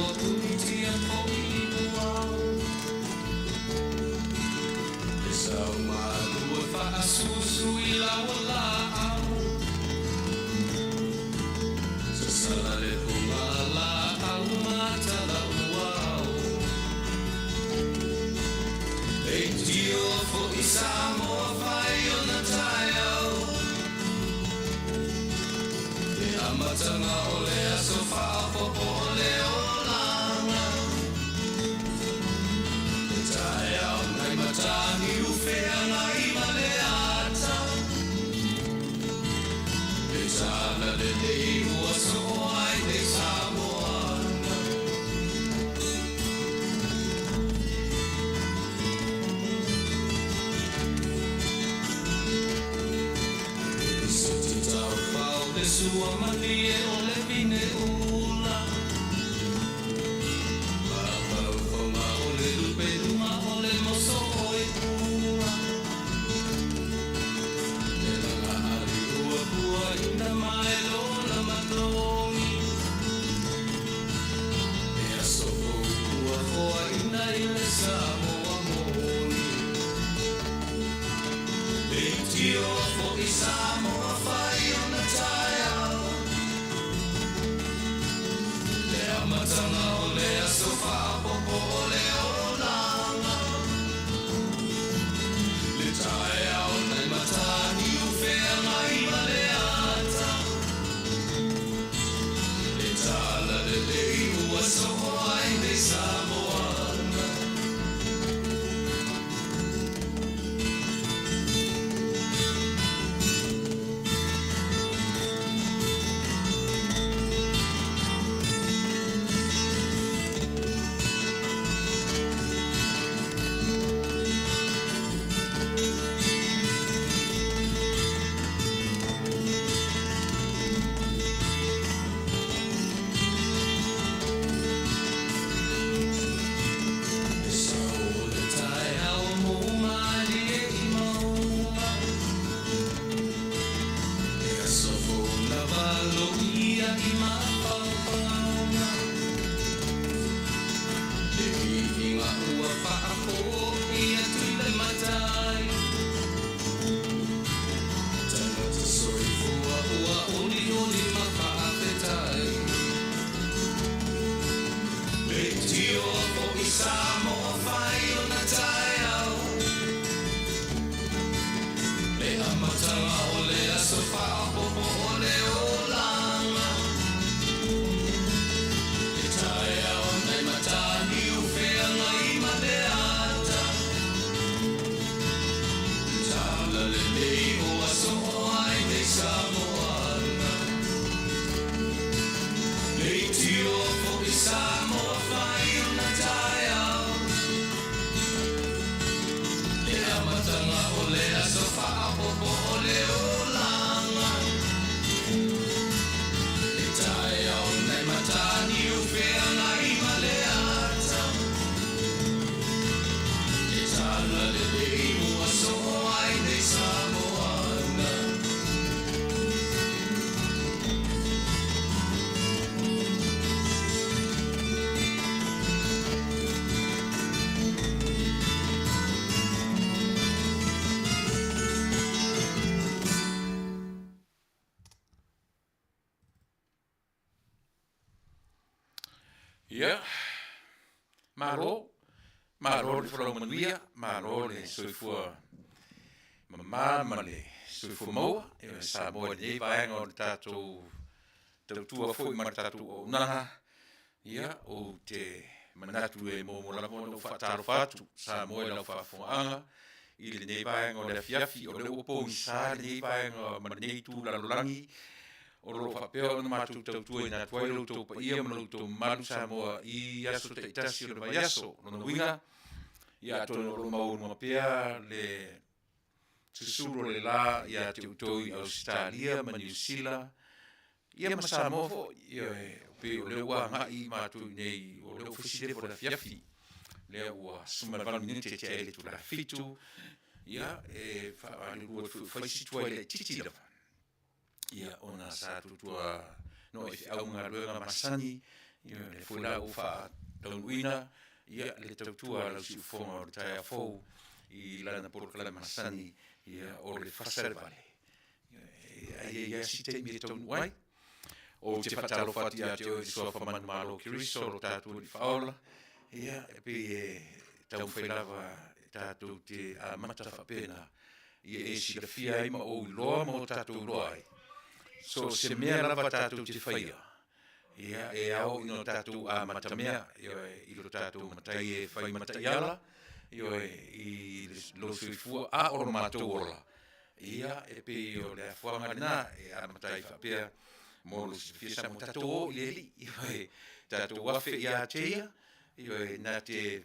Ua punitia foʻi i puao E sau malu e faasusu i lau laau Sasala le puga laau ma talauao Leitio foʻi Samoa fai ona taeao Le amataga o le aso faaopoopo o le olaga Le taeao nai Mataniu Feagai ma le ata Le talalelei ua soo ai nei Samoana. E siti taufao le sua malie o le vine ula Mafaufaga o le lupeluga o le moso oi ua Le laga ali ua puaina mai lola matogi E aso fou ua foaina i le Samoa moni Leitio foʻi Samoa fai ona taeao Le amataga o le aso faaopoopo o le olaga Le taeao nai Mataniu Feagai ma le ata Le talalelei ua soo ai nei Samoana. E sau o le taeao mou malie i mauga E aso fou na valoia i mafaufauga Le viiga ua faafoi atu i le matai Tagata soifua ua olioli ma faafetai Leitio foʻi Samoa fai ona taeao Le amataga o le aso faaopoopo o le olaga Le taeao nai Mataniu Feagai ma le ata Le talalelei ua soo ai nei Samoana Leitio foʻi Samoa fai ona taeao Le amataga o le aso faaopoopo o le olaga Le taeao nai Mataniu Feagai ma le ata Le talalelei ua soo ai nei Samoana. Ia, malo, malo le folau manuia, malo le soifua mamā ma le soifua maua, e Samoa i lenei vaega o le tatou tautua foi ma le tatou auaunaga. Ia, ou te manatu e muamua lava ona ou faatalofa atu Samoa i lau faafofogaaga i lenei vaega o le afiafi, o lea ua pogisa lenei vaega ma lenei itu lalolagi o lo o faapea ona matou tautuaina atu ai lo outou paia ma lo outou mamalu Samoa i aso taitasi o le vaiaso. Lona uiga, ia atonu o lo o maualuga pea le susulu o le la ia te outou i Ausetalia ma Niu Sila, ia ma Samoa foi. Ioe, pei o lea ua agai matou i inei, o lea ua fai si lefa o le afiafi, lea ua 18 minute tea ai le itula 7, ia, e faamalulu atu foi ua fai si tuai laitiiti lava. Ia, ona sa tutua no e feau ma galuega masani, Ioe, o lea foi la ua faataunuuina ia le tautua a lau siufofoga o le taeao fou i lana polokalame masani ia o le fasa le vale. Ioe, ai e ia si taimi e taunuu ai. Ou te faatalofa atu ia te oe i le suafa manumalo o Keriso o lo tatou Alii Faaola, ia, e pei e taumafai lava e tatou te amata faapena, ia e silafia ai ma ou iloa ma o tatou iloa ai, so o se mea lava tatou te faia, ia, e ao ina o tatou amatamea, ioe, i lo tatou Matai e fai ma taiala, ioe, i lou soifua a o lo matou ola, Ia, e pei o le afuaga lena e amata ai faapea mo lou silafia sa mo tatou o i le Alii, ioe, tatou afe ia te ia, ioe, na te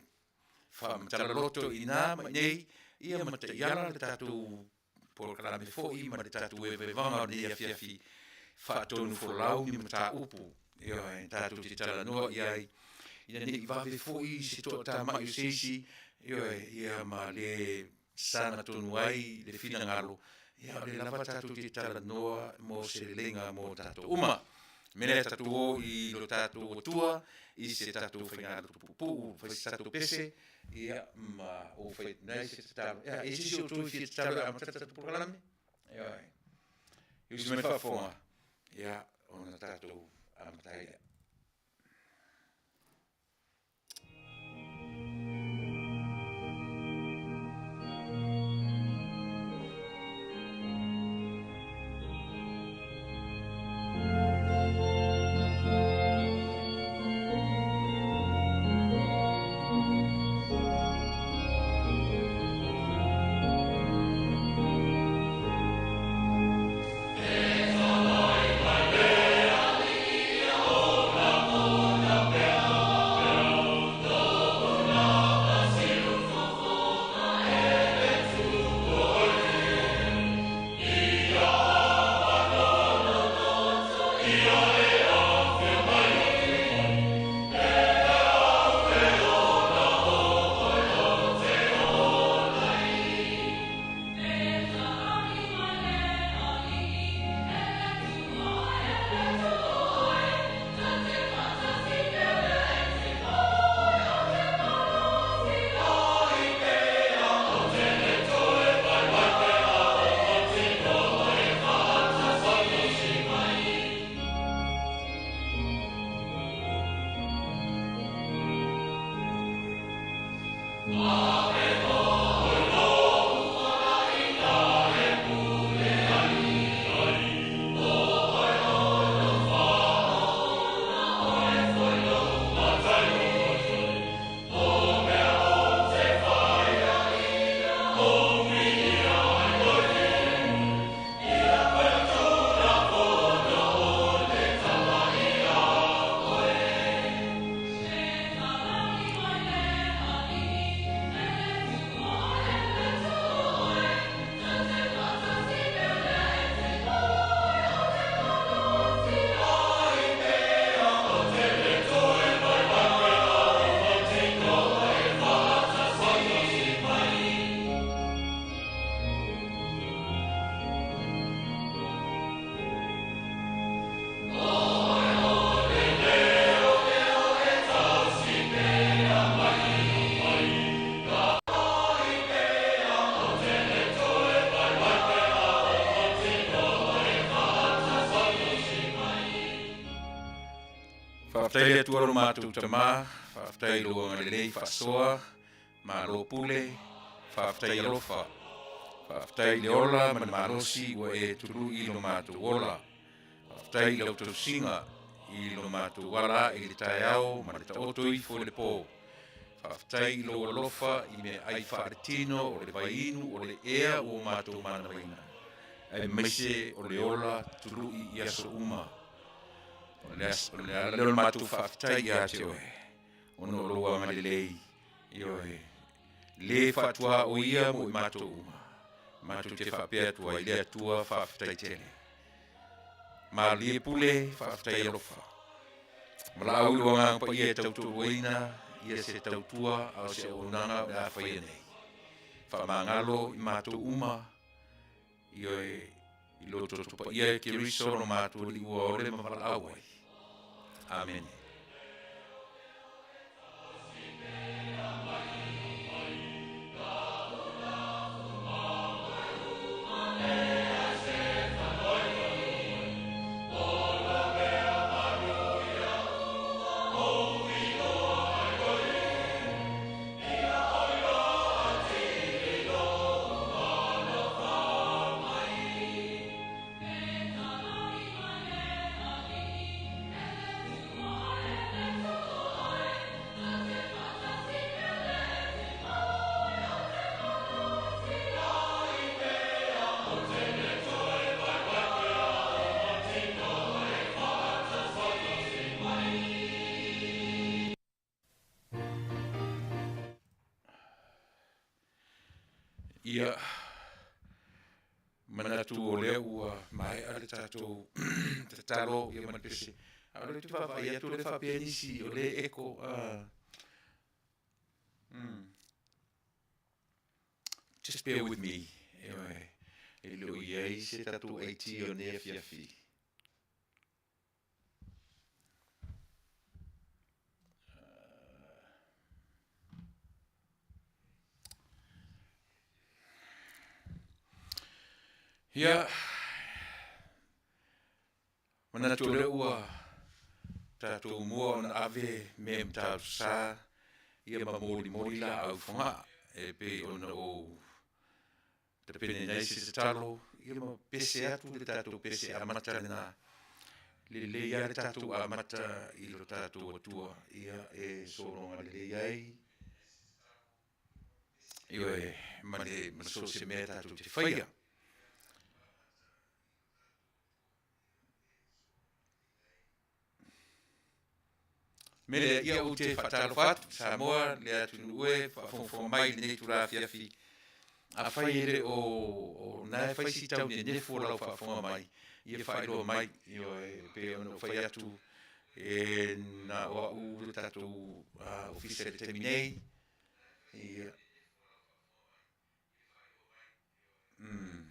faamatala loto i ina ma inei, ia ma taiala le tatou polokalame foi ma le tatou evaevaga o lenei afiafi faatonufolau ni mataupu, ioe, tatou te talanoa i ai, ina ne i vave foi se toatamai o se isi, ioe, ia ma le saga tonu ai le finagalo, ia o lea lava tatou te talanoa mo se leleiga mo tatou uma. O le mea lea tatou o i lo tatou Atua i se tatou faigalotu puupuu, fai se tatou pese, ia ma ou fai atu nei se tatalo. Ia, e se isi o outou e fia tatalo e amata le tatou polokalame? Ioe. I usi mai faafofoga, ia, ona tatou amata ai lea. Faafetai le Atua lo matou Tama, faafetai i lou agalelei faasoa, malo pule, faafetai alofa. Faafetai i le ola ma le malosi ua e tului i lo matou ola. Faafetai i lau tausiga i lo matou ala ae i le taeao ma le taoto ifo i le po. Faafetai i lou alofa i meaai faaletino o le vaiinu o le ea ua matou manavaina, aemaise o le ola tului i aso uma. O le ala lea o le matou faafetai ia te oe, ona o lou agalelei, ioe, le faatuaoia mo i matou uma. Matou te faapea atu ai, le Atua faafetai tele. Malie pule, faafetai alofa. Valaau i lou Agaga Paia e tautoaluaina ia se tautua a o se auaunaga o le a faia nei. Faamagalo i matou uma, ioe, i lo toto paia e Keriso lo matou Alii ua ole ma valaau ai. Amene. Ia, manatu o lea ua maea le tatou tatalo ia ma le pese. A o lea ou te vaavaai atu o lea e faapea nisi o lea e echo. Just bear with me. Ioe, e le o i ai se tatou IT o lenei afiafi. Ia, manatu o lea ua tatou mua ona ave mea i Matautusa ia ma molimoli laau fogaa e pei ona ou Tapena ai se tatalo, ia ma pese atu le tatou pese amata lena. Lelei lava le tatou amata i lo tatou Atua, ia e sologa lelei ai, ioe, ma le ma so o se mea tatou te faia. Mea lea, ia ou te faatalofa atu, Samoa, le atunuu e faafogafoga mai i lenei itula afiafi. Afai e le o, o na e fai si tau nenefu o lau faafofoga mai, ia faailoa mai, ioe, e pei ona ou fai atu, e na o au le tatou ofisa i le taimi nei. Ia. Mm.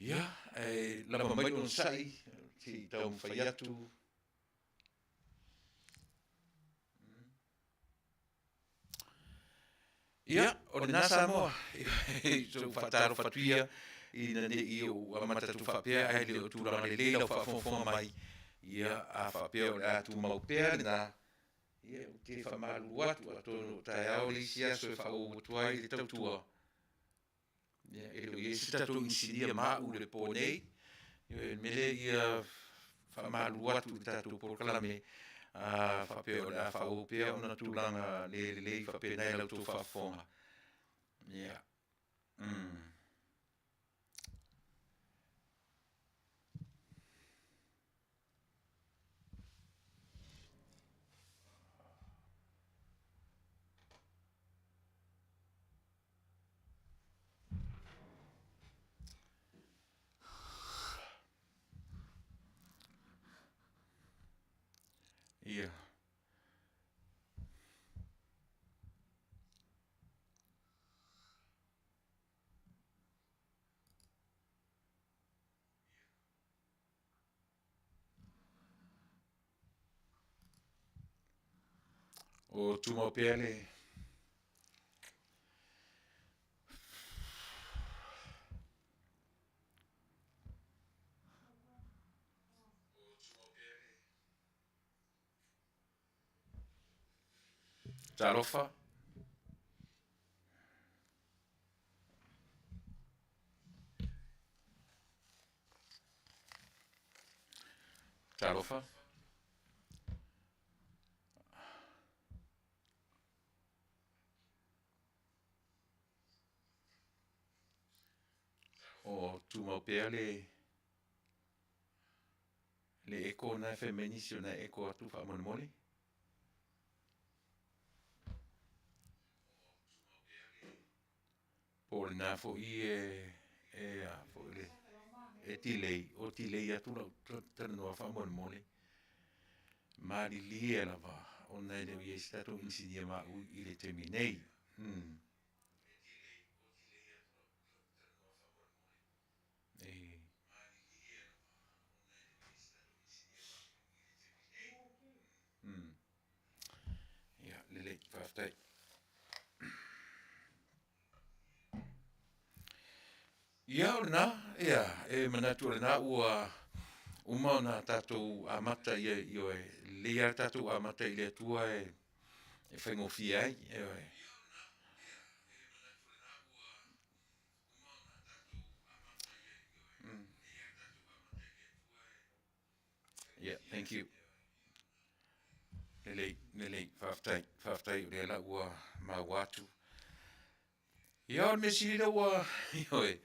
Ia, e lava mai le onosai, se i taumafai atu. Ia, o lena Samoa, sou faatalofa atu ia, ina ne i ou amata atu faapea ae le o tulaga lelei lau faafogafoga mai, ia, a faapea o le a tumau pea lena, ia, ou te faamalulu atu, atonu o taeao le isi aso e faaauau atu ai le tautua. Ia, e le o i ai se tatou inisinia ma au i le po nei. Ioe, o le mea lea ia faamalulu atu i le tatou polokalame, a faapea o le a faaauau pea ona tulaga le lelei faapena i la outou faafofoga. Ia. Mm. Ia. O tumau pea le Talofa. Talofa. O tumau pea le le eko na e fai mai nisi o na eko atu faamolemole. Po o lena foi e e a foi le e delay, o delay atu lau talanoa faamolemole. Malilie lava ona e le o i ai se tatou inisinia ma au i le taimi nei. Mm. E. Mm. Ia, lelei, faafetai. Ia, o lena, ia, e manatu o lena ua uma ona tatou amata ia, ioe, lelei lava le tatou amata i le Atua e, e faigofie ai, ioe. Mm. Yeah, thank you. Lelei, lelei, faafetai, faafetai o lea la ua maua atu. Ia, o le mea sili lea ua, ioe,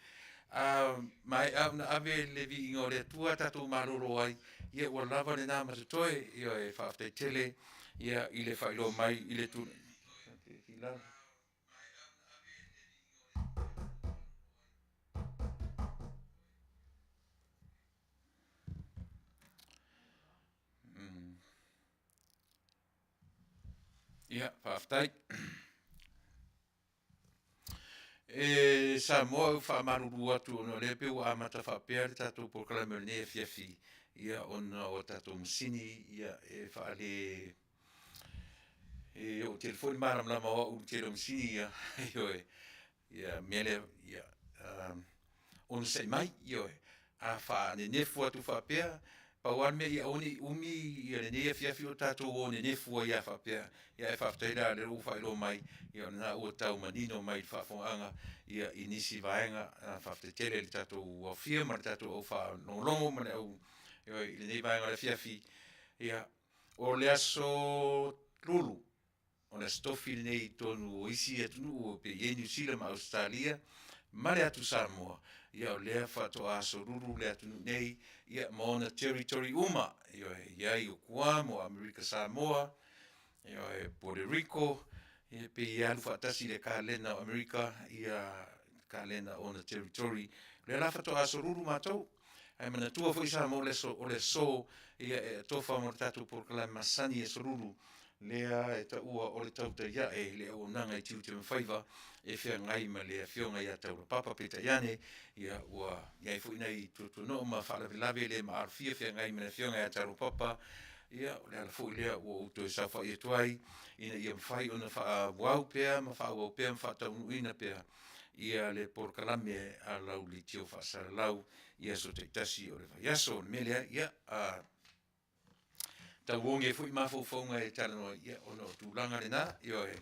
a maea ona ave le viiga o le Atua tatou malolo ai, ia ua lava lena ma totoe, ioe, faafetai tele ia i le faailoa mai i le tu. i lalo. Ia, faafetai. E Samoa ou faamalulu atu ona o lea pei ua amata faapea le tatou polokalame o lenei afiafi, ia ona o tatou masini ia e faale e oo tele foi le malamalama o au i le tele o masini ia, ioe. Ia o le mea lea, ia onosai mai, ioe. A faanenefu atu faapea, pau lava le mea ia aua ne i umi lenei afiafi o tatou o nenefu ai lava faapea, ae faafetai la o lea ua faailoa mai, ia o lena ua tau manino mai i le faafofogaaga i nisi vaega. Faafetai tele i le tatou aofia ma le tatou au faalogologo ma le au, ioe, i lenei vaega o le afiafi. Ia, o le aso Lulu, o le Aso Tofi lenei i totonu o isi atunuu e pei e i ai Niu Sila ma Ausetalia ma le atu Samoa, ia o lea faatoa Aso Lulu le atunuu nei ia ma ona territory uma. Ioe, e i ai o Guam, o Amerika Samoa, ioe, Puerto Rico, ia pei e alu faatasi i le kalena o Amerika ia kalena o ona territory. O lea la faatoa Aso Lulu matou. Ae manatua foi Samoa o le aso, o le aso ia e atofa mo le tatou polokalame masani i Aso Lulu, lea e taua o le tautai ae i le auaunaga i tiute ma faiva e feagai ma le Afioga ia Taulapapa. Peitai ane, ia ua i ai foi nai tuatuano'o ma faalavelave le maalofia feagai ma le Afioga ia Taulapapa, ia o le ala foi lea ua ou toe saofai atu ai ina ia mafai ona faaauau pea ma faaauau pea ma faataunuuina pea ia le polokalame a lau leitio faasalalau i aso taitasi o le vaiaso. O le mea lea, ia, tauoge ai foi mafaufauga e talanoa ai, ia, ona o tulaga lena, ioe.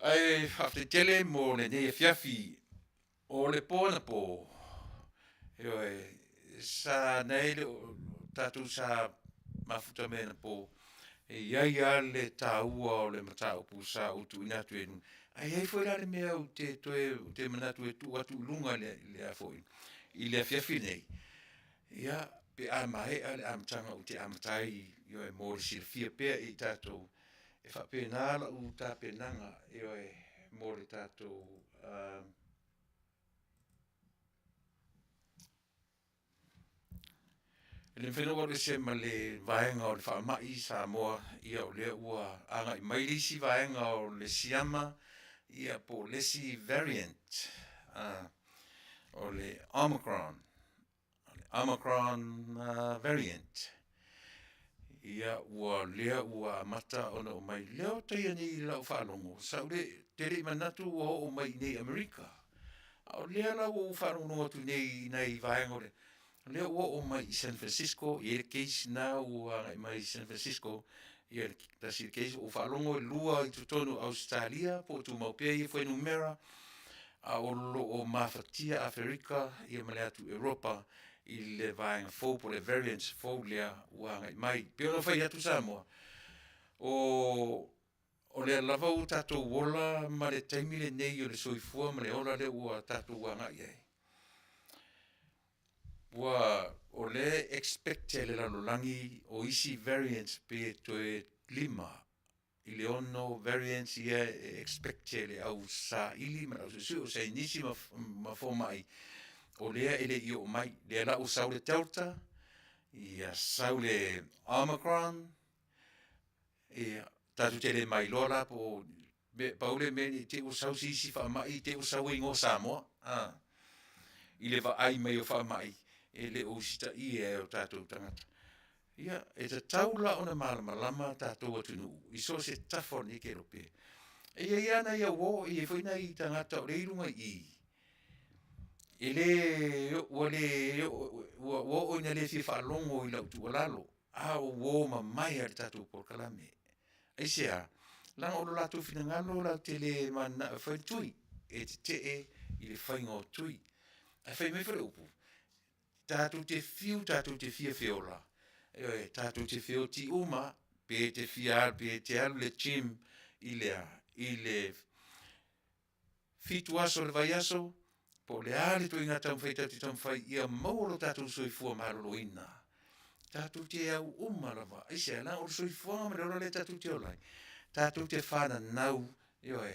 Ae faafetai tele mo lenei afiafi. O le po anapo, ioe, sa na e le o tatou sa mafuta mai anapo, e i ai lava le taua o le mataupu sa ou tuuina atu e, ae i ai foi la le mea ou te toe ou te manatu e tuu atu i luga i le a foi i le afiafi lenei, ia, pe a maea le amataga ou te amata ai, ioe, mo le silafia pea e i tatou, e faapena lau tapenaga, ioe, mo le tatou E le mafai ona ou alu ese ma le vaega o le faamai i Samoa, ia o lea ua agai mai le isi vaega o le siama, ia po o le isi variant, o le Omicron. O le Omicron variant. Ia ua lea ua amata ona oo mai, lea o tai nei i lau faalogo, sa ou le, te le i manatu ua oo mai i inei i Amerika. A o lea la ua ou faalogologo atu nei i nai vaega o le, o lea ua oo mai i San Francisco, e i ai le case lena ua agai mai i San Francisco, ia le tasi le case ua ou faalogo e lua i totonu o Ausetalia po o tumau pea ia fuainumera, a o lo o mafatia Aferika ia ma le atu Europa i le vaega fou po o le variant fou lea ua agai mai. E pei ona fai atu Samoa, o o lea lava ua tatou ola ma le taimi lenei o le soifua ma le ola lea ua tatou agai i ai, ua o lea e expect e le lalolagi o isi variants pe toe 5 i le 6 variants ia e expect e le au saili ma le au suesue o saienisi ma fomai o lea e le i oo mai. Lea la ua sau le Delta, ia sau le Omicron, Ia, tatou te le mailoa la po o pau le mea ne i te i ua sau se isi faamai te i ua sau e igoa Samoa, a, i le vaai mai o faamai e le o usitaia e o tatou tagata. Ia, e tatau la ona malamalama tatou atunuu i so o se tafa o lenei kelope. E i ai lava nai auo, e i ai foi nai tagata o lea e i luga i i, e le, ua le, ua oo ina le fia faalogo i lau tuualalo, a o uo mamae lava i le tatou polokalame. Aisea? Leaga o lo latou finagalo latou te le mananao e fai le tui, e tetee i le faiga o tui. Ae fai mai foi le upu, tatou te fiu tatou te fia feola, ioe, tatou te feoti uma, pe te fia alu, pe te alu i le gym i le a? I le 7 aso o le vaiaso, po o le a le ituaiga taumafai tatou te taumafai ia maua lo tatou soifua maloloina. Tatou te au uma lava. Aisea? Leaga o le soifuaga ma le ola lea tatou te ola ai, Tatou te fananau, ioe,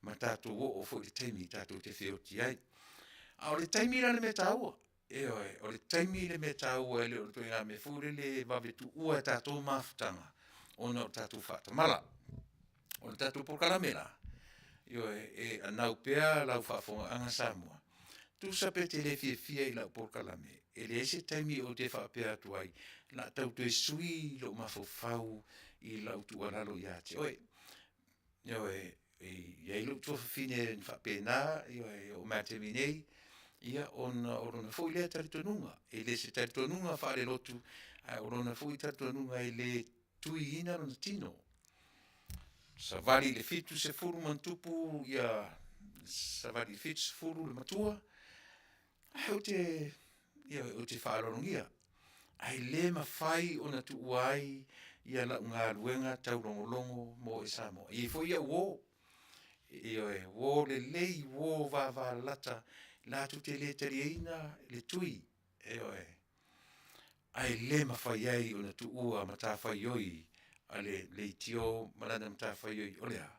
ma tatou oo foi i le taimi tatou te feoti ai. A o le taimi la le mea taua, ioe, o le taimi le mea taua, e le o le ituaiga mea foi lele e vave tuua e tatou mafutaga ona o le tatou faatamala. O le tatou polokalame la, ioe, e anau pea lau faafofogaaga Samoa, tusa pe te le fiafia i lau polokalame, e leai se taimi ou te faapea atu ai, o le a tau toe sui lou mafaufau i lau tuualalo ia te oe. Ioe, e i ai lou tuafafine na faapena, ioe, e oo mai lava i le taimi nei, ia ona o lona foi lea talitonuga. E le o se talitonuga faalelotu, a o lona foi talitonuga e le tuiina lona tino. Savali i le 70+ savali i le 70 le matua, ae ou te, ioe, ou te faaaloalogia, ae le mafai ona tuua ai lau galuega taulogologo mo oe Samoa. E i ai foi au uo, ioe, uo lelei, uo vavalalata latou te le taliaina le tui, ioe, ae le mafai ai ona tuua matafaioi a le leitio ma lana matafaioi, o le a?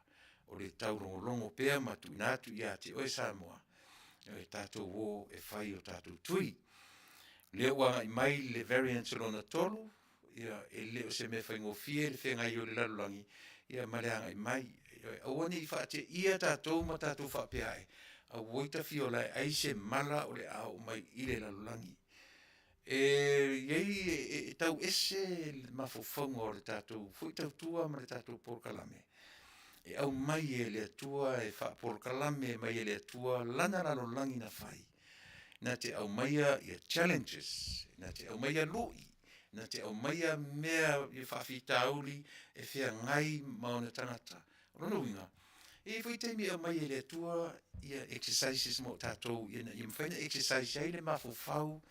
O le taulogologo pea ma tuuina atu ia te oe Samoa, e tatou o e fai o tatou tui. O lea ua agai mai le variant lona 3, ia, e le o se mea faigofie le feagai ai o le lalolagi ma le agai mai. Ioe. Aua ne i faateia tatou ma tatou faapea ane, auoi tafiola e ai se mala o le a oo mai i le lalolagi. E i ai, e tau ese le mafaufauga o le tatou foi tautua ma le tatou polokalame, e aumai e le Atua e faapolokalame mai e le Atua lana lalolagi na fai, na te aumaia challenges, na te aumaia lui, na te aumaia mea faafitauli e feagai ma ona tagata. O lona uiga, e i ai foi taimi e aumai ai e le Atua exercises mo tatou ina ia mafai ona exercise ai le mafaufau,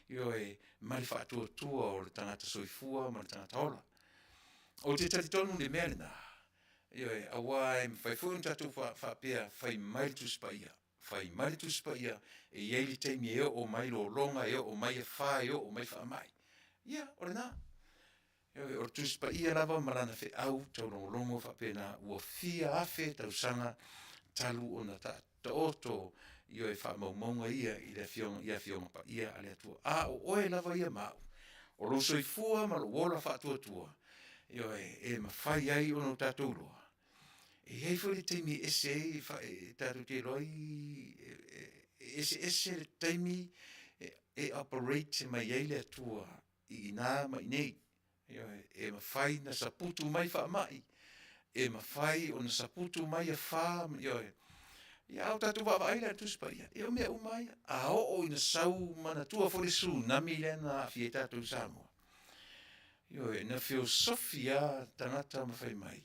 ioe, ma le faatuatua o le tagata soifua ma le tagata ola. Ou te talitonu i le mea lena, ioe, aua e mafai foi ona tatou faapea, fai mai le Tusi Paia, fai mai le Tusi Paia, e i ai le taimi e oo mai lologa, e oo mai afa, e oo mai faamai. Ia, o lena. Ioe, o le Tusi Paia lava ma lana feau taulogologo faapena ua fia afe tausaga talu ona taoto, ioe, faamaumauga ia i le afioga, i Afioga Paia a le Atua. A o oe lava ia ma au, o lou soifua ma lou ola faatuatua, ioe, e mafai ai ona tatou iloa E i ai foi le taimi e ese ai, e tatou te iloa ai, e eseese le taimi e operate mai ai le Atua i ina ma inei. Ioe, e mafai ona saputu mai faamai, e mafai ona saputu mai afa, ioe. Ia a o tatou vaavaai la i le Tusi Paia, ia o mea uma lava ia. A oo ina sau, manatua foi le tsunami lea na aafia ai tatou i Samoa. Ioe, na feosofi lava tagata ma fai mai,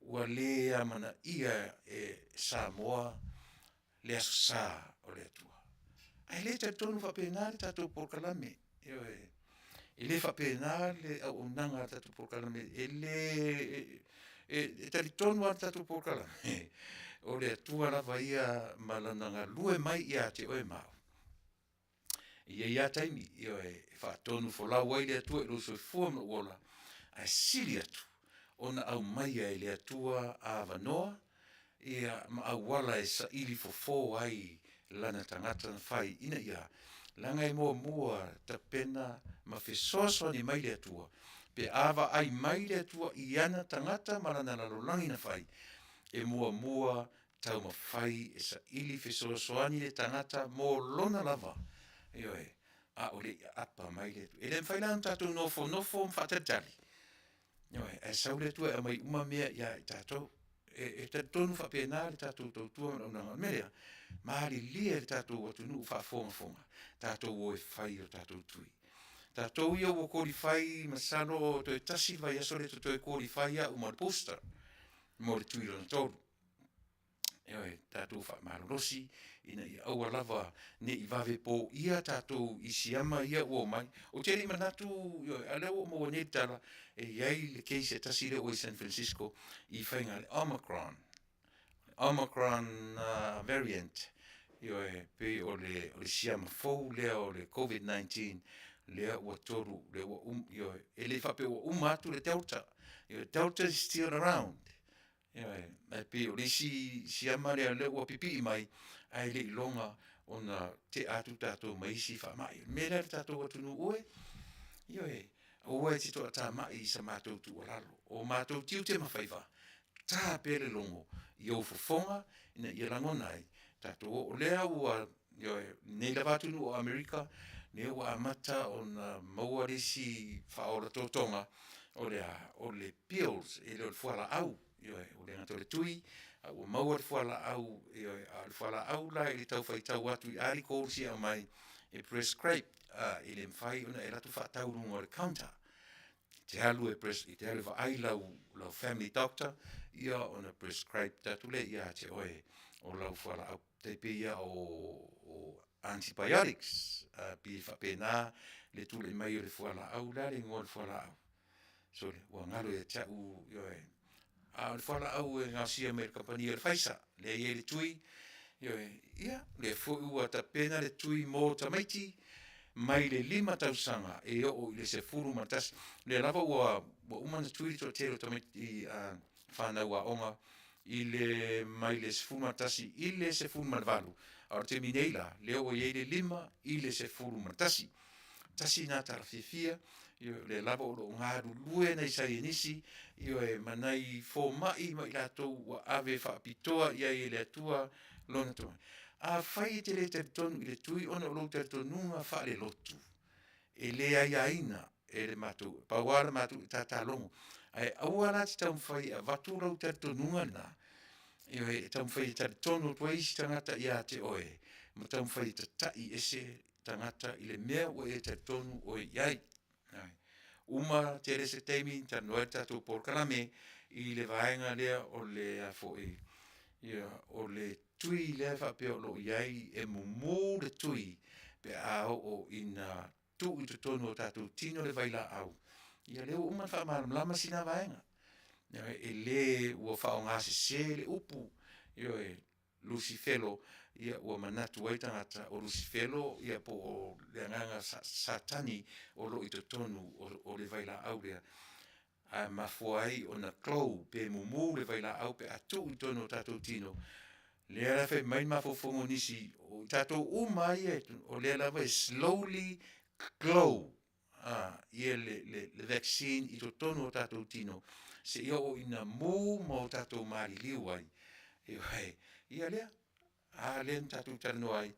ua le amanaia e Samoa le Aso Sa o le Atua. Ae le talitonu faapena le tatou polokalame, ioe. E le faapena le auaunaga a le tatou polokalame, e le e talitonu lava le tatou polokalame, o le Atua lava ia ma lana galue mai ia te oe ma au. E i ai lava taimi, ioe, e faatonufolau ai le Atua i lou soifua ma lou ola, ae sili atu ona aumaia e le Atua avanoa ia ma auala e saili fofo ai lana tagata na fai ina ia leaga e muamua tapena ma fesoasoani mai le Atua pe a vaai mai le Atua i ana tagata ma lana lalolagi na fai, e muamua taumafai e saili fesoasoani le tagata mo lona lava, ioe, a o le i aapa mai le Atua. E le mafai la ona tatou nofonofo ma faatalitali, ioe, ae sau le Atua e aumai uma mea ia i tatou. E talitonu faapena le tatou tautua ma le auaunaga. O le mea lea, malilie le tatou atunuu faafogafoga, tatou o e fai o tatou tui. Tatou ia ua qualify, masalo toe tasi le vaiaso lea toe qualify au ma le booster mo le tui lona tolu. Ioe, tatou faamalolosi ina ia aua lava ne i vave poia tatou i siama ia ua omai. Ou te le i manatu, ioe, a o lea ua ou maua nei le tala e i ai le case e tasi lea ua i San Francisco i faiga le Omicron, Omicron variant, ioe, pei o le siama fou lea o le Covid-19 lea ua tolu, lea ua um, ioe, e le faapea ua uma atu le Delta. Ioe, Delta is still around. Ioe, ae pei o le isi siama lea lea ua pipii mai, ae le iloga ona tea atu tatou ma isi faamai. O le mea lea le tatou atunuu e, ioe, aua e te toatamai i sa matou tuualalo. O matou tiute ma faiva, ta pea le logo i ou fofoga ina ia lagona ai, tatou o, o lea ua, ioe, nei lava atunuu o Amerika, lea ua amata ona maua le isi faaola totoga, o le a? O le pills, e le o le fualaau. Ioe, ua le gata o le tui, a ua maua le fualaau, ioe, a o le fualaau la i le tau faitau atu i articles ia e aumai, e prescribe, e le mafai ona e alu atu faatau i luga o le counter. E te alu e vaai lau family doctor ia ona prescribe atu lea ia te oe o lau fualaau, e tai pei lava o antibiotics, e pei e faapena le tulai mai o le fualaau. O le a le igoa o le fualaau? Sole, ua galo ia te au, ioe. A o le fualaau e gaosia mai e le kamupani o le Pfizer, lea e i ai le tui, ioe, ia, o lea foi ua tapena le tui mo tamaiti mai le 5 tausaga e oo i le 11. O lea lava ua uma ona tui le toatele o tamaiti fanau aoga i le mai le 11 i le 18, a o le taimi nei la, lea ua i ai le 5 i le 11. Tasi lena tala fiafia, ioe, o lea lava o lo o galulue nai saienisi, ioe, ma nai fomai ma i latou ua ave faapitoa i ai e le Atua lona tomai. Afai e te le talitonu i le tui ona o lou talitonuga faalelotu, e le aiaina e le matou, pau lava le matou tatalogo, ae aua la te taumafai e avatu lou talitonuga lena, ioe, e taumafai e talitonu atu ai isi tagata ia te oe, ma taumafai e tatai ese tagata i le mea ua e talitonu oe i ai. Uma tele se taimi talanoa ai le tatou polokalame i le vaega lea o le a foi, ia, o le tui lea e faapea o lo o i ai, e mumu le tui pe a oo ina tuu i totonu o tatou tino le vailaau. Ia lea ua uma ona faamalamalama sina vaega. E le ua faaaoga sese le upu, ioe, Lusifelo, ia ua manatu ai tagata o Lusifelo ia po o le agaga Satani o lo o i totonu o le vailaau lea, ae mafua ai ona glow pe mumu le vailaau pe a tuu i totonu o tatou tino. Lea la e fai mai mafaufauga o nisi, o i tatou uma lava ia, o lea lava e slowly glow ia le vaccine i totonu o tatou tino seia oo ina mu ma o tatou maliliu ai. Ia lea, a lea na tatou talanoa ai,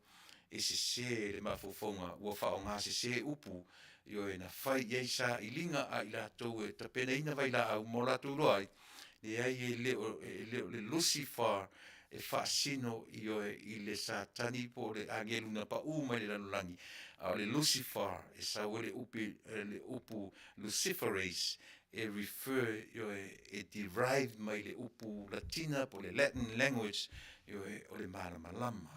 e sese le mafaufauga ua faaaoga sese upu, ioe, na fai i ai sailiga a i latou e tapenaina vailaau ma o latou iloa ai, leai e le o le Lucifer e faasino, ioe, i le Satani po o le agelu na pau mai le lalolagi, a o le Lucifer e sau ai le upu Luciferase e refer, ioe, e derive mai le upu Latina po o le Latin language, ioe, o le malamalama.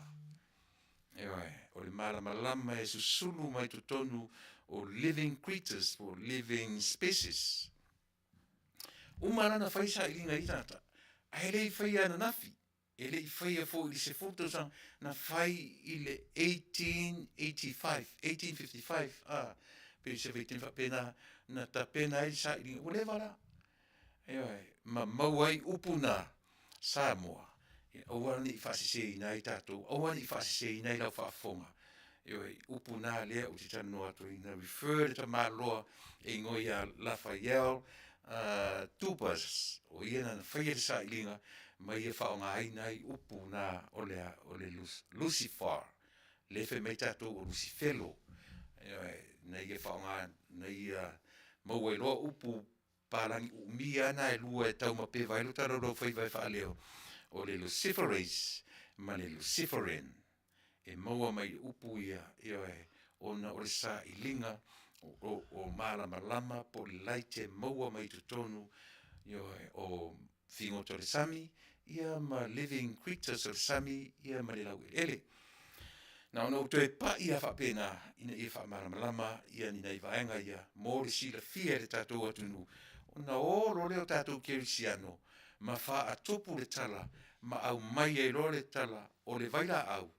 Ioe, o le malamalama e susulu mai totonu o living creatures po o living species. Uma la ona fai sailiga i tagata, ae le i faia ananafi, e le i faia foi i le 10 tausaga, na fai i le 1885, 1855, a, pe se vaitaimi faapena, na tapena ai le sailiga, ua leva la. Ioe, ma maua ai upu na, Samoa, aua ne i faaseseina ai tatou, aua ne i faaseseina ai lau faafofoga. Ioe, upu na lea ou te talanoa atu ai, na refer le tamaloa e igoa ia Raphael Tubas, o ia na faia le sailiga ma ia faaaogaina ai upu na o le a? O le Lucifer, lea e fai mai tatou o Lusifelo, ioe, na ia faaaoga, na ia maua ai loa upu palagi uumia na e lua e taumapeva ai lo ta laulaufaiva e faaleo, o le Luciferase ma le Luciferin. E maua mai i upu ia, ioe, ona o le sailiga o malamalama po o le light e maua mai totonu, ioe, o figota o le sami, ia ma living creatures o le sami, ia ma le laueleele. Na ona ou toe pai lava faapena ina ia faamalamalama ia ni nai vaega ia mo le silafia e le tatou atunuu, ona o loa lea o tatou kerisiano ma faatupu le tala ma aumai ai loa le tala o le vailaau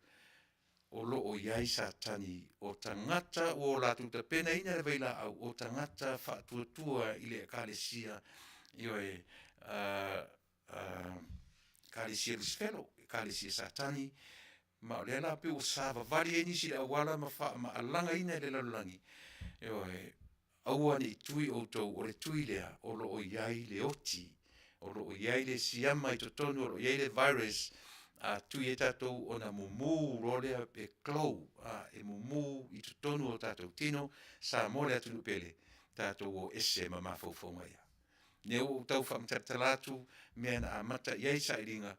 o lo o i ai Satani, o tagata ua o latou tapenaina le vailaau, o tagata faatuatua i le Ekalesia, ioe. Ekalesia Lusifelo, Ekalesia Satani, ma o lea la pei ua savavali ai nisi i le auala ma faamaalagaina i le lalolagi, ioe, aua ne i tui outou, o le tui lea o lo o i ai le oti, o lo o i ai le siama i totonu, o lo o i ai le virus, a tui ai tatou ona mumu loa lea pe glow, e mumu i totonu o tatou tino. Samoa le atunuu pele, tatou o ese ma mafaufauga ia. O lea ua ou tau faamatalatala atu mea na amata i ai sailiga,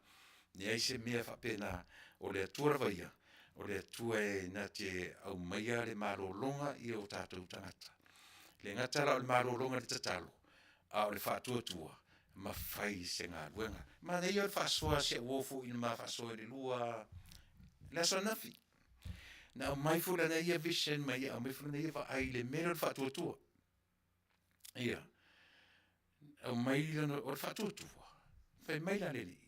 leai se mea faapena, o le Atua lava ia, o le Atua e na te aumaia le malologa i o tatou tagata. E le gata la o le malologa i le tatalo, a o le faatuatua ma fai se galuega. Manaia ia o le faasoa a si au uo foi na ma faasoa i le aso ananafi, na aumai foi lana ia vision ma ia aumai foi lana ia vaai i le mea lea o le faatuatua. Ia, aumai lana, o le faatuatua, fai mai la le alii,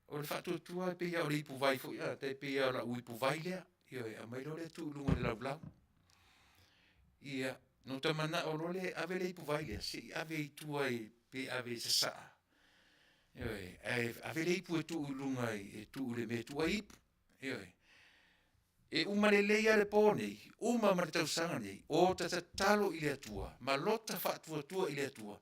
o le faatuatua e pei lava o le ipuvai foi e tai pei lava o lau ipuvai lea, ioe, aumai loa lea tuu i luga o le laulau. Ia, ona ota manao loa lea e ave le ipuvai lea, se i ave i tua pe ave e sasaa, ioe, ae ave le ipu e tuu i luga e tuu i le mea e tuu ai ipu, ioe. E uma lelei lava le po nei, uma ma le tausaga lenei o ota tatalo i le Atua ma lota faatuatua i le Atua,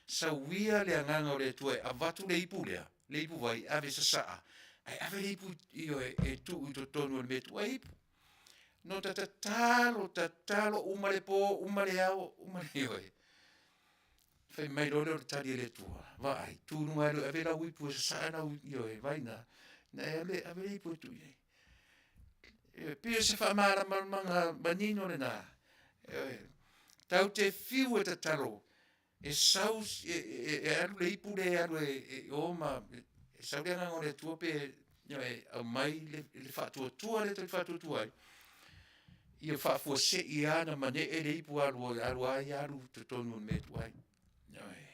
sauia le Agaga o le Atua e avatu le ipu lea, le ipuvai e ave e sasaa, ae ave le ipu ioe, e tuu i totonu o le mea e tuu ai ipu. Na ota tatalo, tatalo uma le po uma le ao, ioe. Fai mai loa lea o le tali a le Atua, vaai, tu i luga e ave lau ipu e sasaa lau, ioe, vaai i ina, ona e alu lea e ave le ipu e tuu i ai. E pei o se faamalamalamaga manino lena, ioe. Tatou te fiu e tatalo e sau, e alu le ipu lea e alu i o ma sau le Agaga o le Atua pe aumai le faatuatua lea tou te faatuatua ai, ia faafuasei lava ona manee le ipu alu lava ia alu i totonu o le mea e tuu ai. Ioe.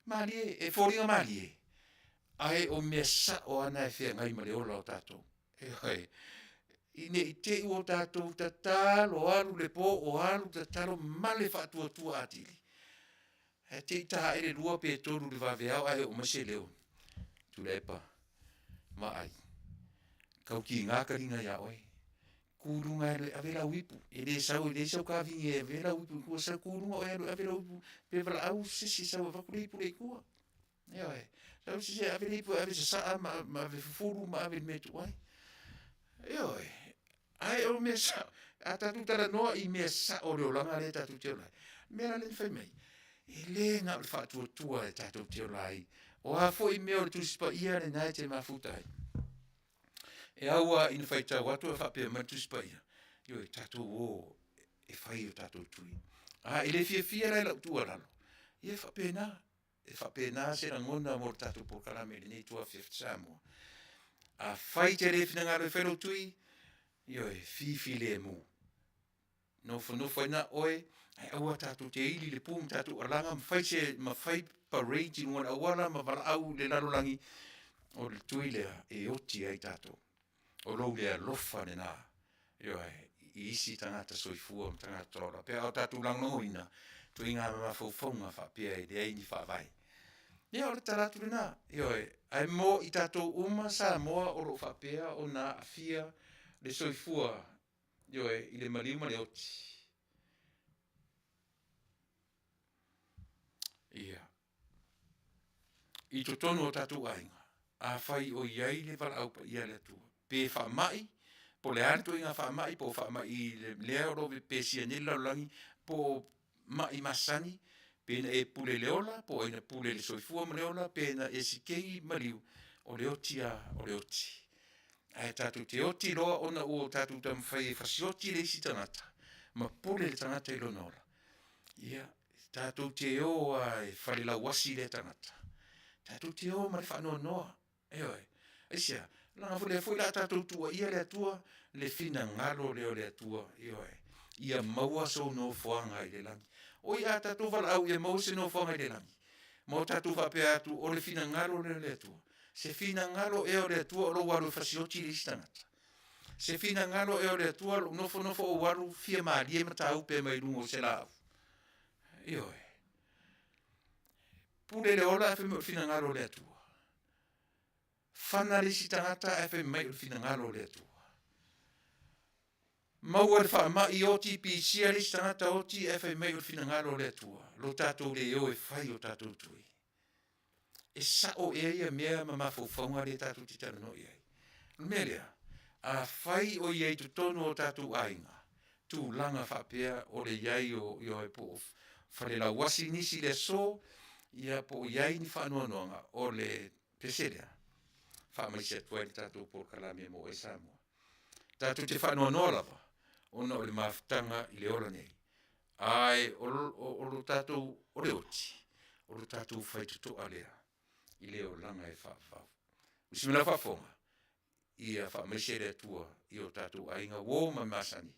Malie, e foliga malie, ae o mea sao lava na e feagai ma le ola o tatou. Ioe. Ne i te i ua tatou tatalo alu le po o alu tatalo ma le faatuatua atili, ae te i ta ae le 2 pe 3 i le vaveao ae oo mai se leo, Tuilaepa, vaai, tau tiga taliga ia oe, tu i luga e alu e ave lau ipu, e le sau e leai sau kavini e avea lau ipu i tua, sau tu i luga oe e alu e ave lau ipu, pe valaau se isi e sau e avatu le ipu lea i tua. Ioe. Sau se isi e ave le ipu e ave e sasaa ma ave e fufulu ma ave i le mea e tuu ai. Ioe. Ae o le mea sao, a tatou talanoa i mea sao o le olaga lea tatou te ola ai, o le mea la lea na fai mai, e le na o le faatuatua e tatou te ola ai. O a foi mea o le Tusi Paia lena e te mafuta ai, e au lava ina faitau atu ae faapea mai le Tusi Paia, ioe, tatou o e fai o tatou tui. A e le fiafia la i lau tuualalo, ia e faapena, e faapena se lagona mo le tatou polokalame i lenei afiafi Samoa. Afai e te le finagalo e fai lou tui, ioe, fifilemu, nofonofo ai na oe, ae aua tatou te ili i le pu ma tatou alaga ma fai se ma fai parade i luga o le auala ma valaau i le lalolagi, o le tui lea e oti ai tatou. O lou le alofa lena, ioe, i isi tagata soifua ma tagata ola pe a o tatou lagolagoina ituaiga mafaufauga faapea e leai ni faavae. Ia o le tala atu lena, ioe, ae mo i tatou uma Samoa o lo o faapea ona aafia le soifua, ioe, i le maliu ma le oti. Ia, i totonu o tatou aiga, afai o i ai le valaau paia a le Atua, pe faamai, po o le a le ituaiga faamai, po o faamai lea o lo o pesia nei le lalolagi, po o mai masani, pe na e pule i le ola po o ai na pule i le soifua ma le ola, pe na e sikei i maliu, o le oti lava o le oti. Ae tatou te oti loa ona ua tatou taumafai e fasioti le isi tagata ma pule le tagata i lona ola, ia, tatou te o lava e falelauasi lea tagata, tatou te o ma le faanoanoa. Ioe. Aisea? Leaga o lea foi o le a tatou tuuaia le Atua, le finagalo lea o le Atua, ioe, ia maua sou nofoaga i le lagi. Oi a tatou valaau ia maua se nofoaga i le lagi, ma o tatou faapea atu, o le finagalo lea o le Atua. Se finagalo ea o le Atua o lou alu e fasioti le isi tagata? Se finagalo ea o le Atua lou nofonofo ou alu fia malie mataupe mai luga o se laau? Ioe. Pule le ola ae fai mai o le finagalo o le Atua. Fana le isi tagata ae fai mai o le finagalo o le Atua. Maua i le faamai oti, pisia le isi tagata oti ae fai mai o le finagalo o le Atua. Lo tatou le o e fai o tatou tui. E sao ea ia mea ma mafaufauga lea tatou te talanoa i ai? O le mea lea, afai o i ai i totonu o tatou aiga tulaga faapea o le i ai o, ioe, po o falelauasi nisi i le aso, ia po o i ai ni faanoanoaga, o le pese lea, e faamaise atu ai le tatou polokalame mo oe Samoa. Tatou te faanoanoa lava ona o le mafutaga i le ola nei, ae o lo tatou, o le oti, o lo tatou faitotoa lea i le olaga e faavavau. Usi mai lau faafofoga, ia faamaise le Atua i o tatou aiga, uo ma e masani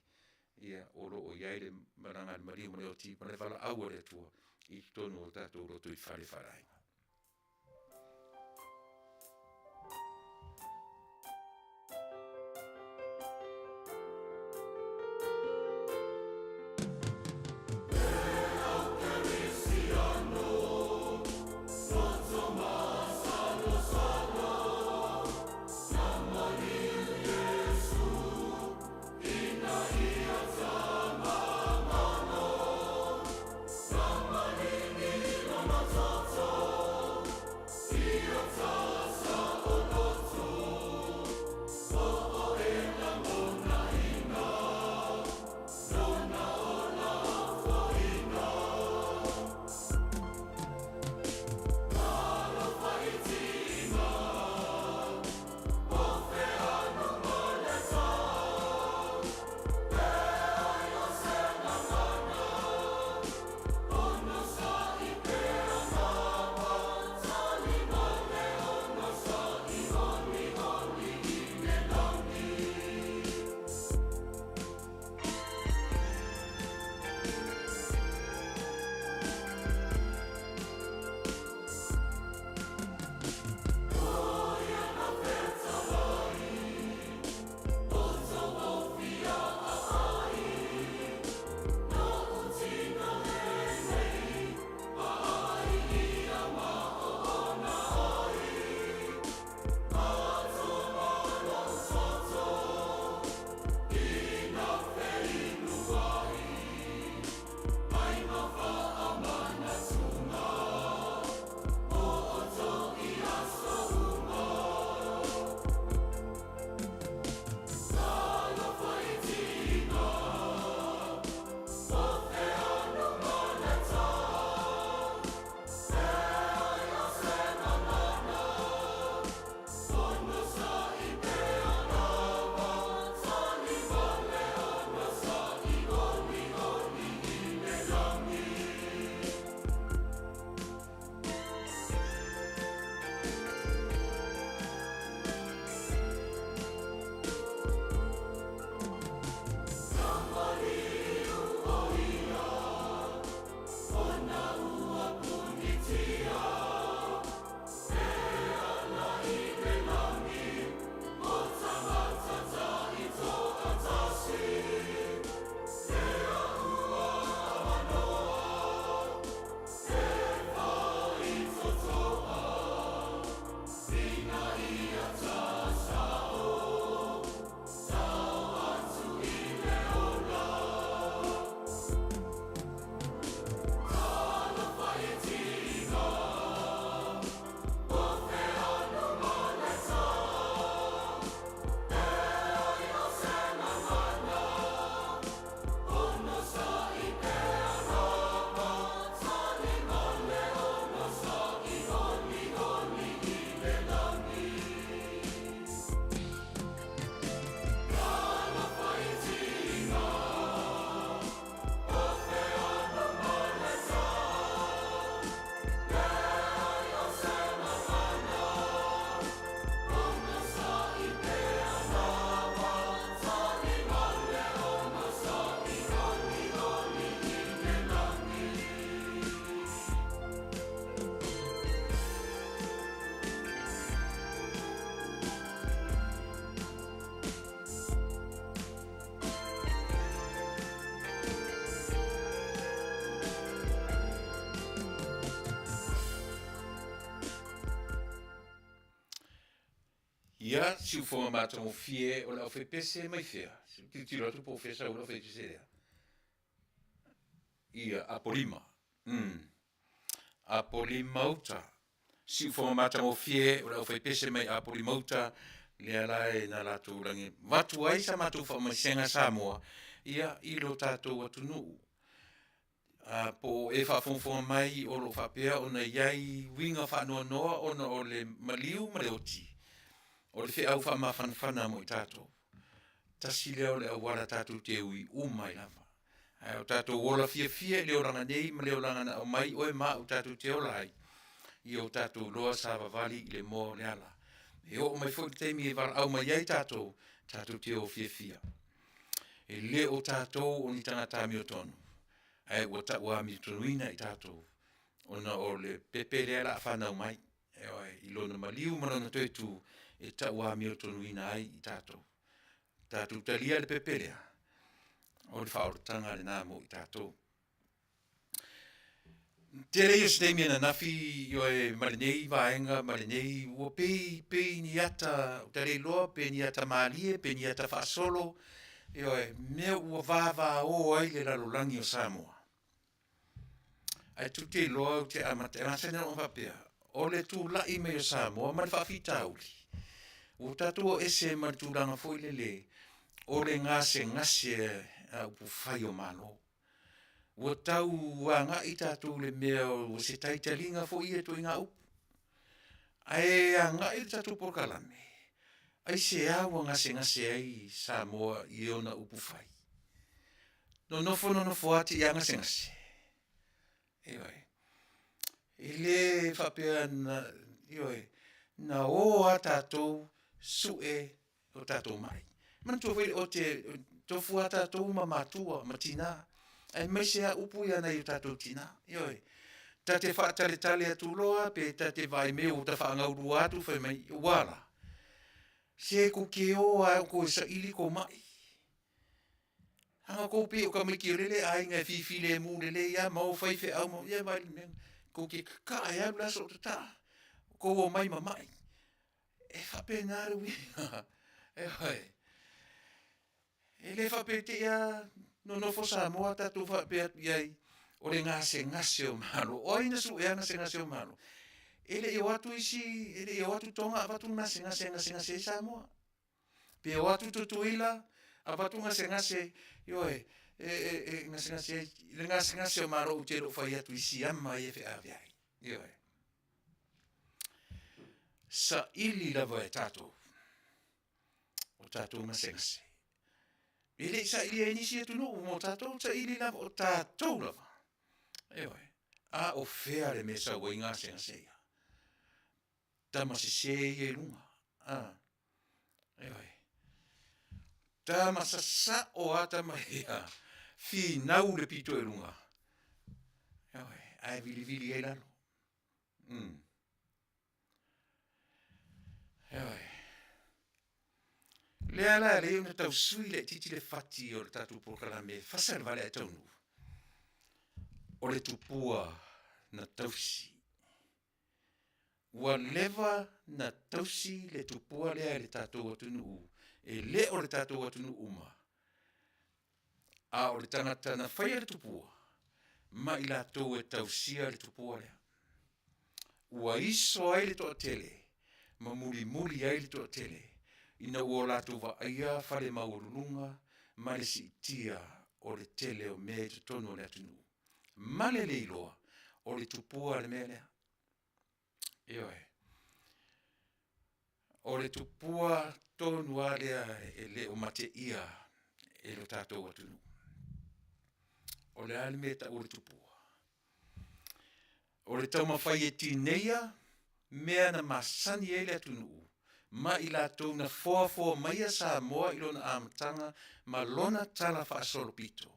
o lo o i ai le malaga a le maliu ma le oti ma le valaau a le Atua i totonu o tatou lotoifale faaleaiga. Ia, siufoga matagofie o le aufaipese mai fea? Tilotilo atu po o fea sau le aufaipese lea. Ia, Apolima. Mm. Apolima uta. Siufoga matagofie o le aufaipese mai Apolima uta, lea la e na latou lagi vatu ai sa matou faamaisega Samoa, ia, i lo tatou atunuu. A, po o e faafogafoga mai o lo o faapea ona i ai uiga faanoanoa ona o le maliu ma le oti, o le feau faamafanafana mo i tatou. Tasi lea o le auala tatou te ui uma ai lava. Ae o tatou ola fiafia i le olaga nei ma le olaga na aumai oe ma au tatou te ola ai, ia o tatou iloa savavali i le moa o le ala. E oo mai foi le taimi e valaau mai ai tatou, tatou te o fiafia. E le o tatou o ni tagata amiotonu, ae ua tauamiotonuina i tatou, ona o le pepe lea la a fanau mai, ioe, i lona maliu ma lona toe tu, e tauamiotonuina ai i tatou. Tatou talia le pepe lea, o le faaolataga lena mo i tatou. Tele ia o se taimi ananafi ioe ma lenei vaega ma lenei ua pei pei ni ata ou te le iloa pe ni ata malie pe ni ata faasolo ioe mea ua vavao ai le lalolagi o Samoa. Ae tou te iloa ou te amata e masani ona faapea o le tulai mai o Samoa ma le faafitauli ua tatou o ese ma le tulaga foi lele o le gasegase a upufai o Malo. Ua tau agai tatou i le mea o se taitaliga foi ia ituaiga upu. Ae agai le tatou polokalame, aisea ua gasegase ai Samoa i ona upu fai? Nonofo nonofo lava te i a gasegase. Ioe. E le faapea na, ioe, na o lava tatou sue o tatou mai. Manatua foi le ote, tofu a tatou ma matua, ma tina, aemaise a upu ia nai o tatou tina. Ioe, ta te faataletale atu loa, pe ta te vaai mea ua ta faagaulua atu, fai mai, ua la, se ku ke o a o koe saili ko mai. Anga kou pei o tamaiti o lele aiga e fifilemu lelei lava ma o faifeau ma, ia vaai i le mea, kou te kakaa e alu i le aso o tataa, kou omai ma mai. E faapena le uiga. Ioe. E le faapea te i a nonofo Samoa tatou faapea atu i ai o le gasegase o Malo. O ai na suea gasegase o Malo? E le i o atu isi, e le i o atu Tonga avatu le gasegase e gasegase ai Samoa. Pe o atu Tutuila avatu gasegase, ioe, e, e, e gasegase ai, le gasegase o Malo ou te le o fai atu i siama ia e feaveai. Ioe. Saili lava e tatou o tatou gasegase. E le i sailia e nisi atunuu mo tatou, saili lava o tatou lava. Ioe. A o fea le mea sau ai gasegase ia? Tama sese ia i luga. A. Ioe. Tama sasao a tama ia. Finau le pito i luga. Ioe. Ae vilivili ai lalo. Mm. Ioe. Lea la e ona tau sui laitiiti le fati o le tatou polokalame e fasa le vale ae taunuu. O le tupua na tausi. Ua leva na tausi le tupua lea e le tatou atunuu, e le o le tatou atunuu uma, a o le tagata na faia le tupua ma i latou e tausia le tupua lea. Ua iso ai le toatele ma mulimuli ai le toatele ina ua o latou vaaia fale maualuluga ma le siitia o le tele o mea i totonu o le atunuu ma le le iloa o le tupua le mea lea. Ioe. O le tupua tonu lava lea e le o mateia e lo tatou atunuu. O le a le mea e tau o le tupua? O le taumafai e tineia mea na masani ai le atunuu ma i latou na foafoa maia Samoa i lona amataga ma lona tala faasolopito.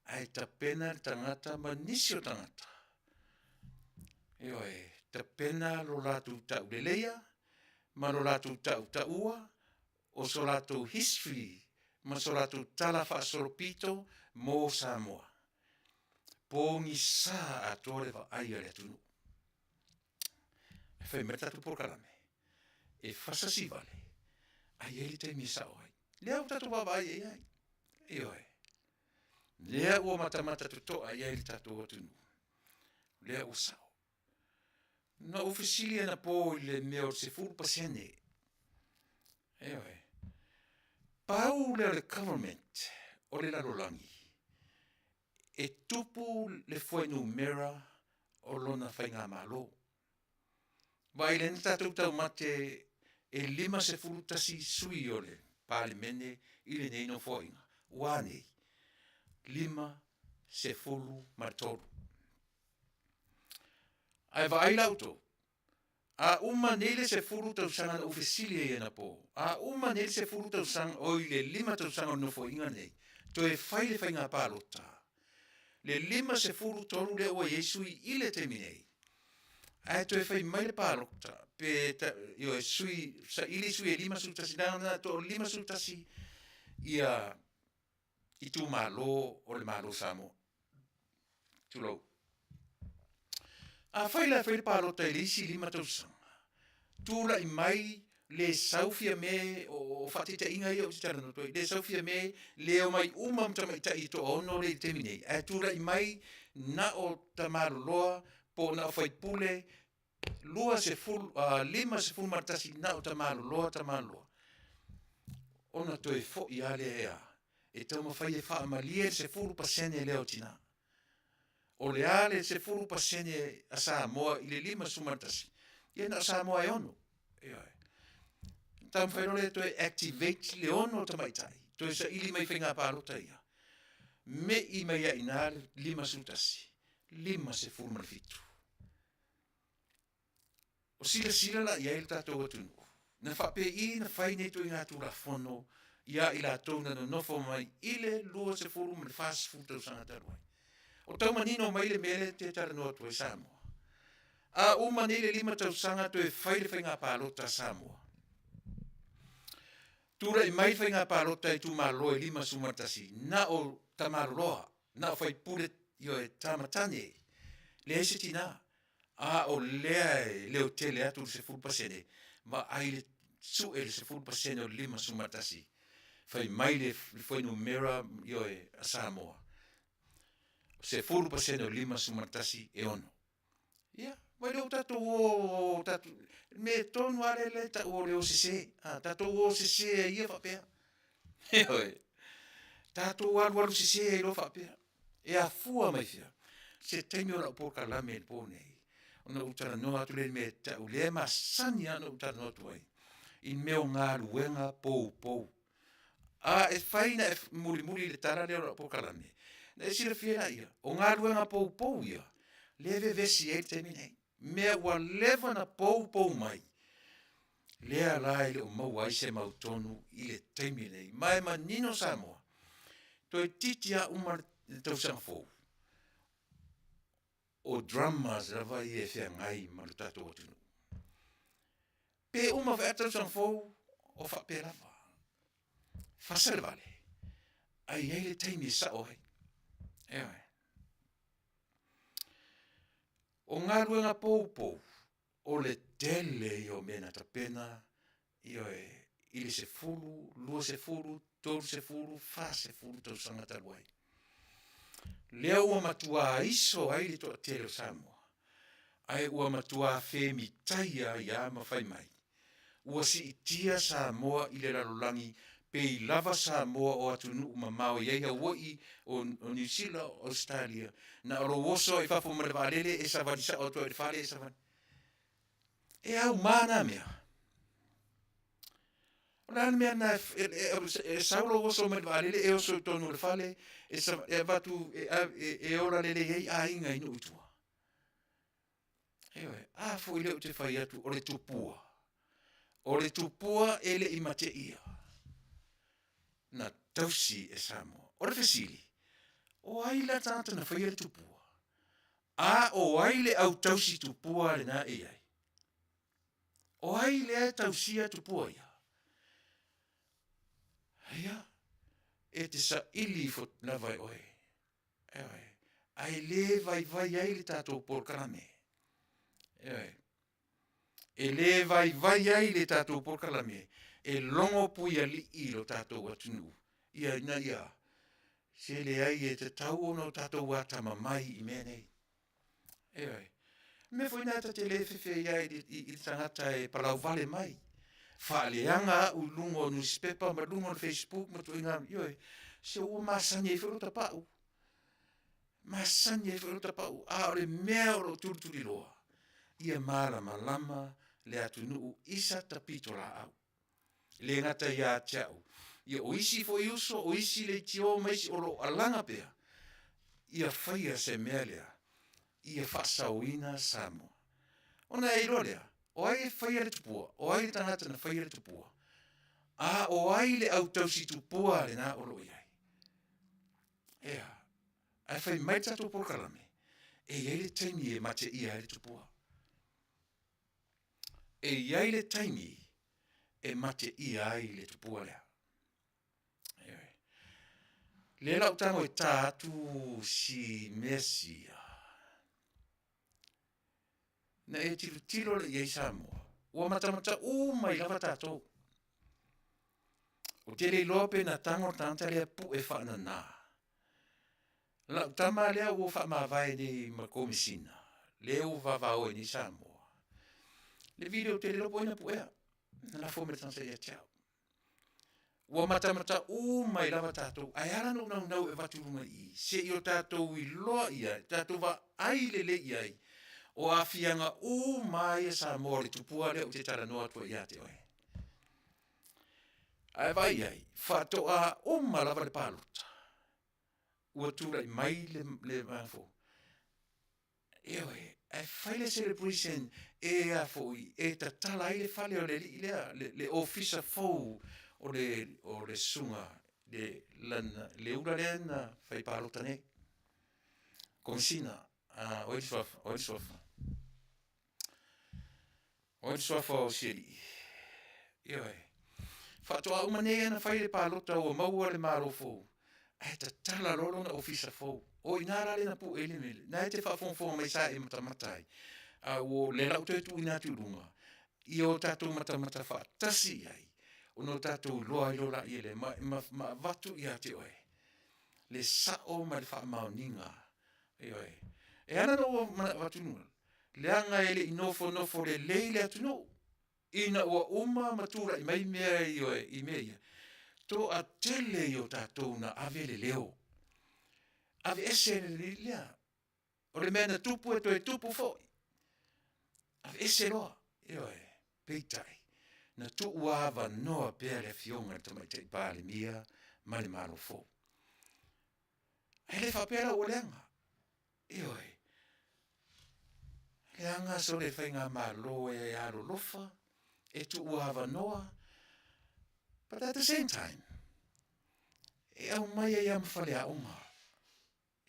Ae tapena le tagata ma nisi o tagata. Ioe, tapena lo latou tauleleia ma lo latou tautaua o so latou history ma so latou tala faasolopito mo Samoa. Pogisa atoa le vaai a le atunuu. E fai mai le tatou polokalame. E fasasi vale, a i ai le taimi e sao ai. Lea ua tatou vaavaai i ai. Ioe. Lea ua matamata totoa i ai le tatou atunuu. Lea ua sao. Na ou fesili anapo i le mea o le 10%. Ioe. Pau lea o le government o le lalolagi e tupu le fuainumera o lona faigamalo. Vaai lea na tatou taumate e 51 sui o le Palemene i lenei Nofoaiga, ua a nei? 53. Ae vaai la outou, a uma nei le 10 tausaga na ou fesili ai anapo, a uma nei le 10 tausaga, oi le 5 tausaga o le Nofoaiga lenei, toe fai le faiga palota, le 53 lea ua i ai sui i le taimi nei, ae toe fai mai le palota, pe ta, ioe, sui, saili sui e 51, leaga na to 51 ia itumalo o le Malo o Samoa. Tulou. Afai la e fai le palota i le isi 5 tausaga, tulai mai le sau Fiame, o faataitaiga ia ou te talanoa atu ai, le sau Fiame, le omai uma ma tamaitai e toaono lea i le taimi nei, ae tulai mai na o tamaloloa po o na o faipule 20, 51 na o tamaloloa, tamaloloa, ona toe foi lava lea e a? E taumafai e faamalie le 10% lea o tina. O le a le 10% a Samoa i le 51, ia na o Samoa e 6. Ioe. Taumafai loa lea toe activate le 6 tamaitai, toe saili mai faiga palota ia. Me'i mai ai i ina le 51, 57. O silasila la i ai le tatou atunuu, na faapei na fai nei ituaiga Tulafono ia i latou na nonofo mai i le 20 ma le 40 tausaga talu ai. O tau manino mai le mea lea e te talanoa atu ai Samoa. A uma nei le 5 tausaga toe fai le faiga palota a Samoa. Tulai mai le faiga palota i itumalo e 51, na o tamaloloa, na o faipule, ioe, tamatane, leai se tina. A o lea e leotele atu le 10%, vaai le sue le 10% o le 51, fai mai le fuainumera, ioe, a Samoa, 10% o le 51 e 6. Ia, vai lea ua tatou o, tatou, mea tonu lava lea e tau o le o sese. A, tatou o sese ai ia faapea. Ioe. Tatou alualu sese ai loa faapea. E afua mai fea? Se taimi o lau polokalame i le po nei, ona ou talanoa atu lea i le mea e tau, lea e masani lava ona ou talanoa atu ai, i mea o galuega poupou. A e fai na e mulimuli i le tala lea o lau polokalame, na e silafia laia, o galuega poupou ia, lea e vevesi ai le taimi nei. Mea ua leva na poupou mai, lea la e le o maua ai se mautonu i le taimi nei. Ma e manino Samoa, toeitiiti lava uma le tausaga fou, o dramas lava ia e feagai ma lo tatou atunuu. Pe uma foi a tausaga fou, o faapea lava. Fasa le vale, ae i ai le taimi e sao ai. Ioe. O galuega poupou, o le tele ia o mea na tapena, ioe, i le 10, 20, 30, 40 tausaga talu ai. Lea ua matua iso ai le toatele o Samoa, ae ua matua femitaia ai lava ma fai mai, Ua siitia Samoa i le lalolagi pei lava Samoa o atunuu mamao e i ai Hawaii, o Niu Sila, o Ausetalia. Na o lou oso lava i fafo ma le vaalele e savali sao atu ai i le fale e savali. E auma na mea. O le a le mea lena e sau lou oso mai le vaalele e oso i totonu o le fale e avatu e ola lelei ai aiga i nuu i tua. Ioe, a foi lea ou te fai atu o le tupua. O le tupua e le i mateia na tausi e Samoa. O le fesili, o ai la tagata na faia le tupua? A o ai le au tausi tupua lena e i ai? O ai lea e tausia tupua ia? Ia, e te saili ifo lava e oe. Ioe, ae le vaivai ai le tatou polokalame. Ioe. E lē vaivai ai le tatou polokalame e logo puialii i lo tatou atunuu, ia ina ia se leai e tatau ona o tatou atamamai i mea nei. Ioe. O le mea foi lena ta te le fefe ai i le tagata e palauvale mai, faaleaga au i luga o nusipepa ma luga o le Facebook ma ituaiga, ioe, se ua masani ai foi lota pau. Masani ai foi lota pau, a o le mea o lo o tulituliloa, ia malamalama le atunuu i sata pitolaau. E le gata ia te au, ia o isi foi uso, o isi leitio ma isi o lo o alaga pea, ia faia se mea lea, ia faasaoina Samoa. Ona e iloa lea, o ai e faia le tupua, o ai le tagata na faia le tupua, a o ai le au tausi tupua lena o lo o i ai. Ea, ae fai mai le tatou polokalame, e i ai le taimi e mateia ai le tupua. E i ai le taimi e mateia ai le tupua lea. Ioe. Lea la ou tago e ta atu si mea sia. Na e tilotilo lea i ai Samoa. Ua matamata mai lava tatou. Ou te le iloa pe na tago le tagata lea pue faanana. Lau tama lea ua faamavae nei ma Komesina, lea ua vavao ai nei Samoa. Le video ou te le iloa po o ai na puea. Na lafo mai le tagata ia te au. Ua matamata mai lava tatou, ae ala ona ou naunau e avatu i luga i i, se i o tatou iloa i ai, tatou vaai lelei i ai, o aafiaga uma lava ia Samoa o le tupua lea ou te talanoa atu ai ia te oe. Ae vaai i ai, faatoa uma lava le palota, ua tulai mai le, le vaega fou. Ioe, ae fai le celebration e a foi, e tatala ai le fale o le alii lea, le, le ofisa fou o le, o le susuga, le, lana, le ula lea na fai palota nei. Komesina, a, o ai le suafa, o ai le suafa. O ai le suafa o si alii? Ioe. Faatoa uma nei ana fai le palota ua maua le Malo fou, ae tatala loa lona ofisa fou. O i ina la lea na pue ai le mele. Na e te faafogafoga mai sa e matamata ai. A ua lea la ua toe tuuina atu i luga, ia o tatou matamata faatasi i ai, ona o tatou iloa ai loa laia lea, ma, ma, ma avatu ia te oe le sao ma le faamaoniga. Ioe. E ala ona ou avatu i luga, leaga e le i nofonofo lelei le atunuu ina ua uma ma tulai mai mea ioe i mea ia, toatele i o tatou na ave le leo, aveese le lea, o le mea na tupu e toe tupu foi, aveese loa, ioe. Peitai, na tuu avanoa pea le Afioga i le Tamaitai Palemia ma le Malo fou. Ae le faapea la ua leaga. Ioe. Leaga sole faigamalo e alolofa, e tuu avanoa, but at the same time, e aumai ai lava ma faleaoga.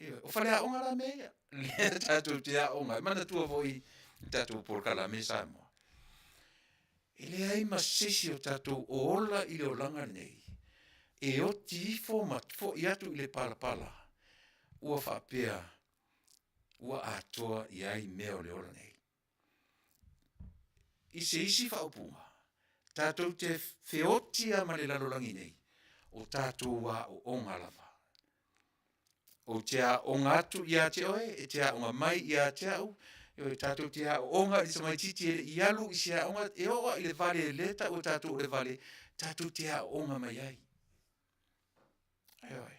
Ioe, o faleaoga la mea ia, lea tatou te aoga ai. Manatua foi i tatou polokalame Samoa. E leai ma se isi o tatou o ola i le olaga lenei e oti ifo ma foi atu i le palapala ua faapea ua atoa i ai mea o le ola nei. I se isi faaupuga, tatou te feoti lava ma le lalolagi nei, o tatou aoaoga lava. Ou te aoga atu ia te oe, e te aoga mai ia te au, ioe, tatou te aooga i le tamaitiiti e le i alu i se aoga, e oo lava i le vale lea e tau e tatou o le vale, tatou te aooga mai ai. Ioe.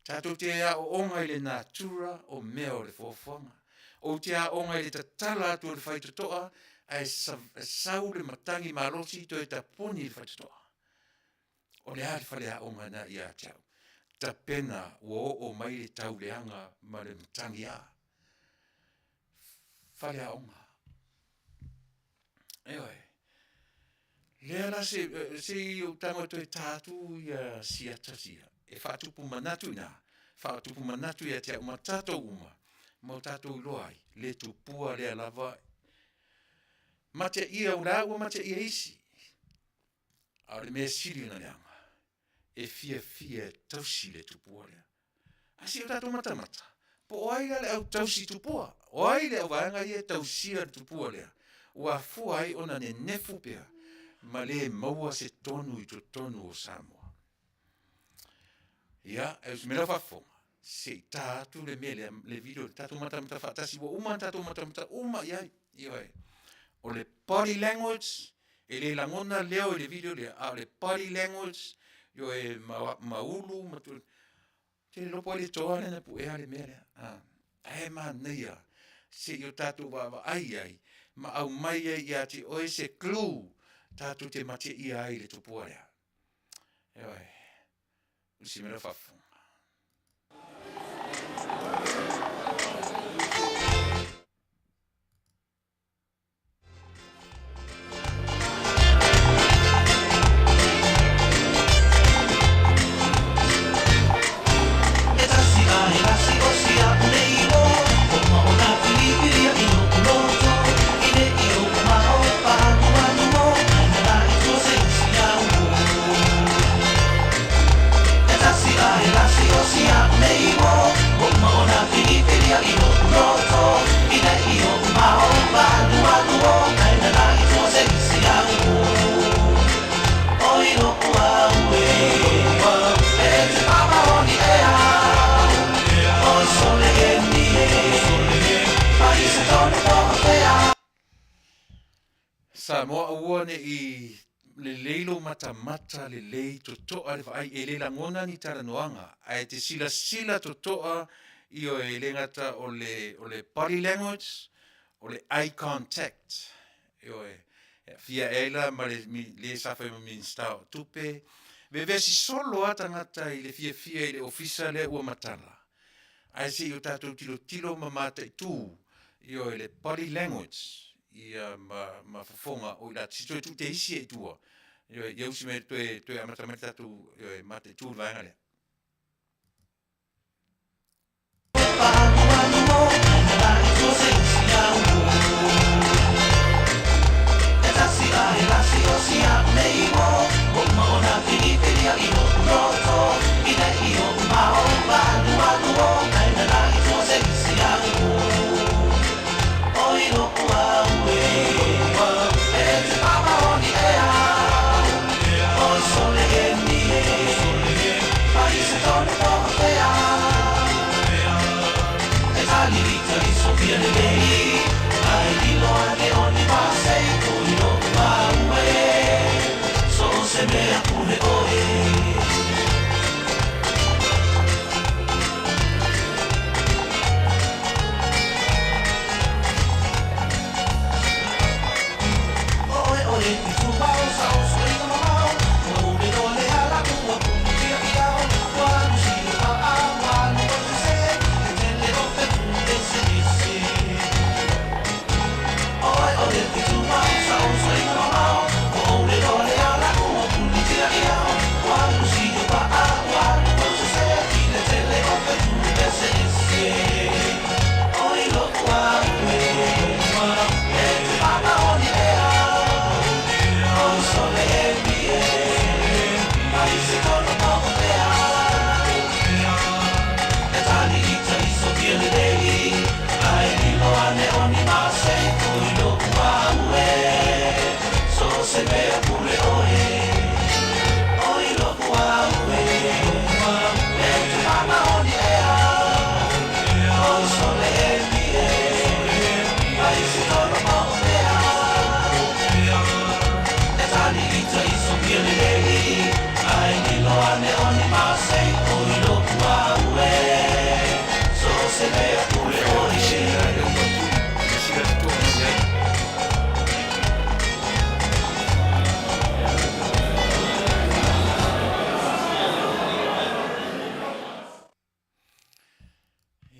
Tatou te aooga i le natura o mea o le foafoaga. Ou te aoga i le tatala atu o le faitotoa, ae sau le matagi malosi toe tapuni i le faitotoa. O le a le faleaoga na ia te au? Tapena ua oo mai le tauleaga ma le matagiā. Faleaoga. Ioe. Lea la se, se i ou tago e toe tā atu ia siata sia, e faatupu manatu ina, faatupu manatu ia te au ma tatou uma, ma o tatou iloa ai, le tupua lea lava, mateia o la ua mateia isi, A o le mea sili ona leaga, e fiafia e tausi le tupua lea. A se i o tatou matamata, po o ai la le au tausi tupua? O ai le auvaega ia e tausia le tupua lea? Ua afua ai ona nenefu pea ma lē maua se tonu i totonu o Samoa. Ia, e usi mai lau faafofoga, se i ta atu le mea lea, le video tatou matamata faatasi, ua uma ona tatou matamata uma i ai. Ioe. O le body language, e le lagona leo i le video lea, a o le body language, ioe, ma ulu ma ou te le iloa po o ai le toa lea na puea le mea lea. Ae manaia se i o tatou vaavaai i ai ma aumai ai ia te oe se clue tatou te mateia ai le tupua lea. Ioe. Usi mai lau faafofoga. Samoa aua ne i lelei lou matamata lelei totoa le vaai e le lagona ni talanoaga ae te silasila totoa ioe e le gata o le o le body language o le eye contact ioe e aafia ae ai la ma le le sa fai ma Minisita o Tupe vevesi solo lava tagata i le fiafia i le ofisa lea ua matala ae se i o tatou tilotilo ma mataitu ioe le body language ia ma, ma fofoga o i latou se toe tuu te isi i tua ioe ia usi mai toe toe amata mai le tatou ioe mataitu le vaega lea.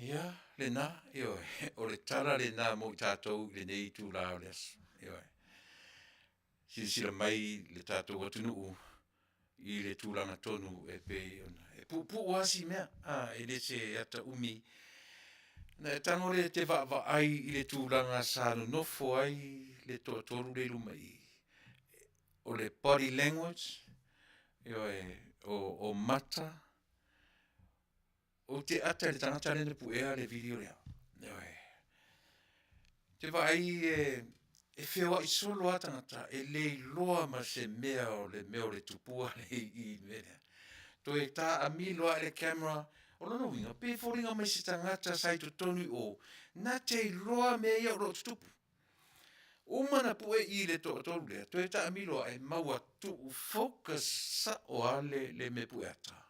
Ia, lena, ioe, o le tala lena mo i tatou i lenei itula o le aso. Ioe. Silasila mai le tatou atunuu i le tulaga tonu e pei ona e puupuu lava si mea, a, e le se ata umi. Na e tago lea e te vaavaai i le tulaga sa nonofo ai le toatolu lea i luma i i. O le body language, ioe, o mata. Ou te ata i le tagata lea na puea le video lea. Ioe. Te vaai e, E feoai solo lava tagata e le iloa ma se mea o le mea o le tupua lea i i i le mea lea. Toe taamilo lava i le camera, o lona uiga, pei e foliga mai se tagata sa i totonu i o na te iloa mea ia o lo o tutupu. Uma ona pue i i le toatolu lea, toe taamilo ae ma ua tuu focus sao lava le mea pue ata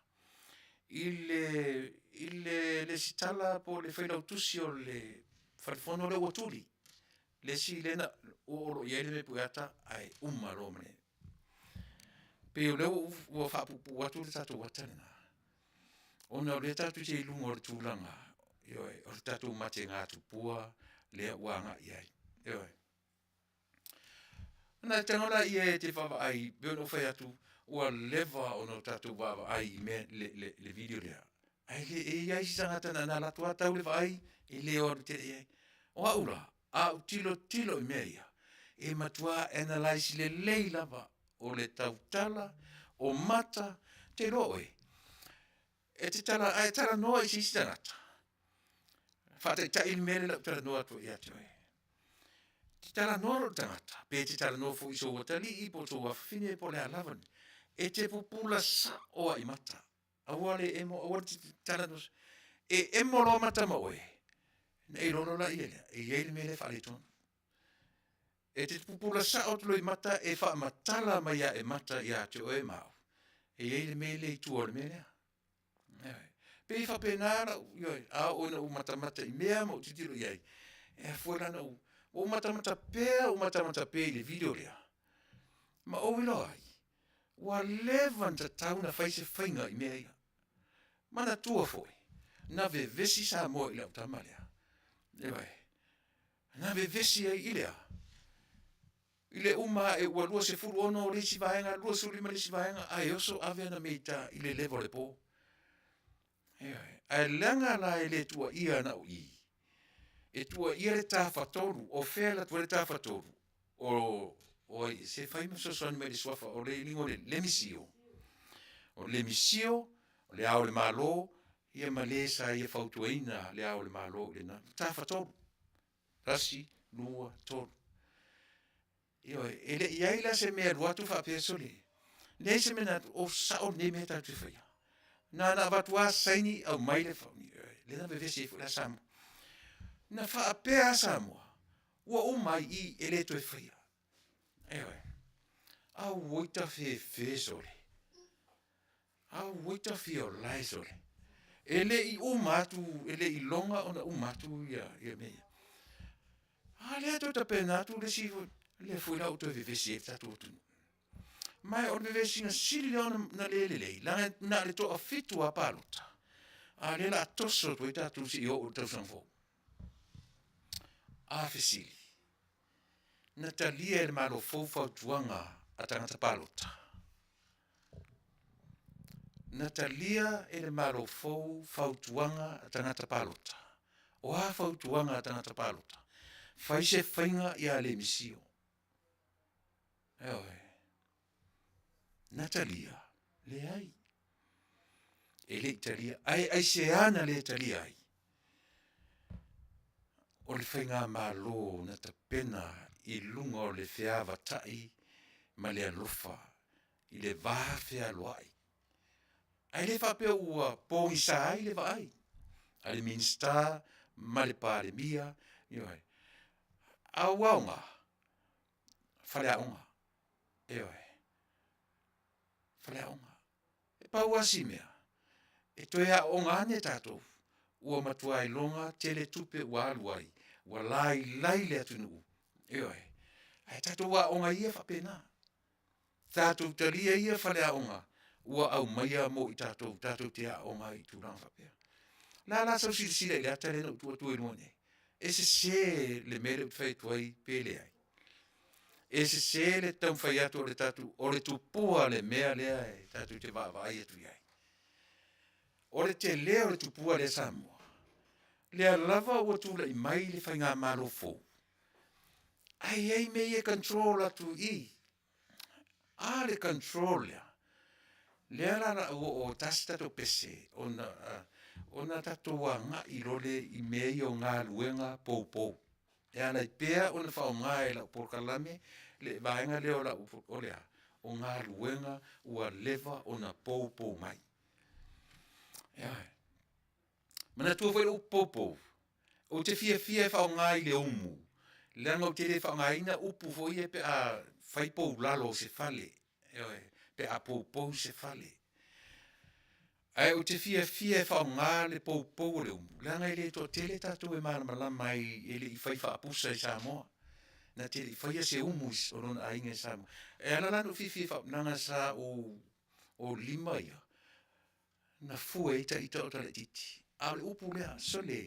i le resitala po o le failautusi o le Fale Fono lea ua tuli, le isi lea na oo loa i ai le mea pue ata ae uma loa ma le… E pei o lea ua faapuupuu atu le tatou ata lena, ona o lea tatou te i luga o le tulaga, ioe, o le tatou matenatupua lea ua agai i ai, ioe. Ona e tago lea e te vaavaai e pei ona ou fai atu ua leva ona tatou vaavaai i le video lea, ae e i ai isi tagata na ona alu atu lava tau le vaai e le o alu tele i ai. O au la, a ou tilotilo i mea ia, e matua analyse lelei lava, o le tautala, o mata, ou te iloa oe, a e talanoa i se isi tagata, faataitai le mea lea o le a ou talanoa atu ai ia te oe. E te talanoa loa i le tagata, pe te talanoa foi i sou atalii po o sou afafine po o le a lava le mea, e te pupula sao lava i mata, aua le emo aua le talanoa. E emo loa mata ma oe, ona e iloa loa lea, e i ai le mea lea e faaletonu. E te pupula sao atu loa i mata e faamatala mai lava e mata ia te oe ma au, e i ai le mea lea i tua o le mea lea. Ioe. E pei e faapena lau, ioe, a oo ina ou matamata i mea ma ou tilotilo i ai, e afua la ona ou… Ua ou matamata pea matamata pea i le video lea, ma ou iloa ai, ua leva ona tatau ona fai se faiga i mea ia. Manatua foi, na vevesi Samoa i lau tama lea, ioe, na vevesi ai i le a? I le uma ae ua 26 le isi vaega, 25 le isi vaega, ae oso ave ana mea i le leva o le po. Ioe. Ae leaga la e le tuuaia na o i, e tuuaia le Tafatolu. O fea e alu atu ai le Tafatolu? O ai? Se fai ma fesoasoani mai i le suafa o le iliga o le Lemi Sio, o Lemi Sio, o Le Ao o le Malo, ia ma le sa ia fautuaina Le Ao o le Malo i lena Tafatolu, tasi, lua, tolu. Ioe, e le i i ai la se mea e alu atu faapea, sole, leai se mea na alu atu, o sao lenei mea tatou te faia. Na ona avatu lava saini aumai le, lea na vevesi ai foi la Samoa. Na faapea lava Samoa, ua uma ai i i, e le toe faia. Ioe. Auoi tafefe sole, auoi tafiolae sole. E le i uma atu, e le i iloga ona uma atu ia mea ia. A lea toe tapena atu le isi, lea foi la ua toe vevesi ai le tatou atunuu. Ma o le vevesiga sili lea ona le lelei, leaga na o le toafitu lava palota, a o lea o le a toso atu ai tatou seia oo i le tausaga fou. A fesili, na talia e le Malo fou fautuaga a tagata palota? Na talia e le Malo fou fautuaga a tagata palota? O a fautuaga a tagata palota? Fai se faiga ia Lemisio. Ioe. Na talia? Leai. E le i talia. Ae aisea na le talia ai? O le faigamalo na tapena i luga o le feavatai ma le alofa i le va fealoai. Ae le faapea ua pogisa ai le vaai a le Minisita ma le Palemia, ioe. A ua aoga? Faleaoga, ioe, faleaoga. E pau lava si mea, e toe aooga ane tatou, ua matua iloga tele tupe ua alu ai, ua lailai le atunuu, ioe. Ae tatou aooga ia faapena, tatou talia ia faleaoga ua aumaia mo i tatou tatou te aooga ai i tulaga faapea. O le a la sau silasila i le ata lea na ou tuu atua i luga nei? E sese le mea lea ou te fai atu ai pe leai? E sese le taumafai atu o le tatou, o le tupua le mea lea e tatou te vaavaai atu i ai. O le tele o le tupua lea Samoa, lea lava ua tulai mai le faigamalo fou, ae i ai mea ia e control atu i i. A le control lea, lea la o le a ou oo tasi tatou pese ona tatou agai loa lea i mea ia o galuega poupou. E ala ai pea ona faaaoga e lau polokalame le vaega lea o lau o le a? O galuega ua leva ona poupou mai. Ioe. Manatua foi le upu poupou, ou te fiafia e faaaoga i le umu, leaga ou te le faaaogaina upu foi ia pe a fai pou lalo o se fale, ioe, pe a poupou se fale. Ae ou te fiafia e faaaoga le poupou o le umu, leaga e le toatele tatou e malamalama ai e le i fai faapusa i Samoa. Na te le i faia se umu o lona aiga i Samoa. E ala la ona ou fiafia e faaaoga, leaga sa ou o lima ia, na fue ai ta ita o talaititi. A o le upu lea, sole,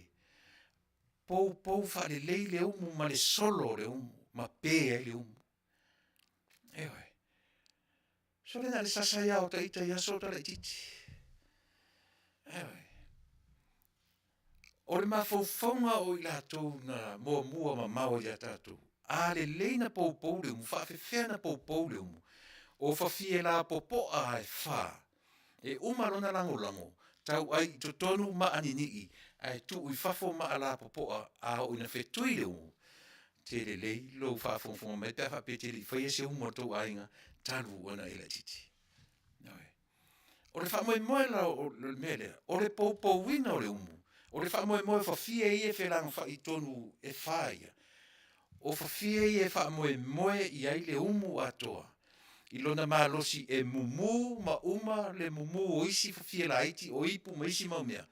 poupou faalelei le umu ma le solo o le umu, ma pe ai le umu. Ioe. Sole na o le sasa ai lava o ta ita i aso o talaititi. Ioe. O le mafaufauga o i latou na muamua mamao ia tatou, a lelei na poupou le umu, faafefea na poupou le umu, o fafie lapopoa e fa, e uma lona lagolago, tauai i totonu maa ninii, ae tuu i fafo maa lapopoa a oo ina fetui le umu, te lelei lou faafogafoga mai pe a faapea e te le i faia se umu a lo outou aiga talu ona e laitiiti. O le faamoemoe la o le mea lea, o le poupouina o le umu, o le faamoemoe o fafie ia e felagafai i totonu e fa ia, o fafie ia e faamoemoe i ai le umu atoa i lona malosi e mumu ma uma le mumu o isi fafie laiti, o ipu ma isi mau mea,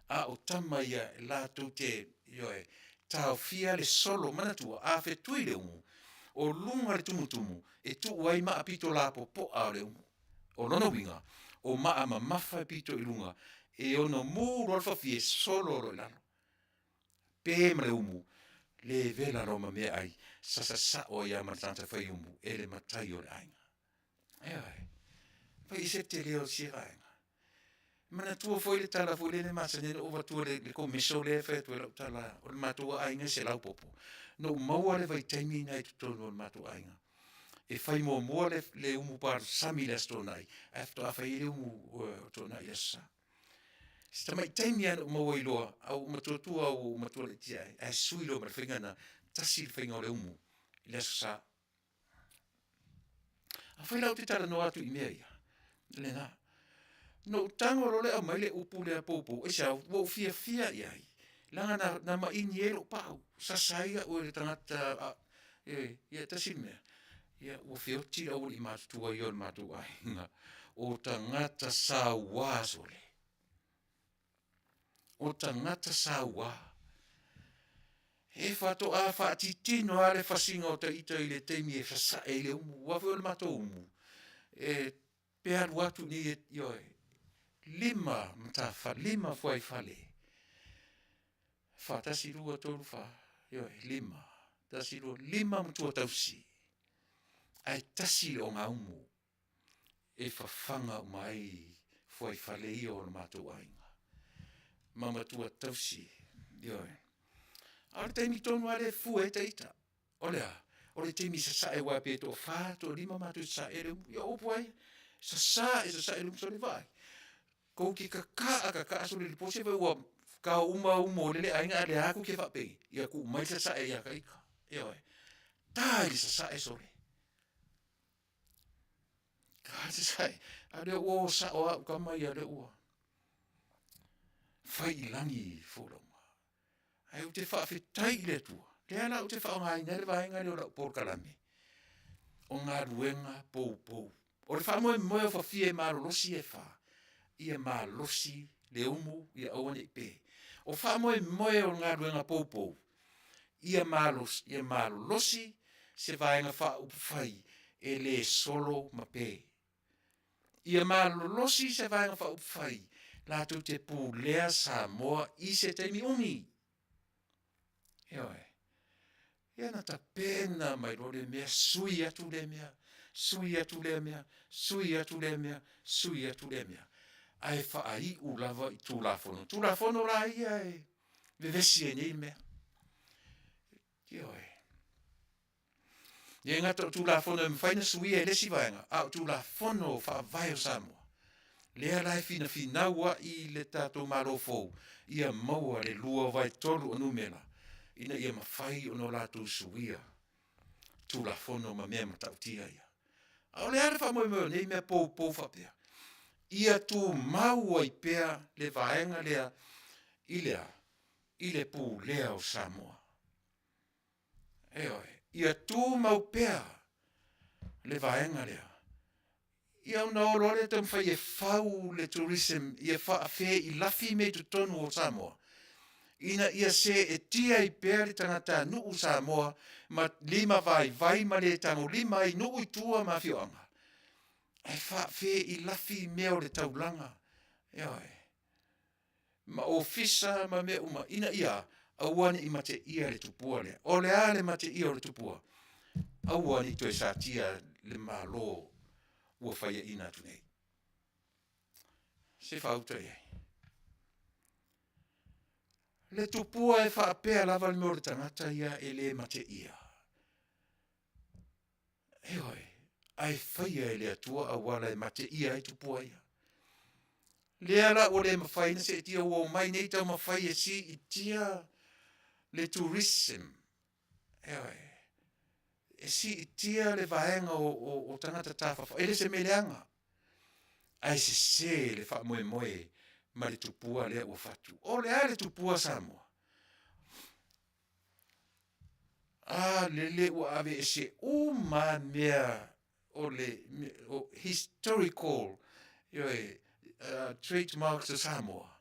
a o tama ia latou te, ioe, taofia le solo. Manatua, a fetui le umu, o luga o le tumutumu e tuu ai maa pito lapopoa o le umu. O lona uiga, o maa mamafa e pito i luga, e ono mu loa le fafie, solo loa i lalo. Pe ma le umu, le vela loa ma meaai, sasa sao ai lava ma le tagata fai umu e le matai o le aiga. Ioe. Fai ese le tele o sia vaega. Manatua foi le tala foi lele masani ai ona ou avatua le, le komeso lea e fai atu ai lau tala o le matou aiga e 100 popo. Na ou maua le vaitaimi lena i totonu o le matou aiga. E fai muamua le, le umu palusami i le Aso Toonai, ae faatoa fai ai le umu o Toonai i le Aso Sa. Si tamai taimi lava na ou maua ai loa, a ua ou matuatua ua ou matua laitiiti ae, ae sui loa ma le faiga lena, tasi le faiga o le umu i le Aso Sa. Afai la ou te talanoa atu i mea ia, lena. Na ou tago loa lea aumai le upu lea poupou, aisea? Ua ou fiafia i ai, leaga na, na maini ai lou pau, sasa ai au e le tagata, a, e, ia tasi le mea, ia ua feoti le aualii matutua ia o le matou aiga, o tagata saua sole. O tagata saua. E faatoa faatitino lava le fasiga o ta ita i le taimi e sasae ai le umu, aua foi o le matou umu, e pe alu atu nei, ioe, lima matafale, lima fuaifale, fa, tasi, lua, tolu, fa, ioe, lima, tasi, lua, lima matua tausi, ae tasi le ogaumu e fafaga uma ai fuaifale ia o le matou aiga ma matua tausi, ioe. A o le taimi tonu lava lea e fue ai ta ita, o le a? O le taimi sasae aua pe toafa, toalima matou e sasae le umu. Ia o upu lava ia, sasae, sasae le umu sole vaai. Kou te kakaa kakaa sole i le po se ua kao uma umu o lele aiga a o lea lava kou te faapei, ia tuu mai le sasae ia ta ita. Ioe. Ta i le sasae sole. A o lea ua o sao lava au tama ia lea ua fai i lagi folauga. Ae ou te faafetai i le Atua, lea la ou te faaaogaina ai le vaega lea o lau polokalame, o galuega poupou. O le faamoemoe o fafie malolosi e fa, ia malosi le umu ia aua ne i pe. O faamoemoe o le galuega poupou, ia malosi, ia malolosi se Vaega Faaupufai e le solo ma pe. Ia malolosi se Vaega Faaupufai latou te pulea Samoa i se taimi umi. Ioe. Ia na tapena mai loa le mea, sui atu lea mea, sui atu lea mea, sui atu lea mea, sui atu lea mea, ae faaiu lava i Tulafono. Tulafono la ia e vevesi ai nei mea. Ioe. E le gata o Tulafono e mafai ona suia e le isi vaega, a o Tulafono Faavae o Samoa, lea la e finafinau ai le tatou Malo fou ia maua le 2/3 o numera. ina ia mafai ona o latou suia Tulafono ma mea matautia ia. A o le a le faamoemoe o nei mea poupou faapea? Ia tumau ai pea le vaega lea i le a? I le pulea o Samoa. Ioe, ia tumau pea le vaega lea. Ia ona o loa lea taumafai e fau le tourism ia faafeilafi mea i totonu o Samoa, ina ia seetia ai pea le tagatanuu Samoa ma limavaivai ma le tagolima ai i nuu i tua ma afioaga, ae faafeilafi mea o le taulaga, ioe, ma ofisa ma mea uma ina ia aua ne i mateia le tupua lea. O le a le mateia o le tupua? Aua ne i toe satia le Malo ua faiaina atu nei. Se faauta i ai. Le tupua e faapea lava le mea o le tagata ia e le mateia. Ioe, ae faia e le Atua auala e mateia ai tupua ia. Lea la ua le mafai ona seetia ua omai nei taumafai e siitia le tourism. Ioe, e siitia le vaega o tagata tafafao. E le se mea leaga, ae sese le faamoemoe ma le tupua lea ua fatu. O le a le tupua Samoa? A lele ua aveese uma lava mea o le o historical ioe, trademarks o Samoa,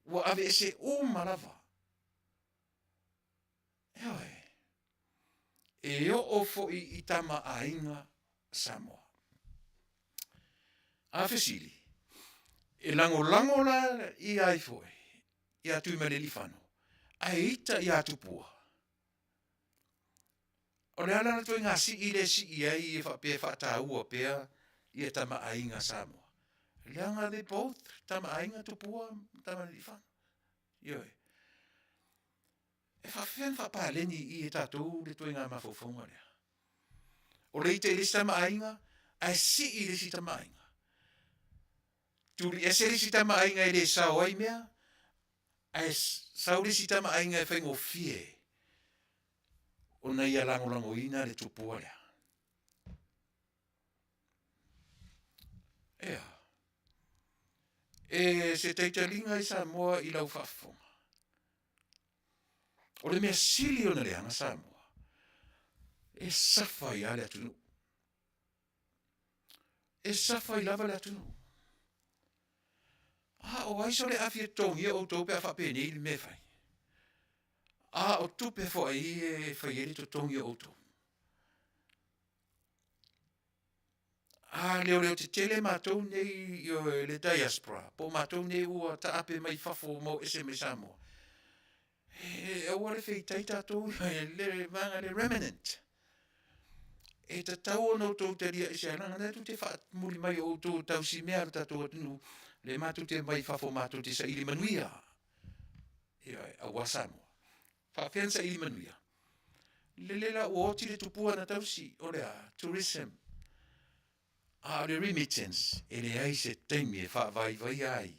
ua aveese uma lava. Ioe. E oo foi i tama aiga Samoa. A fesili, e lagolago la ia ai foi ia Tuimalealiifano, ae ita ia Tupua. O le a la le ituaiga sii lea e sii ai e faapea e faataua pea ia tama aiga Samoa? Leaga they both tama aiga Tupua ma Tamaalii Ioe. E faapefea ona faapaleni i i e tatou le ituaiga mafaufauga lea? O le ita i le isi tama aiga, ae sii i le isi tama aiga. Tuli ese le isi tama aiga e le sao ai mea, ae sau le isi tama aiga e faigofie ona ia lagolagoina le tupua lea. Ea, e se taitaliga i Samoa i lau faafofoga. O le mea sili ona leaga Samoa, e safa ai lava le atunuu. E safa ai lava le atunuu. A o ai sole a fia totogia outou pe a faapenei le mea e fai? A o tupe foi e fai ai le totogi o outou. A leoleotetele matou nei i le diaspora, po o matou nei ua taape mai fafo ma o ese mai Samoa, e aua le feitai tatou le vaega le remnant. E tatau ona outou talia i se alaga, lea tou te faamuli mai o outou tausimea a lo tatou atunuu, le matou te mai fafo matou te saili manuia. Ioe, aua Samoa. Faapefea ona saili manuia? Lele la ua oti le tupua na tausi, o le a? Tourism. A o le remittance, e leai se taimi e faavaivaia ai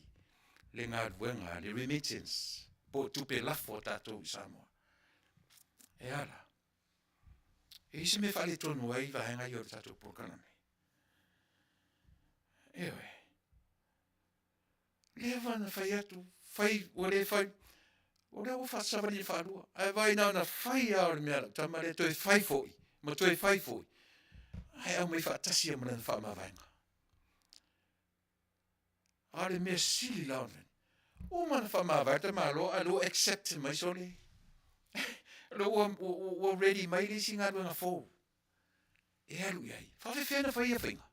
le galuega a le remittance, po o tupe lafo a tatou i Samoa. E a la? E i ai se mea e faaletonu ai vaega ia o le tatou polokalame. Ioe. Leva na fai atu, fai, ua le fai, o lea ua faasavali faalua. Ae vaai na ona fai lava o le mea a lau tama lea, toe fai foi, ma toe fai foi, ae aumai faatasi ai ma lana faamavaega. A o le mea sili la ona, uma ona faamavae le tamaloa, a o lea ua accept mai sole. O lea ua ready mai le isi galuega fou e alu i ai. Faafefea ona fai ia faiga?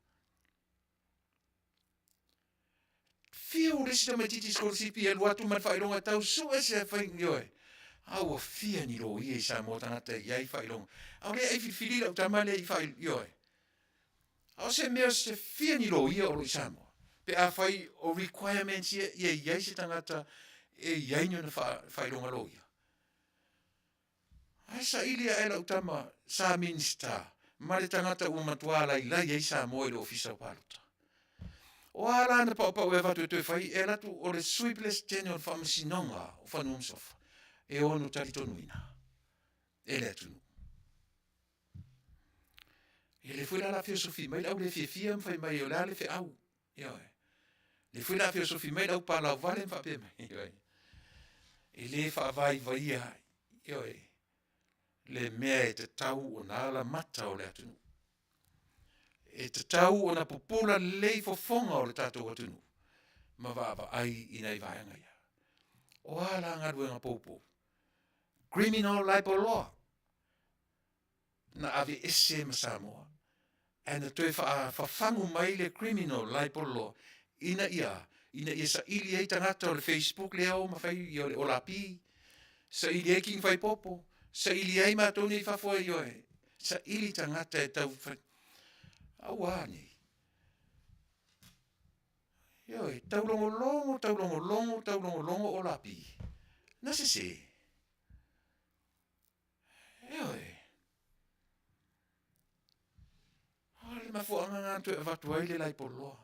Fiu le isi tamaitiiti sikolasipi e alu atu ma le faailoga e tau sue se faiga, ioe. A ua fia ni loia i Samoa tagata e i ai faailoga. A o lea e filifili lau tama lea i faailoga, ioe. A o se mea se fia ni loia o lo o i Samoa. Pe afai o requirements ia ia i ai se tagata e i ai ni ona faailoga loia. Ae saili ae lau tama sa Minista ma le tagata ua matua lailai ai Samoa i le Ofisa o Palota. O a la na paupau e avatu e toe fai, e alu atu o le Sui Peresetene o le Faamasinoga o Fanua ma Suafa. e ono talitonuina e le atunuu. Ia lea foi la o le a feosofi mai le au le fiafia ma fai mai o le a le feau. Ioe. Lea foi la a feosofi mai le au palauvale ma faapea mai. Ioe. E le faavaivaia ai. Ioe. Le mea e tatau ona alamata o le atunuu. E tatau ona pupula lelei fofoga o le tatou atunuu ma vaavaai i nai vaega ia. O a la galuega poupou? Criminal Libel Law na aveese ma Samoa ae na toe faafafagu mai le Criminal Libel Law ina ia ina ia saili ai tagata o le Facebook lea o ma fai ia o le Olapi, saili ai King Faipopo, saili ai matou nei i fafo ioe, saili tagata e tau fai. Aua nei. Ioe, taulogologo, taulogologo, taulogologo Olapi. Na sese. Ioe. O le mafuaaga lena na toe avatu ai le laipoloa.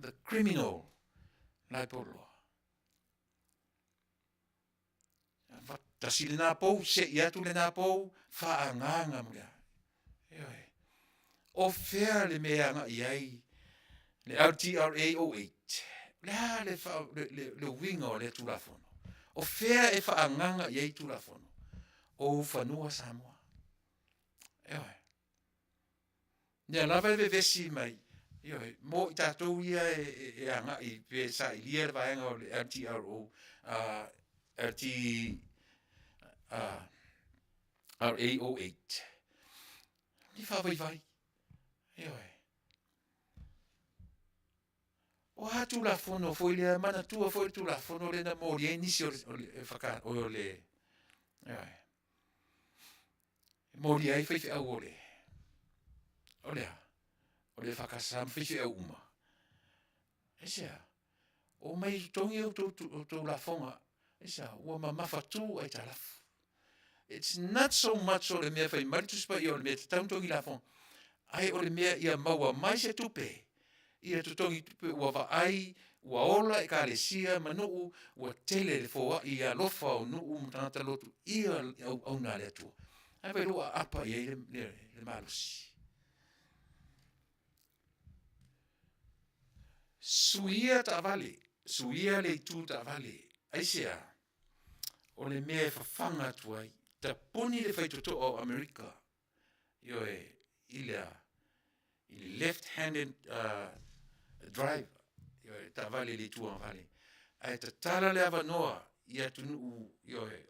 The criminal laipoloa. Tasi lena pou, sei atu lena pou, faaagaga mo le a. Ioe. O fea le mea e agai ai le LTRA 08? O le a le, le, le, le uiga o lea Tulafono? O fea e faaagaga i ai Tulafono? O ou fanua Samoa. Ioe. Lea lava e vevesi mai, ioe, mo i tatou ia e, e, e agai pe sailia le vaega o le LTRO, uh, LT, uh, RA08. Ni faavaivai. Ioe. O a Tulafono foi lea, manatua foi le Tulafono lea na moli ai nisi o le, o le, whaka, o le, ioe, e moli ai faifeau o le, o le a, o le whakasa ma faifeau uma. Aisea, o mai totogi outou lafoga, aisea, ua mamafatu aitalafu. It's not so much o le mea fai mai le Tusi Paia o le mea tatau ona totogi lafoga, ae o le mea ia maua mai se tupe, ia totogi tupe ua vaai, ua ola ekalesia ma nuu, ua tele le foai alofa o nuu ma tagata lotu ia auauna a le Atua. Ae vaai loa ua aapa i ai le, le, le malosi. Suia taavale, suia le itu taavale. Aisea? O le mea e fafaga atu ai, tapuni le faitotoa o Amerika, ioe, i le, i le left-handed drive, ioe, taavale i le itu agavale, ae tatala le avanoa i atunuu, ioe,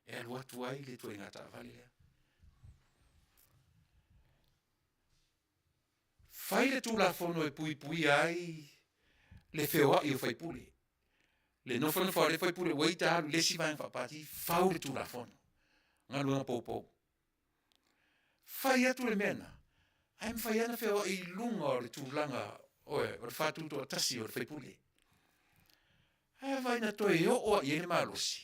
e alu atu ai le ituaiga taavale lea. Fai le Tulafono e puipuia ai le feoai o faipule. Le nofonofo a le faipule ua ita alu i le isi vaega faapati, fau le Tulafono. Galuega poupou. Fai atu le mea na, ae mafai lava ona feoai i luga o le tulaga oe, o le faatutoatasi o le faipule. Ae vaai na toe oo lava i ai le malosi,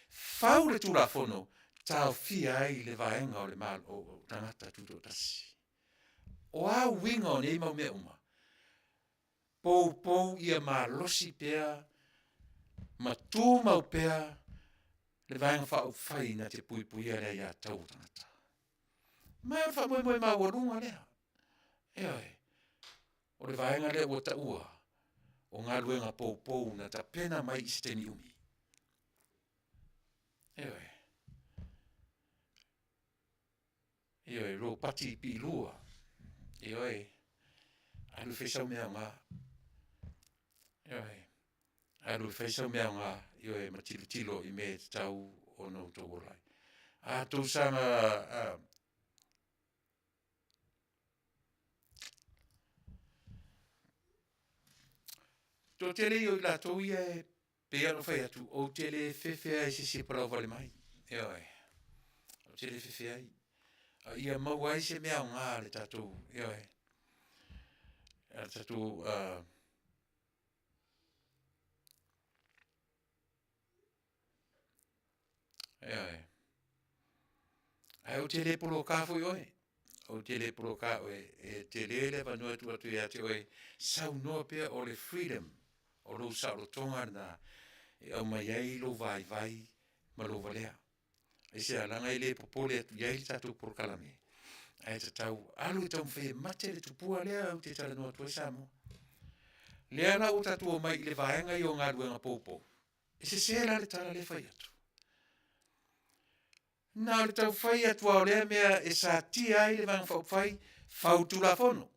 fau le Tulafono, taofia ai le vaega o le malo, o tagata tutoatasi. O a uiga o nei mau mea uma? Poupou ia malosi pea ma tumau pea le Vaega Faaupufai na te puipuia le aiatatau o tagata. Ma o le faamoemoe maualuga lea. Ioe, o le vaega lea ua taua o galuega poupou na tapena mai i se taimi umi. Ioe. Ioe, Ropati Piilua, ioe, alu e fai sau mea aoga. Ioe, alu e fai sau mea aoga, ioe, ma tilotilo i mea e tatau ona outou ola ai. A tou saga a, toatele ia o i latou ia e Pei lava ona fai atu, ou te le fefe lava i se isi e palau vale mai. Ioe. Ou te le fefe ai. A ia maua ai se mea aoga a le tatou, ioe. A le tatou ioe. Ae ou te le poloka foi oe. Ou te le poloka oe. E tele le avanoa e tuu atu ia te oe. Saunoa pea o le freedom, o lou saolotoga lena e aumai ai lou vaivai. ma lou valea. Aisea, leaga e le popole atu i ai le tatou polokalame, ae tatau alu e taumafai e mate le tupua lea ou te talanoa atu ai Samoa. Lea la ua tatou omai i le vaega ia o galuega poupou, e sese la le tala lea e fai atu. Na o le tau fai atu lava o lea mea e satia ai le Vaega Faaupufai, fau le Tulafono.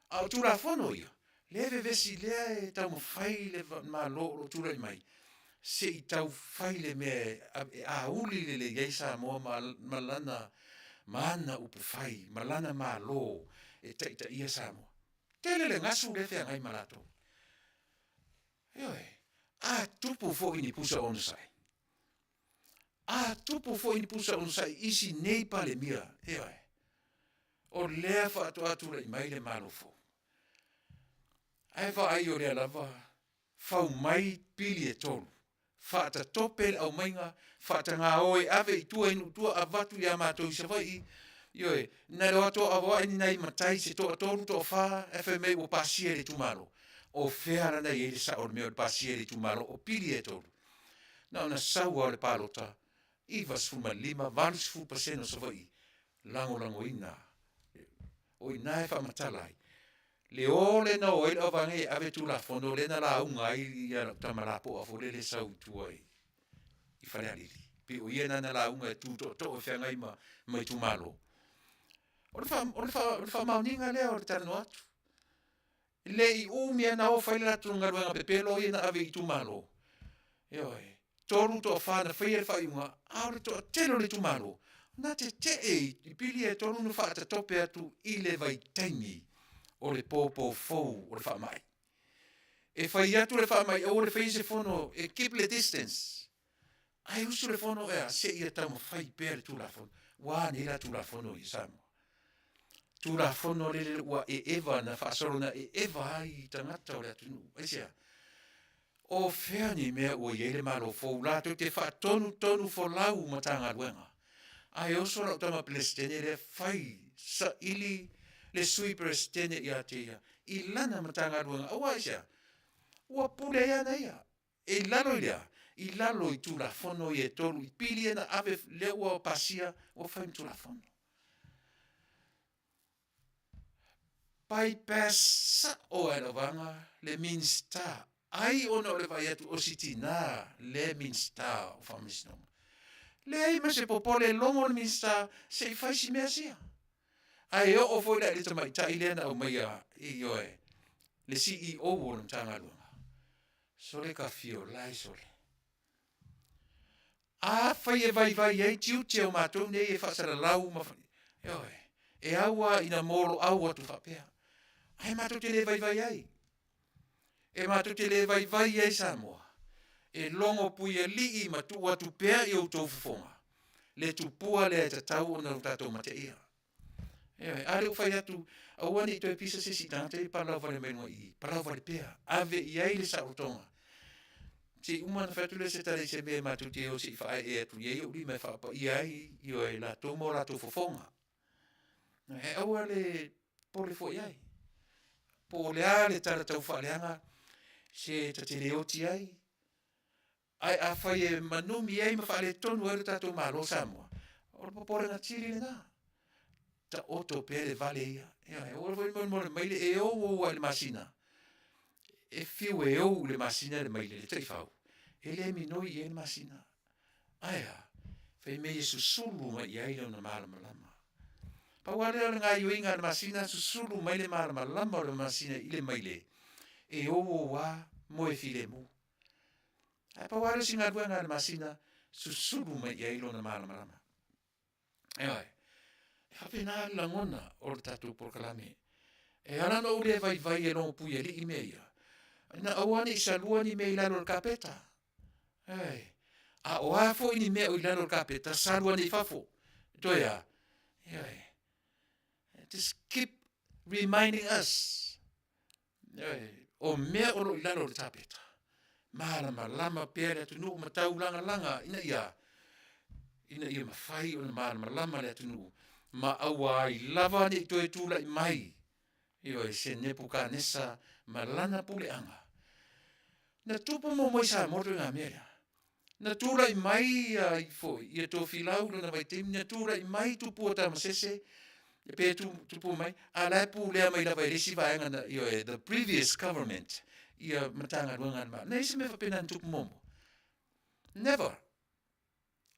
A o Tulafono ia, lea e vevesi, lea e taumafai le Malo o lo o tulai mai se i tau fai le mea e auli lelei ai Samoa ma lana ma ana upufai ma lana Malo e taitaia Samoa. Tele le gasu lea e feagai ma latou. Ioe, a tupu foi ni pusa onosai, a tupu foi ni pusa onosai i isi nei Palemia, ioe, o lea faatoa tulai mai le Malo fou. Ae vaai o lea lava fau mai pili e tolu, faatatope le aumaiga, faataga o e ave i tua i nuu i tua, avatu ia matou i Savaii, ioe, na o le o atu avoai ni nai matai se toatolu toafa ae fai mai ua pasia e le itumalo. O fea la na i ai le sao o le mea o le pasia e le itumalo o pili ia e tolu? Na ona sau lava o le palota, 95, 80% o Savaii lagolagoina. O i ina e faamatala ai le o lea na o ai le auvaega ia e ave Tulafono lea na lauga ai ia lau tama lapoa foi lele e sau i tua i Falealili. Pei o ia lena na lauga e tu tootoo e feagai ma itumalo. O le faamaoniga lea o le talanoa atu. E le i umi lava na o fai le latou galuega pepelo ia na ave i itumalo, ioe, tolu toafa na faia le faaiuga, a o le toatele o le itumalo na tetee i pili ia e tolu na faatatope atu i le vaitaimi o le popo fou o le faamai. E fai atu le faamai aua le faia se fono e keep le distance, ae usu le fono e a? Seia taumafai pea le Tulafono. Ua a nei la Tulafono ia Samoa? Tulafono lele ua eva na faasolo na eva ai tagata o le atunuu. Aisea? O fea ni mea ua i ai le Malo fou latou te faatonutonu folau Matagaluega? Ae oso lau tama Peresetene lea fai saili le Sui Peresetene ia te ia i lana Matagaluega. Aua aisea? Ua pule ai ana ia. E i lalo i le a? I lalo i Tulafono ia e tolu i pili ia na ave lea ua pasia ua fai ma Tulafono. Bypass sao lava e Lauvaga le Minisita, ai ona o le vaai atu o si tina le Minisita o Faamasinoga. Leai ma se popole, logo le Minisita se i fai si mea sia. Ae oo foi la i le tamaitai lea na aumaia, ioe, le CEO o le Matagaluega. Sole ka fio lae sole. Afai e vaivai ai tiute o matou nei e faasalalau ma ioe, e au lava ina moloau atu faapea. Ae matou te le vaivai ai. E matou te le vaivai ai Samoa. E logo puialii ma tuu atu pea i outou fofoga le tupua lea e tatau ona tatou mateia. Ioe, a lea ua fai atu, aua ne i toe pisa se isi i tagata ia palau vale mai luga i i, palau vale pea, ave i ai le saolotoga. Se i uma ona fai atu lea o se tala i se mea matou te o se i faaee atu i ai ou lima e faapaia ai, ioe, latou ma o latou fofoga. Ae aua le popole fua i ai. Po o le a le tala taufaaleaga, se ta te le oti ai, Ae afai e manumi ai ma faaletonu ai lo tatou Malo o Samoa, o le popolega tili lena. Taoto pea le vale ia. Ioe, aua foi le molemole maile e ou ou lava i le masina. E fiu e ou i le masina le maile, le taifau, e le minoi i ai le masina. Ae a? Fai mai e susulu mai i ai lona malamalama. Pau lava lea o le gaoioiga a le masina, susulu mai le malamalama o le masina i le maile, e ou ou lava moe filemu. Ae pau lava lea o si galuega a le masina, susulu mai i ai lona malamalama. Ioe, e faapena le lagona o le tatou polokalame. E ala ona ou le vaivai e logo puialii mea ia, ina aua ne i salua ni mea i lalo o le kapeta. Ioe, a o a foi ni mea o i lalo o le kapeta, salu ane i fafo. Toe a? Ioe, just keep reminding us O mea o lo o i lalo o le tapeta, malamalama pea le atunuu ma taulagalaga ina ia ina ia mafai ona malamalama le atunuu ma aua ai lava ne i toe tulai mai ioe se Nepukanesa ma lana puleaga. Na tupu muamua i Samoa le ituaiga mea lea. Na tulai mai ia ifo ia Tofilau i lona vaitaimi, na tulai mai Tupua Tamasese, pe tupu mai, a la e pulea mai lava e le isi vaega na, ioe, the previous government, ia Matagaluega a le Malo. Na i ai se mea faapena na tupu muamua? Never.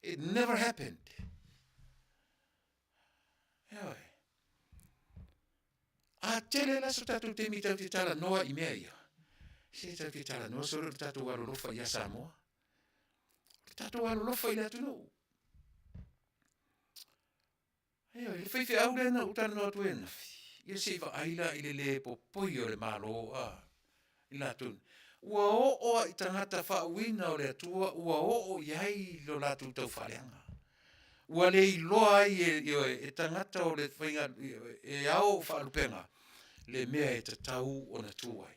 It never happened. Ioe. A tele la so tatou taimi tatou te talanoa i mea ia. Se tatou te talanoa solo le tatou alolofa ia Samoa. O le tatou alolofa i le atunuu. Ioe, le faifeau lea na ou talanoa atu ai ananafi, ia se i vaai la i le le popoi o le Malo a i latou. Ua oo lava i tagata faauuina o le Atua ua oo i ai lo latou taufaaleaga. Ua le iloa ai e, ioe, e tagata o le faiga e ao faalupega le mea e tatau ona tu ai.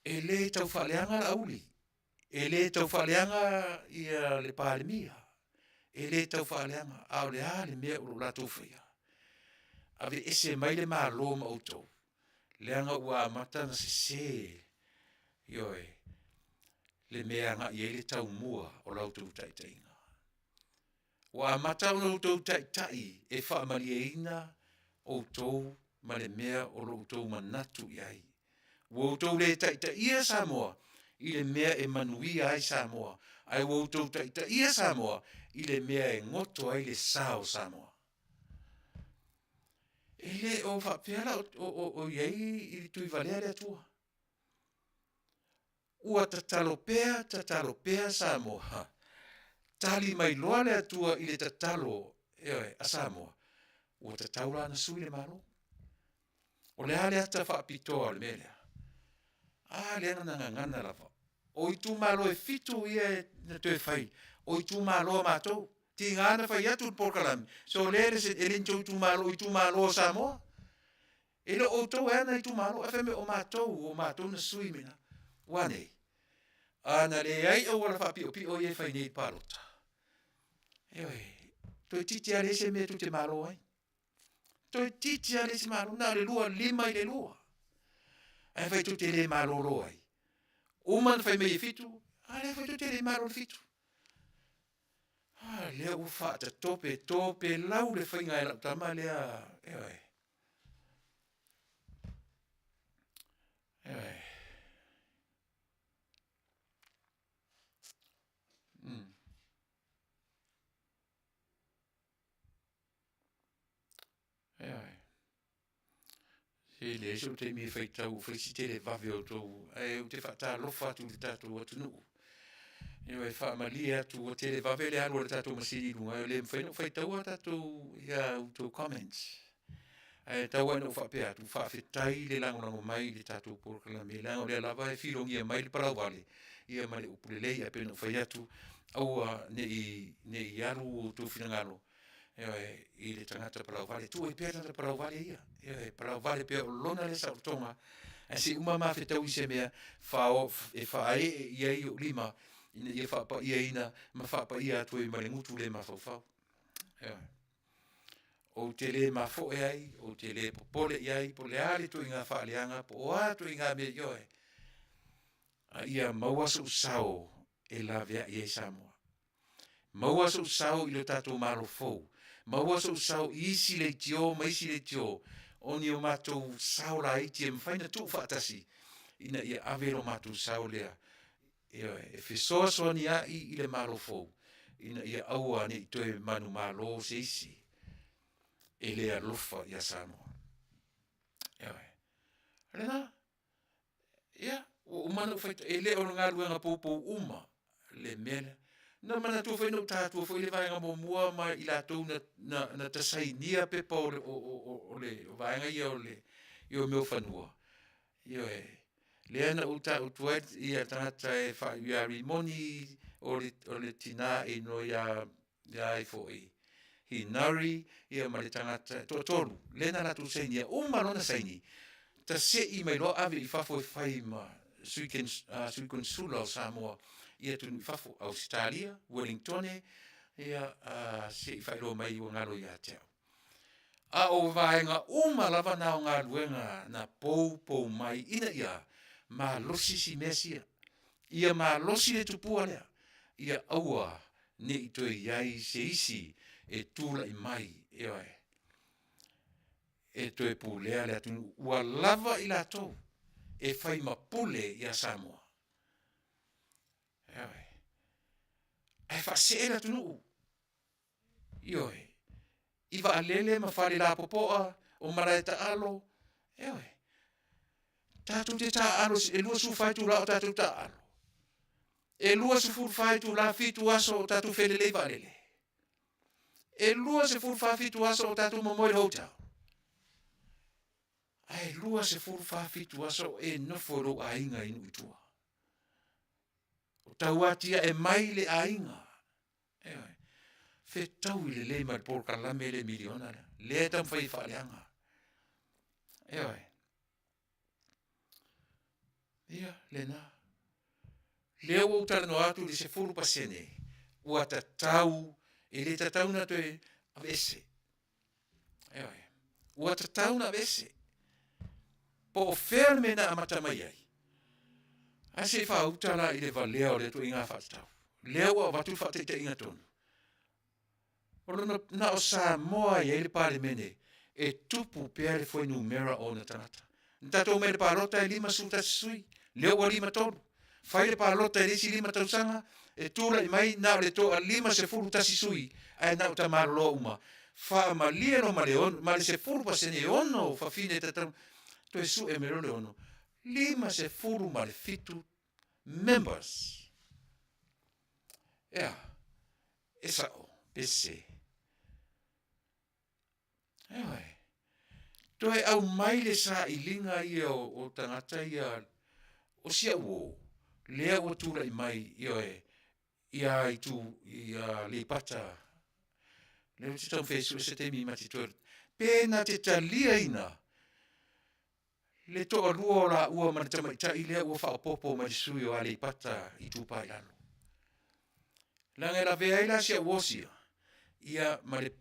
E le taufaaleaga Laauli, E le tau faaleaga ia le Palemia, e le tau faaleaga, a o le a le mea o lo o latou faia? Aveese mai le Malo ma outou, leaga ua amata ona sese, ioe, le mea e agai i ai le taumua o la outou taitaiga. Ua amata ona outou taitai e faamalieina outou ma le mea o lo outou manatu i ai. Ua outou le taitaia Samoa i le mea e manuia ai Samoa, ae ua outou taitaia Samoa i le mea e goto ai le sa o Samoa. E le o faapea la o i ai i le tuivalea le Atua. Ua tatalo pea, tatalo pea Samoa. Tali mai loa le Atua i le tatalo, ioe, a Samoa, ua tatau la ona sui le Malo. O le a le ata faapitoa o le mea lea? A lea na gagana lava. O itumalo e fitu ia na toe fai, o itumalo a matou. Tiga na fai atu le polokalame, so le e le ni tou itumalo, o itumalo o Samoa. E le o outou e ana itumalo, ae fai mai o matou, o matou na sui mai ina. Ua a nei? A na leai auala faapiopio ia e fai nei i le palota, ioe, toeitiiti lava leai se mea tou te malo ai. Toeitiiti lava leai se malo, na o le 2, 5 i le 2. Ae fai tou te le malolo ai. Uma ona fai mai e fitu, a lea foi tou te le malo i le fitu. A lea ua faatatope topelau le faiga e lau tama lea, ioe. Ioe. Ioe. Se leai sou taimi e faitau, fai si televave o outou, ae ou te faatalofa atu i le tatou atunuu. Ioe, faamalie atu, ua televave le alu a le tatou masini i luga, e le mafai ona ou faitaua tatou, ia outou comments. Ae tau lava ina ou faapea atu, faafetai le lagolago mai i le tatou polokalame, leaga o lea lava e filogia mai le palauvale, ia ma le upu lelei. Ae pei ona ou fai atu, aua ne i alu outou finagalo, ioe, i le tagata palauvale. Tuu ai pea le tagata palauvale ia, ioe, palauvale pea o lona lea saolotoga, ae se i uma ma fetaui i se mea fao, e faaee i ai ou lima ina ia faapaiaina ma faapaia atu ai ma le gutu le mafaufau. Ioe. Ou te le mafoe ai, ou te le popole i ai, po o le a le ituaiga faaleaga, po o a ituaiga mea, ioe. A ia maua sou sao e laveai ai Samoa. Maua sou sao i lo tatou Malo fou. Maua sou sao i isi leitio ma isi leitio, o ni o matou sao laiti e mafai ona tuufaatasi ina ia ave lo matou sao lea. Ioe, e fesoasoani ai i le Malo fou ina ia aua ne i toe manumalo se isi e le alofa ia Samoa. Ioe. O lena, ia, ua uma ona ou fai, e le o le galuega poupou uma le mea lea. Na manatua foi na ou tatua foi le vaega muamua ma i latou na, na, na tasainia pepa o le, o, o, o, le o vaega ia o le, i o mea o fanua. Ioe, lea na ou tautua ai ia tagata e faaiu ia Rimoni, o le, o le tina e igoa ia, ia ai foi Hinari, ia ma le tagata e toatolu, lea na latou sainia, uma loa ona saini, tasei mai loa ave i fafo e fai ma sui, sui konsula o Samoa i atunuu i fafo, Ausetalia, Wellingtone, ia, se i faailoa mai ua galo ia te au. A o vaega uma lava na o galuega na poupou mai ina ia malosi si mea sia. Ia malosi le tupua lea, ia aua ne i toe i ai se isi e tulai mai, ioe, e toe pulea le atunuu, ua lava i latou e fai ma pule ia Samoa. Ioe. Ae faasee le atunuu, ioe, i vaalele ma fale lapopoa, o malae taalo, ioe. Tatou te taaalo e 24 itula o tatou taaalo. E 24 itula 7 aso o tatou felelei i vaalele. E 24 7 aso o tatou momoe i le hotel. Ae 24 7 aso o e nofo i lou aiga i nuu i tua. O tauatiae mai le aiga. Ioe. Fetaui lelei ma le polokalame le miliona lea, lea e taumafai e faaleaga. Ioe. Ia, lena. Lea ua ou talanoa atu i le 10% ua tatau, e le tatau ona toe aveese. Ioe. Ua tatau ona aveese. Po o fea le mea na amata mai ai? Ae se i faauta la i le valea o lea ituaiga faatatau. Lea ua avatu le faataitaiga tonu. O lona, na o Samoa e i ai le Palemene e tupu pea le fuainumera o ona tagata. Na tatou omai i le palota e 51 sui, lea ua 53. Fai le palota i le isi 5 tausaga, e tulai mai na o le toa 51 sui, ae na o tamaloloa uma. Faamalie loa ma le ono, ma le 10% e ono fafine tatau, toe sue mai loa le ono, 57 members. Ea, e sa'o pe sese? Ioe. Toe aumai le sailiga ia o tagata ia o si au uo, lea ua tulai mai, ioe, ia itu ia Aleipata, lea ou te taumafai e sue se taimi ma te toe, pe na te taliaina le toalua o laua ma le tamaitai lea ua faaopoopo mai le sui o Aleipata Itupa i Lalo. Leaga e lavea ai la si au uo sia, ia ma le,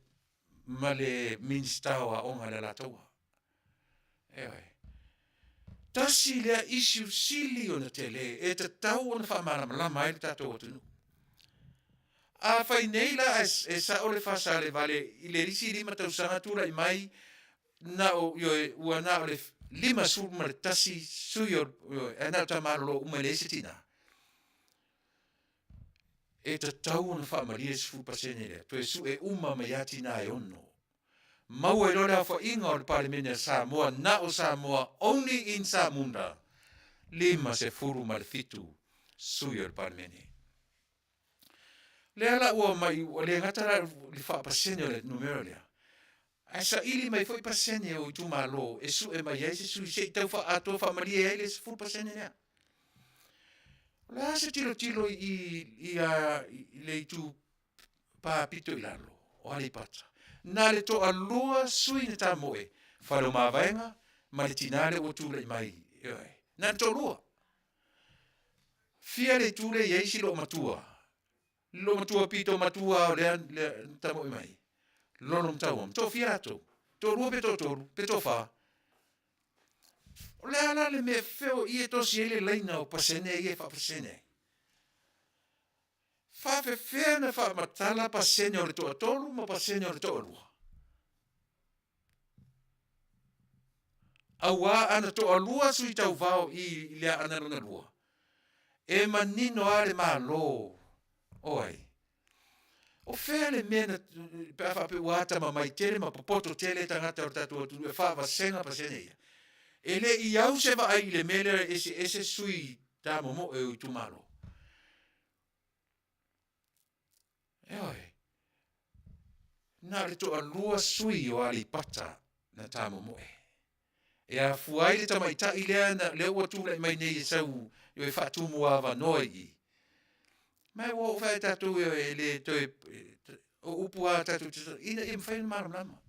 ma le Minisita o Aoga i le Alataua. Ioe. Tasi lea issue sili ona tele e tatau ona faamalamalama ai le tatou atunuu. Afai nei la e sao le faasalevale i le isi 5 tausaga tulai mai na o, ioe, ua na o le 51 sui o, ioe, ae na o tamalolo uma e leai se tina. E tatau ona faamalie le 10% lea, toe sue uma mai lava tina e ono. Maua ai loa le aofaiga o le Palemene a Samoa, na o Samoa, only in Samunda, 57 sui o le Palemene. Lea la ua mai, ua le gata la le faapasene o le numera lea, ae saili mai foi pasene o itumalo e sue mai ai se sui se i tau faaatoa faamalie ai le 10% lea. O le a se tilotilo i, i, i le itu pa pito i lalo o Aleipata? Na le toalua sui na tamoe, Faleomavaega ma le tinā lea ua tulai mai, ioe, na le toalua. Fia le itu lea i ai si loomatua, loomatua pito matua o lea, lea na tamoe mai, Lolo ma Tauama, toafia latou? Toalua pe toatolu pe toafa? O le a la le mea feo i e tosi ai le laina o pasene ia e faapasene ai? Faafefea na faamatala pasene o le toatolu ma pasene o le toalua? Auā ana toalua sui tauvao i le aana lona lua, e manino lava le Malo o ai? O fea le mea na, pe a faapea ua atamamai tele ma popoto tele tagata o le tatou atunuu e faavasega pasene ia. E le i au se vaai i le mea lea e eseese sui tamomoe o itumalo. Ioe. Na o le toalua sui o Aleipata na tamomoe. E afua ai le tamaitai lea, na, lea ua tulai mai nei e sau e faatumu avanoa i i. Ma ua oo fai tatou e le toe, o upu a tatou ina ia mafai ona malamalama.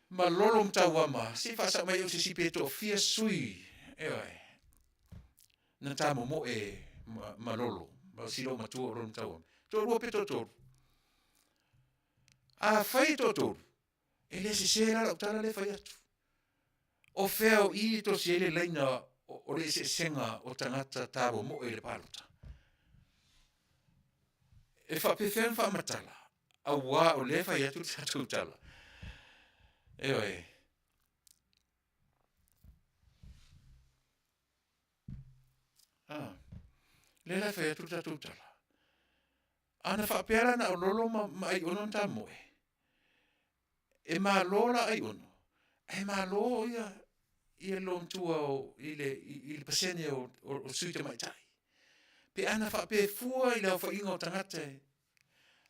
Ma Lolo ma Tauama, se i faasao mai au se isi pe toafia sui, ioe, na tamomoe ma, ma Lolo, ma si loomatua o Lolo ma Tauama. Toalua pe toatolu. Afai e toatolu, e le sese la lau tala lea e fai atu. O fea o i e tosi ai le laina o, o le eseesega o tagata talomoe i le palota. E faapefea ona faamatala, auā o lea e fai atu le tatou tala. Ioe. Ah, lea la e fai atu le tatou tala. Ana faapea la na o Lolo ma, ma Aiono na tamoe, e malo la Aiono, ae malo ia ia le matua o, i le, i, i le pasene o, o, o sui tamaitai. Pe ana faapea fua i le aofaiga o tagata e,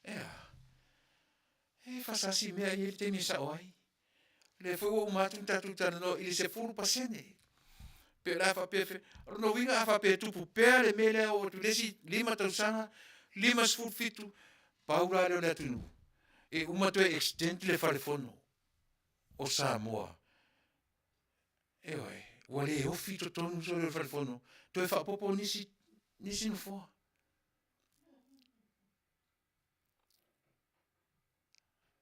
ea, e fasasi mea i le taimi e sao ai. Lea foi ua uma atu na tatou talanoa i le 10%. Pe o le a faapea, o lona uiga a faapea e tupu pea le mea lea oo atu i le isi 5 tausaga, 57, pau la lea o le atunuu e uma toe extend le fale fono o Samoa. Ioe, ua le ofi i totonu sole o le fale fono, toe faaopoopo nisi, nisi nofoa.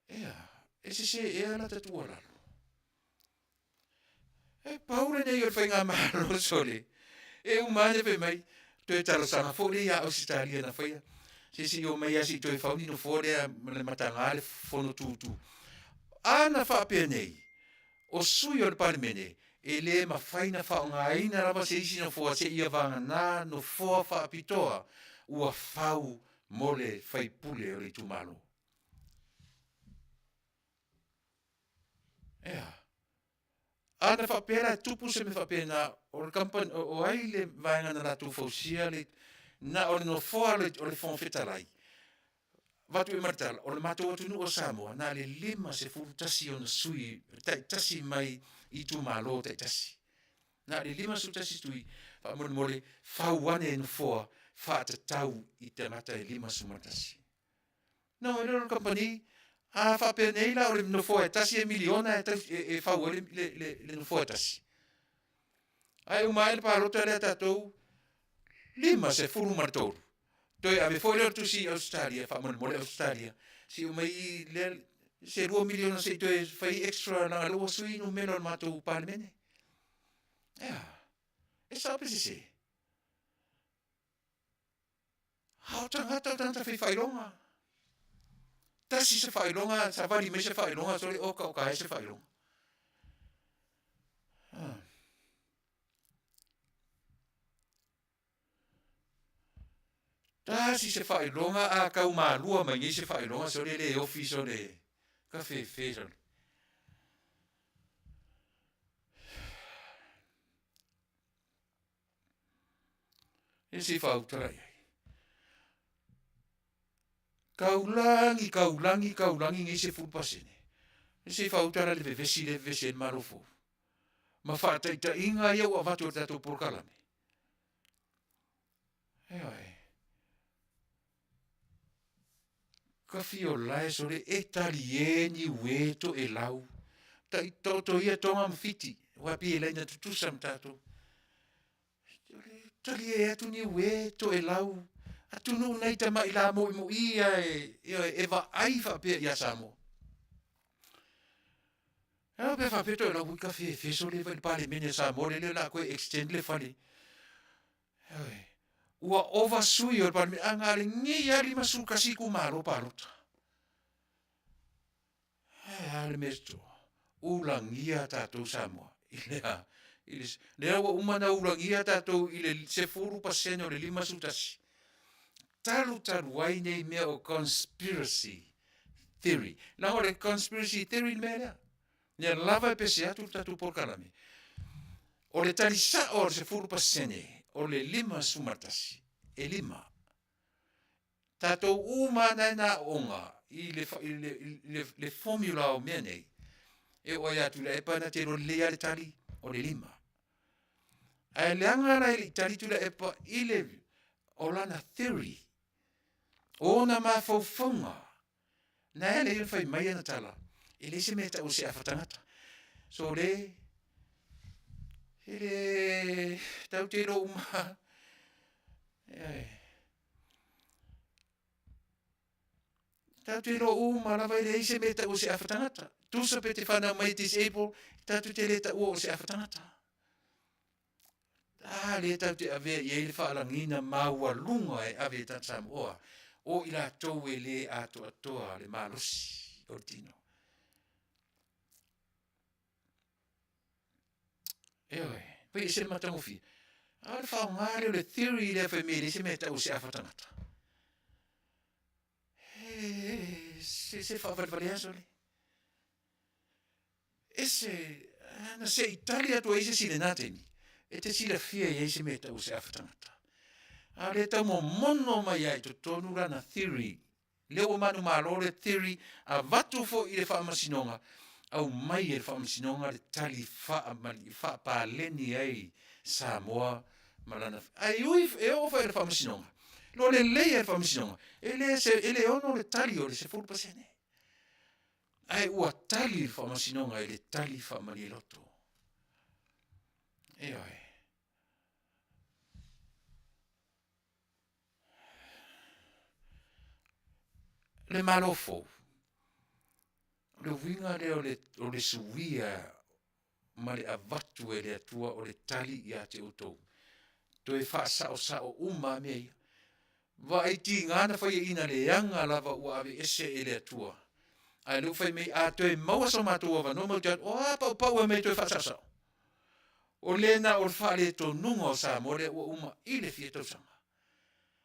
Ea, e sese ea lata tuualalo? E pau lenei o le faigamalo sole, e uma ane fai mai, toe talosaga foi lea ia Ausetalia na faia, se se i omai lava se i toe fau ni nofoa lea ma le mataga le fono tutu. A na faapea nei, o sui o le Palemene, e le mafai na faaaogaina lava se isi nofoa seia vagana nofoa faapitoa ua fau mo le faipule o le itumalo. Ea, a na faapea la e tupu se mea faapena, o le company, o ai le vaega na latou fausia le, na o le nofoa o le Fofoga Fetalai, avatu ai ma le tala, o le matou atunuu o Samoa, na o le 51 ona sui taitasi mai itumalo taitasi. Na o le 51 tui, faamolemole, fau ane nofoa faatatau i tagata e 51. Na o le kamupani, a faapenei la o le nofoa e tasi e miliona e, e, e fau ai le, le, le, le nofoa e tasi. Ae uma ae le palota lea tatou, 53. Toe ave foi lea o le tusi i Ausetalia, faamolemole Ausetalia, se i omai lea se 2 miliona se i toe fai extra leaga o lea ua sui numera o le matou Palemene. Ea, e sao pe sese? A o tagata o tagata fai faailoga. Tasi se faailoga, savali mai se faailoga, sole oka oka ai se faailoga. Ah. Tasi se faailoga a kau malua mai nei se faailoga sole le ofi sole ka fefe sole. E se faautala i ai. Kaulagi, kaulagi, kaulagi nei 10%. E se faautala le vevesi le vevesi ai le Malo fou. Ma faataitaiga ia ua avatu e le tatou polokalame. Ioe. Ka fio lae sole e talie ni ue to e lau. Tai taoto ia tonga ma fiti. Ua pi e laina tutusa ma tatou. Talie atu ni ue toelau atunuu nai tama'i la mo'imo'i ia e, e vaai faapea ia Samoa. Ea pe faapea toelau ui ka fefe sole vai le Palemene a Samoa lele o le a toe extend le fale. Ua ova sui o le Palemene, a na o le nei lava 51 itumalo palota. Ae a le mea toa, ulagia tatou Samoa i le a, i le, lea ua uma ona ulagia tatou i le 10% o le 51. Talu talu ai nei mea o conspiracy theory. Leaga o le conspiracy theory le mea lea. Lea lava e pese atu le tatou polokalame. O le tali sao o le 10% o le 51, e lima. Tatou uma lava na aoga i le, i le, i le, le formula o mea nei, e oo ai ia Tuilaepa na te iloa lelei lava le tali, o le lima. Ae leaga la e le i tali Tuilaepa i le, o lana theory, o ona mafaufauga, na e ala ai ona fai mai ana tala, e leai se mea e tau o se afa tagata. So le, e le, tatou te iloa uma, e, Tatou te iloa uma lava e leai se mea e taua o se afa tagata. Tusa pe te whanau mai disable, tatou te le taua o se afa tagata. A lea tatou te avea i ai le faalagiga maualuga e ave i tagata Samoa, o i latou e le atoatoa le malosi o le tino. Ioe, pei e ese le matagofie. A o le faaaoga lea o le theory lea fai mai e leai se mea e tau o se afa tagata. Se, se faavalevale aso le. Ese, na se i tali atu ai se isi i lena taimi, e te silafia e i ai se mea e tau o se afa tagata. A o lea e tau momono mai lava i totonu lana theory, lea ua manumalo le theory, avatu foi i le Faamasinoga, aumai e le Faamasinoga le tali faapaleni ai Samoa ma lana. Ae ui e oo foi i le Faamasinoga, lo lelei lava i le Faamasinoga, e le ono le tali o le 10%. Ae ua tali le Faamasinoga i le tali faamalie loto. Ioe. Le Malo fou, o le uiga lea o le suia ma le avatu e le Atua o le tali ia te outou. Toe faasaosao uma lava mea ia. Vaai tiga na faiaina leaga lava ua aveese e le Atua. A o lea ua fai mai a toe maua so matou avanoa matou te o atu, o a paupau e omai e toe faasaosao? O le na o le faaletonuga o Samoa lea ua uma i le fia tausaga.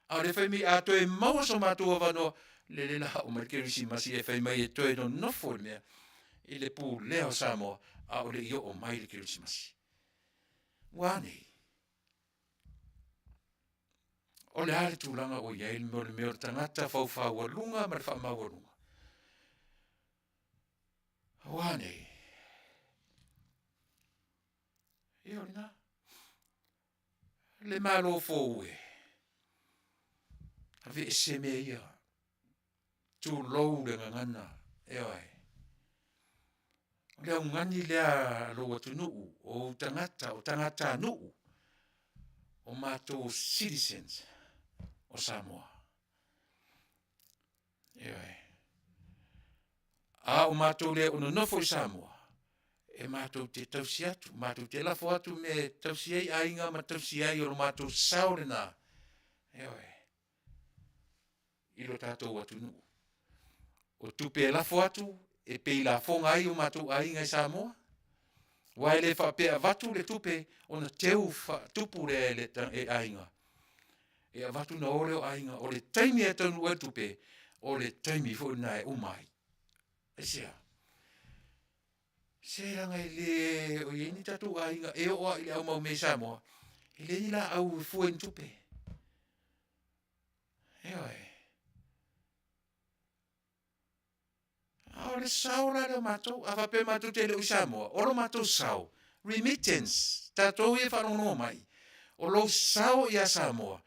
A o lea e fai mai a toe maua so matou avanoa, lele la oo mai le Kerisimasi e fai mai e toe nonofo i le mea i le pulea o Samoa a o le i oo mai le Kerisimasi. Ua a nei? O le a le tulaga ua i ai le mea o le tagata faufaualuga ma le faamaualuga? Ua a nei? Ia o lena. Le Malo fou e, aveese mea ia, tulou le gagana, ioe. O le augani lea a lou atunuu, o ou tagata, o tagatanuu, o matou o citizens o Samoa. Ioe. A o matou lea o nonofo i Samoa, e matou te tausi atu, matou te lafo atu mea e tausi ai aiga ma tausi ai o lo matou sao lena, ioe, i lo tatou atunuu. O tupe e lafo atu e pei lafoga ai o matou aiga i Samoa, aua e le faapea e avatu le tupe ona teu faatupu lea e aiga. E avatu ona o lea o aiga. O le taimi e taunuu ai le tupe, o le taimi foi lena e uma ai. Aisea? Se leaga e le o i ai ni tatou aiga e oo lava i le au maumea i Samoa, e leai ni laau e fua i ni tupe. Ioe. A o le sao la lea o matou, a faapea matou te le o i Samoa, o lo matou sao, remittance, tatou ia e faalogologo mai, o lou sao ia Samoa,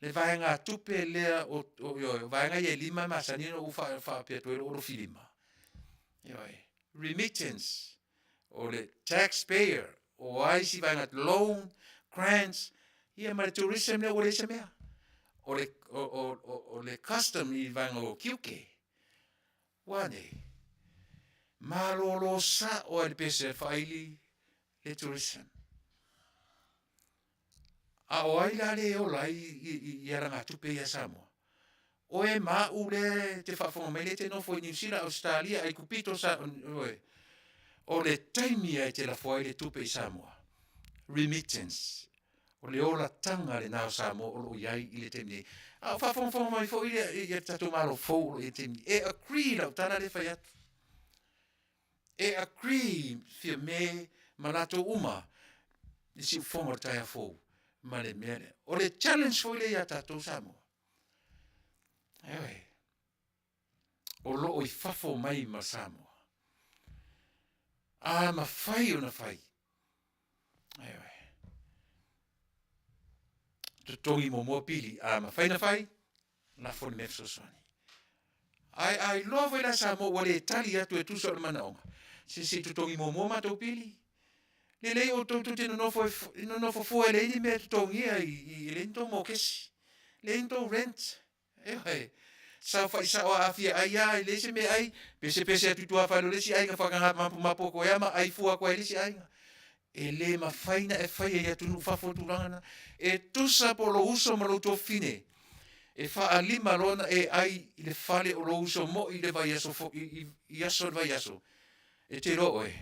le vaegatupe lea o, o, o vaega ia e lima e masani ona ou faapea atu ai lou alofilima. Ioe. Remittance, o le taxpayer, o ai isi vaega, loan, grants, ia ma le tourism lea ua leai se mea. O le, o, o, o, o le custom i vaega o tiute. Ua nei? Malolo sao ai le pese faaili le tourism. A o ai la le e ola ai i alagatupe ia Samoa? O e ma au lea e te faafofoga mai lea e te nofo i Niu Sila, Ausetalia, Aikupito, sa, oe. O le taimi e te lafo ai le tupe i Samoa. Remittance. O le olataga lena o Samoa o lo o i ai i le taimi nei. A o faafogafoga mai foi le, i le tatou Malo fou o lo o i ai i le taimi nei. E agree lau tala lea e fai atu. E agree Fiame ma latou uma i siufofoga o le taeao fou ma le mea lea. O le challenge foi lea ia tatou Samoa. Ioe. O lo o i fafo mai ma Samoa. A mafai ona fai. Ioe. Totogi muamua pili. A mafai ona fai, lafo le mea fesoasoani. Ae a iloa foi la Samoa ua le tali atu e tusa o le manaoga, se se i totogi muamua matou pili. Lelei outou tou te nonofo e nonofo fua e leai ni mea e totogia i e leai ni tou mokesi, leai ni tou rent. Ioe. Saofai sao a fia ai lava, e leai se mea e ai, pesepese atu i tuafale o le isi aiga, mapu mapu atu ai lava ma ai fua atu ai i le isi aiga. E le mafai na e faia i atunuu fafo le tulaga na. E tusa po o lou uso ma lou tuafafine, e faalima loa na e ai i le fale o lou uso moi i le vaiaso fo, i, i, i aso o le vaiaso, e te iloa oe,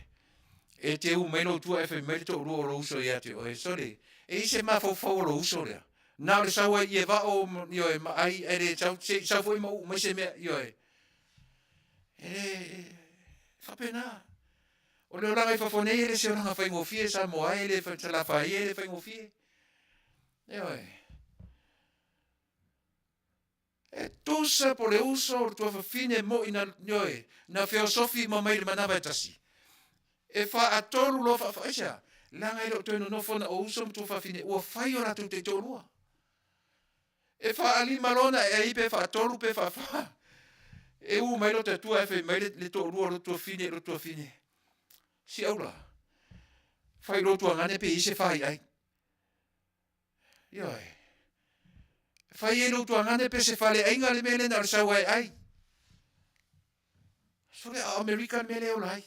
e te u mai lou tua ae fai mai le toalua o lou uso ia te oe, sole, e i ai se mafaufau o lou uso lea, na o le sau ai i e vao, ioe, ma ai ae le sau, se i sau foi ma uu mai se mea, ioe. E le, e faapena. O le olaga i fafo nei e le se olaga faigofie Samoa e, e le Salafai e le faigofie. Ioe. E tusa po le uso o le tuafafine moi na, ioe, na feosofi ma mai le manava e tasi. E faatolu loa faafa, aisea? Leaga e le o toe nonofo na o uso ma tuafafine, ua fai o latou taitoalua. E faalima loa na e ai pe faatolu pe faafa. E u mai lota tua ae fai mai le toalua o lo tuafafine i lo tuafafine. Si aula, fai lo tuagane pe i se fai ai. Ioe. Fai ai lou tuagane pe se faleaiga le mea lea na o le sau ai ai. Sole a Amerika le mea lea e ola ai.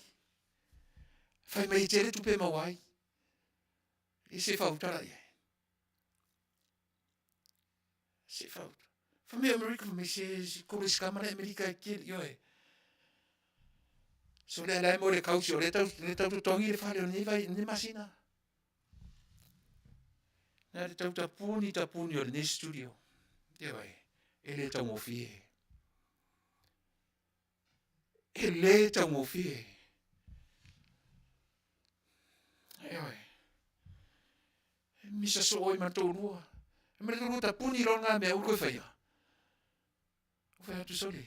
Fai mai e tele tupe maua ai. I se fautala i ai. Se fautala. Fai mai Amerika, fai mai se, se kolo iskama le Amerika e kele, ioe. Sole a lae mo le kausi o le tau, le tau totogi le fale o lenei vai, lenei masina. Na le tau tapuni tapuni o lenei studio. Ioe, e le taugofie. E le taugofie. Ioe. E misa soo ai ma le toalua. E ma le toalua tapuni loa ngā mea ua koe whaia. O whai atu sole.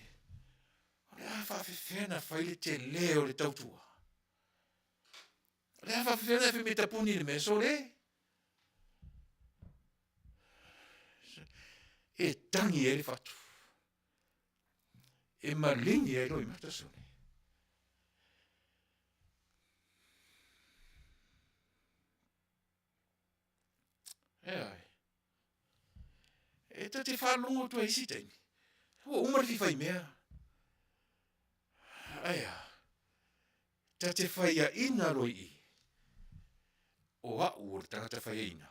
O le a whaafefea na whai le tele o le tautua. O le a faafefea ona e fai mai tapuni i le mea sole? E tangi ai le fatu. E maligi ai loimata sole. E ai. E ta te whaalongo atu ai isi taimi. Ua uma le fifai mea. Aia. Ta te whaiaina roi i. O au o le tangata whaiaina.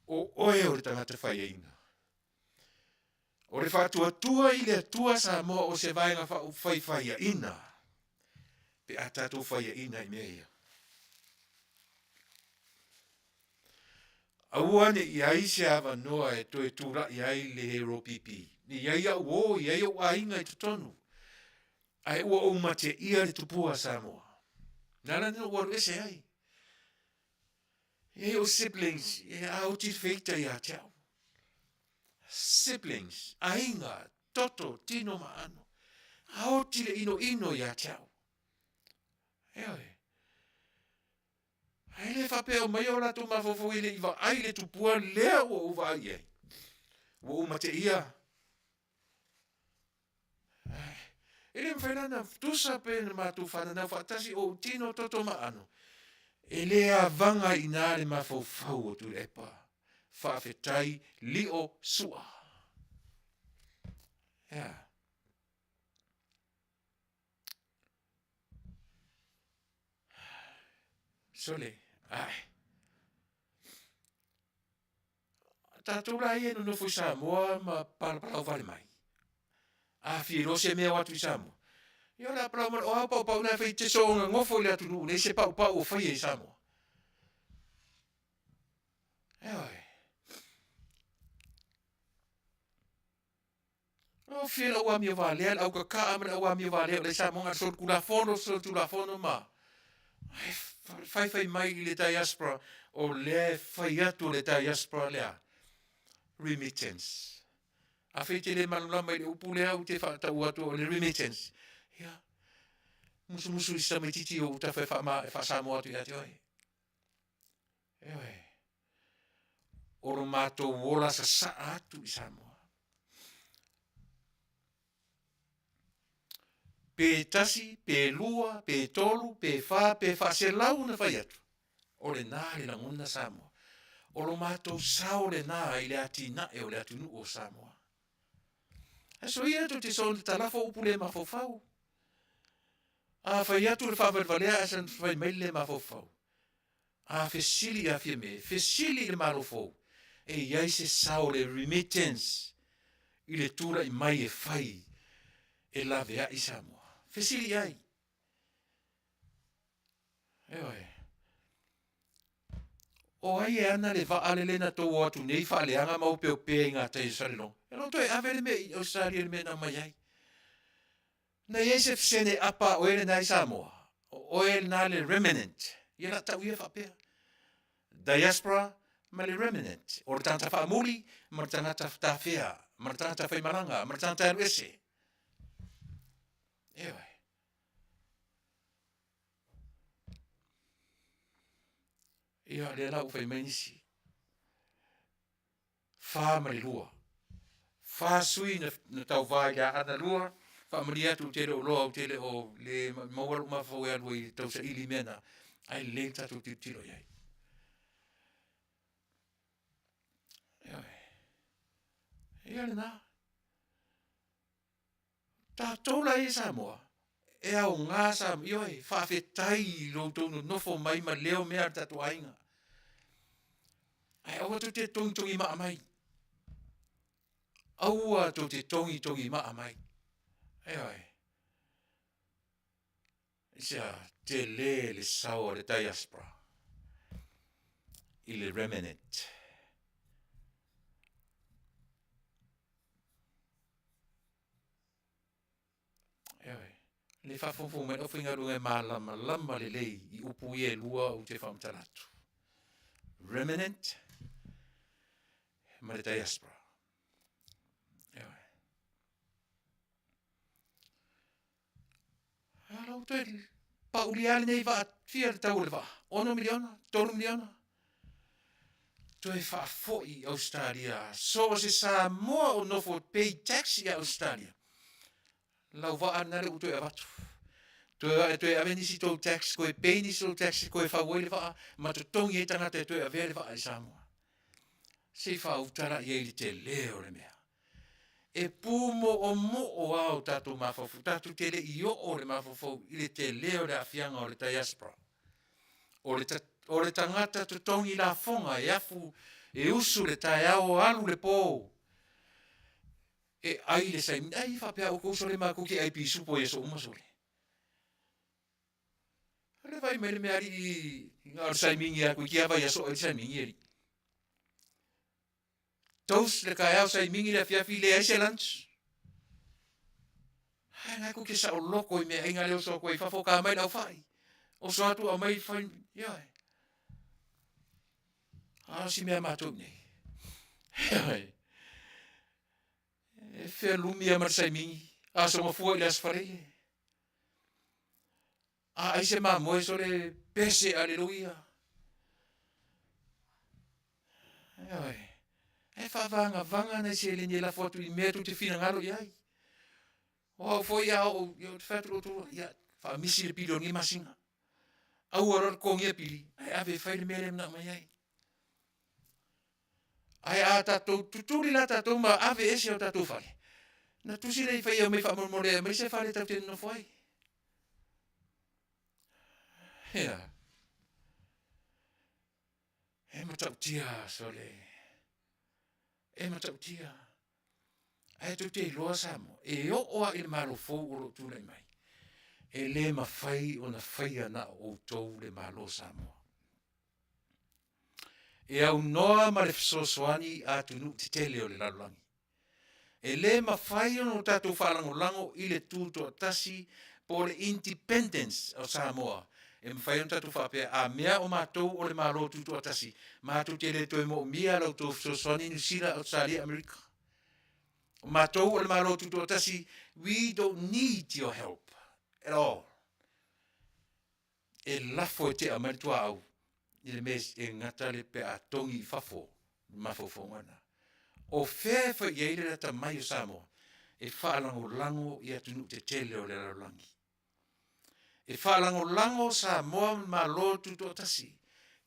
O oe o le tangata whaiaina. O le faatuatua i le Atua Samoa o se vaega faifaiaina pe a tatou faiaina i mea ia. Aua ne i ai se avanoa e toe tula'i ai le HeroPP. Ne i ai au o, i ai ou aiga i totonu. Ae ua ou mateia le tupua a Samoa. Na ala na ou alu ese ai. E ai ou siblings, e a oti le feita ia te au. Siblings, aiga, toto, tino ma ano. A oti le ino ino ia te au. Eoe. Ae le faapea mai o latou mafaufau e le i vaai le tupua lea ua ou vaai i ai. Ua ou mateia. E le mafai la na tusa pe na matou fananau faatasi o ou tino toto ma ano. E le avaga i ina le mafaufau o Tuilaepa. Faafetai lio sua. Yeah. Sole, ai. Tatou la ia e nonofo i Samoa ma palapalau vale mai. A fia iloa se mea o atu i Samoa. Ia o le a palau mai, o a paupau na e fai te soonga gofo i le atunuu nei se paupau o faia i Samoa. Ioe. O fia lau amio valea, le aukakaa ma le au amio valea o le Samoa ngā solitulafono, solitulafono ma. Ai, faifai mai i le diaspora, o lea e fai atu le diaspora lea. Remittance. A fei te le malamalama i le upu lea ou te faatau atu o le remittance. Ia, musumusu i se tamaitiiti o utafa e faama, e faasamoa atu ia te oe. Ioe. O lo matou ola sasaa atu i Samoa. Pe tasi, pe lua, pe tolu, pe whā, pe whaaselau na whai atu. O le nā le lagona Samoa. O lo matou sao le nā i le atinae o le atunuu o Samoa. Aso ia tou te soona talafo upu le mafaufau. A fai atu le faavalevalea ae san fai mai le mafaufau. A fesili ia Fiame, fesili i le Malo fou, e i ai se sao o le remittance i le tulai mai e fai e laveai Samoa. Fesili i ai. Ioe. O ai e ana le vaa lele na tou o atu nei faaleaga ma opeopea i gatai o Salelologa? E lo toe ave le mea i Ausetalia i le mea na omai ai. Na i ai se fesene apa a oe lena i Samoa, o oe lena le remnant. Ia la tau ia faapea. Diaspora ma le remnant. O le tagata faamuli ma le tagata tafea, ma le tagata faimalaga, ma le tagata alu ese. Ioe. Ia, lea la ua fai mai nisi. 42. Fa sui na, na tauvā i le Aana 2, faamalie atu ou te le o loa, ou te le o le maua lou mafaufau e alu ai e tausaili mea na, ae lelei le tatou tilotilo i ai. Ioe. Ia lena. Tatou la ia i Samoa, e aoga Samoa, ioe, faafetai i lo outou nonofo mai ma leo mea a le tatou aiga. Ae aua tou te togitogi maa mai. Aua tou te togitogi maa mai. Ioe. Aisea? Tele le sao a le diaspora i le remnant. Ioe. Le faafogafoga mai le aufaigaluega e malamalama lelei i upu ia e lua ou te faamatala atu. Remnant ma le diaspora. Ioe. A la ua toe paulia lava lenei vaa, fia le tau o le vaa? 6 miliona, 3 miliona. Toe faafoi i Ausetalia, so o se Samoa o nofo pay tax i Ausetalia. Lau vaa lena lea ua toe avatu. Toe, toe ave nisi tou tax, toe pay nisi tou tax, toe fau ai le vaa, ma totogi ai tagata e toe avea le vaa i Samoa. Se i faauta la i ai le tele o le mea. E pumoomoo lava o tatou mafaufau, tatou te le i oo le mafaufau i le tele o le aafiaga o le diaspora. O le, o le tagata totogi lafoga e afu, e usu le taeao alu le po, e ai le saimini. Ai faapea outou sole matou te ai pisupo i aso uma sole. Le vai mai le mea alii na o le saimini atu i tia vai aso ai le saimini alii. Toast le taeao saimini le afiafi leai se lunch. Ai ngai ku ke saoloko i mea inga le oso atu ai fafo ka mai lau fai. Oso atu au mai fai ia. A si mea matou nei. E fealumi a ma le saimini. Aso mafua i le aso Faraile. A ai se mamoe sole pese aleluia. Ioe. E faavagavaga nai seleni e lafo atu i mea tou te finagalo i ai. O au foi a oo, ia ou te fai atu i lou toalua, ia faamisi le pili o lenei masina. Aua loa le totogia pili, ae ave e fai le mea lea e manao mai ai. Ae a tatou tutuli la tatou ma ave ese o tatou fale, na tusi lea i faia mai faamolemole e aumai se fale tatou te nonofo ai. Ia. E matautia sole. E matautia. Ae tou te iloa Samoa, e oo lava i le Malo fou o lo o tulai mai, e le mafai ona faia na o outou le Malo o Samoa. E aunoa ma le fesoasoani a atunuu tetele o le lalolagi. E le mafai ona o tatou faalagolago i le tutoatasi po o le independence o Samoa. E mafai ona tatou faapea, a mea o matou o le Malo Tutoatasi, matou te le toe moomia la outou fesoasoani Niu Sila, Ausetalia, Amerika. O matou o le Malo Tutoatasi, we don't need your help at all. E lafo e tea mai le tuaau i le mea e gata le pe a togi i fafo le mafaufauga lena. O fea e fai i ai le lata mai o Samoa e faalagolago i atunuu tetele o le lalolagi? E faalagolago Samoa ma Malo Tutoatasi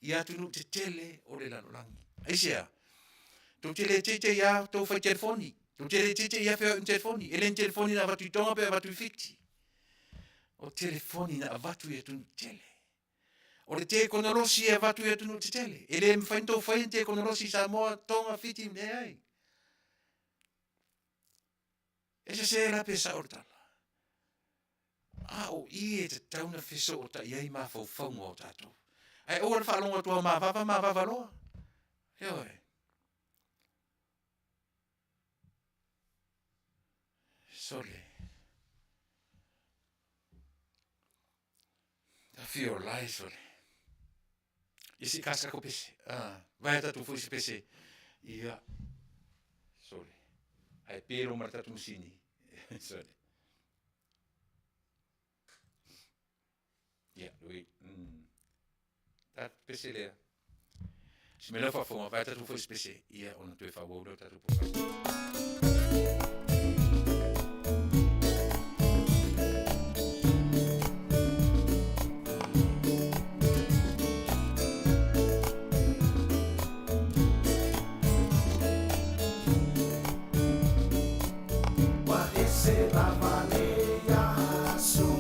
i atunuu tetele o le lalolagi. Aisea? Tou te le teitei lava tou fai telefoni. Tou te le teitei lava feoai ma telefoni. E le ni telefoni na avatu i Tonga pe avatu i Fiti. O telefoni na avatu i atunuu tetele. O le tekonolosi e avatu i atunuu tetele. E le mafai ona outou faia ni tekonolosi i Samoa, Toga, Fiti, leai. E sese la pe sao le tala? A o i e tatau ona fesootai ai mafaufauga o tatou. Ae aua le faalogo atu lava o mavava, mavava loa. Ioe. Sole, ta fia ola e sole. Ia se i cast tatou pese. Ah, vaea tatou foi se pese. Ia, sole. Ae pelo ma le tatou masini. Sole. Ia, ui. Tatou pese lea. Si mea lea faafofoga, vaea tatou foi se pese, ia ona toe faaauau lea o tatou polokalame. Ua ese lava nei aso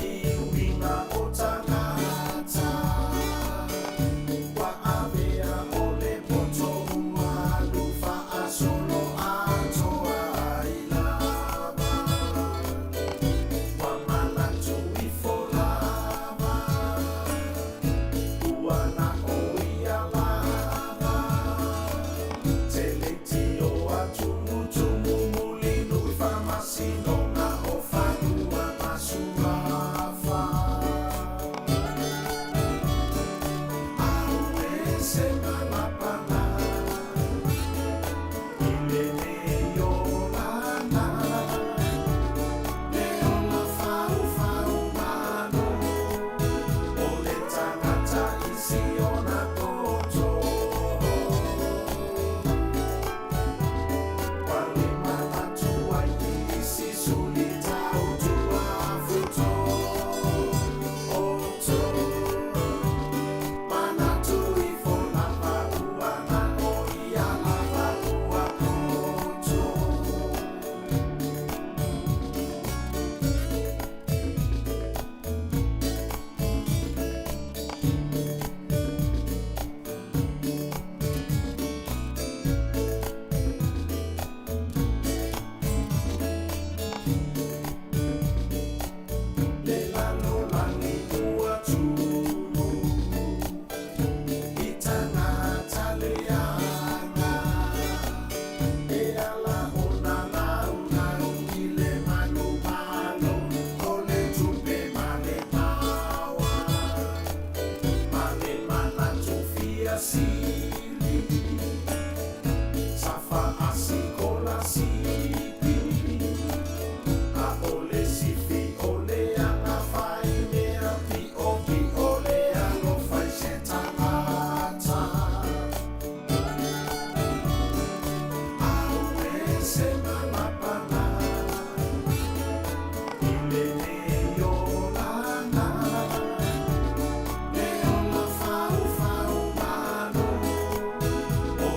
i uiga o tagata, ua avea o le poto ua alu faasolo atoa ai lava, ua manatu ifo lava ua na o ia lava. Te leitioa tumutumu mulinuu i faamasinoga o fanua ma suafa. Auē se malapala i lenei olaga, le ola faufau malo o le tagata i si ona toto. Ua le manatu ai i isi suli tautua futo oto. Manatu ifo lava ua na o ia lava ua poto. Le lalolagi ua tumu i tagata leaga, e ala ona laulau i le manumalo o le tupe ma le paoa, ma le manatu fia sili sa faasikolasipi. A o le sifi o le agafai mea piopio le alofa i se tagata. Auē se malapala i lenei olaga, le ola faufau malo o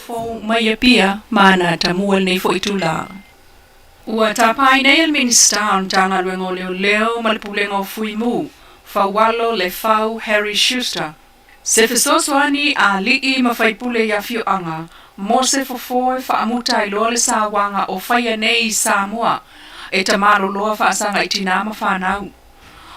fou mai Apia ma ana atamua i lenei foi itula. Ua tapa ai nei e le Minisita o le Matagaluega o Leoleo ma le Pulega o Fui Mu, Faualo Lefau Harry Schuster, se fesoasoani a alii ma faipule i afioaga mo se fofo e faamuta ai loa le sauaga o faia nei i Samoa e tamaloloa faasaga i tinā ma fanau.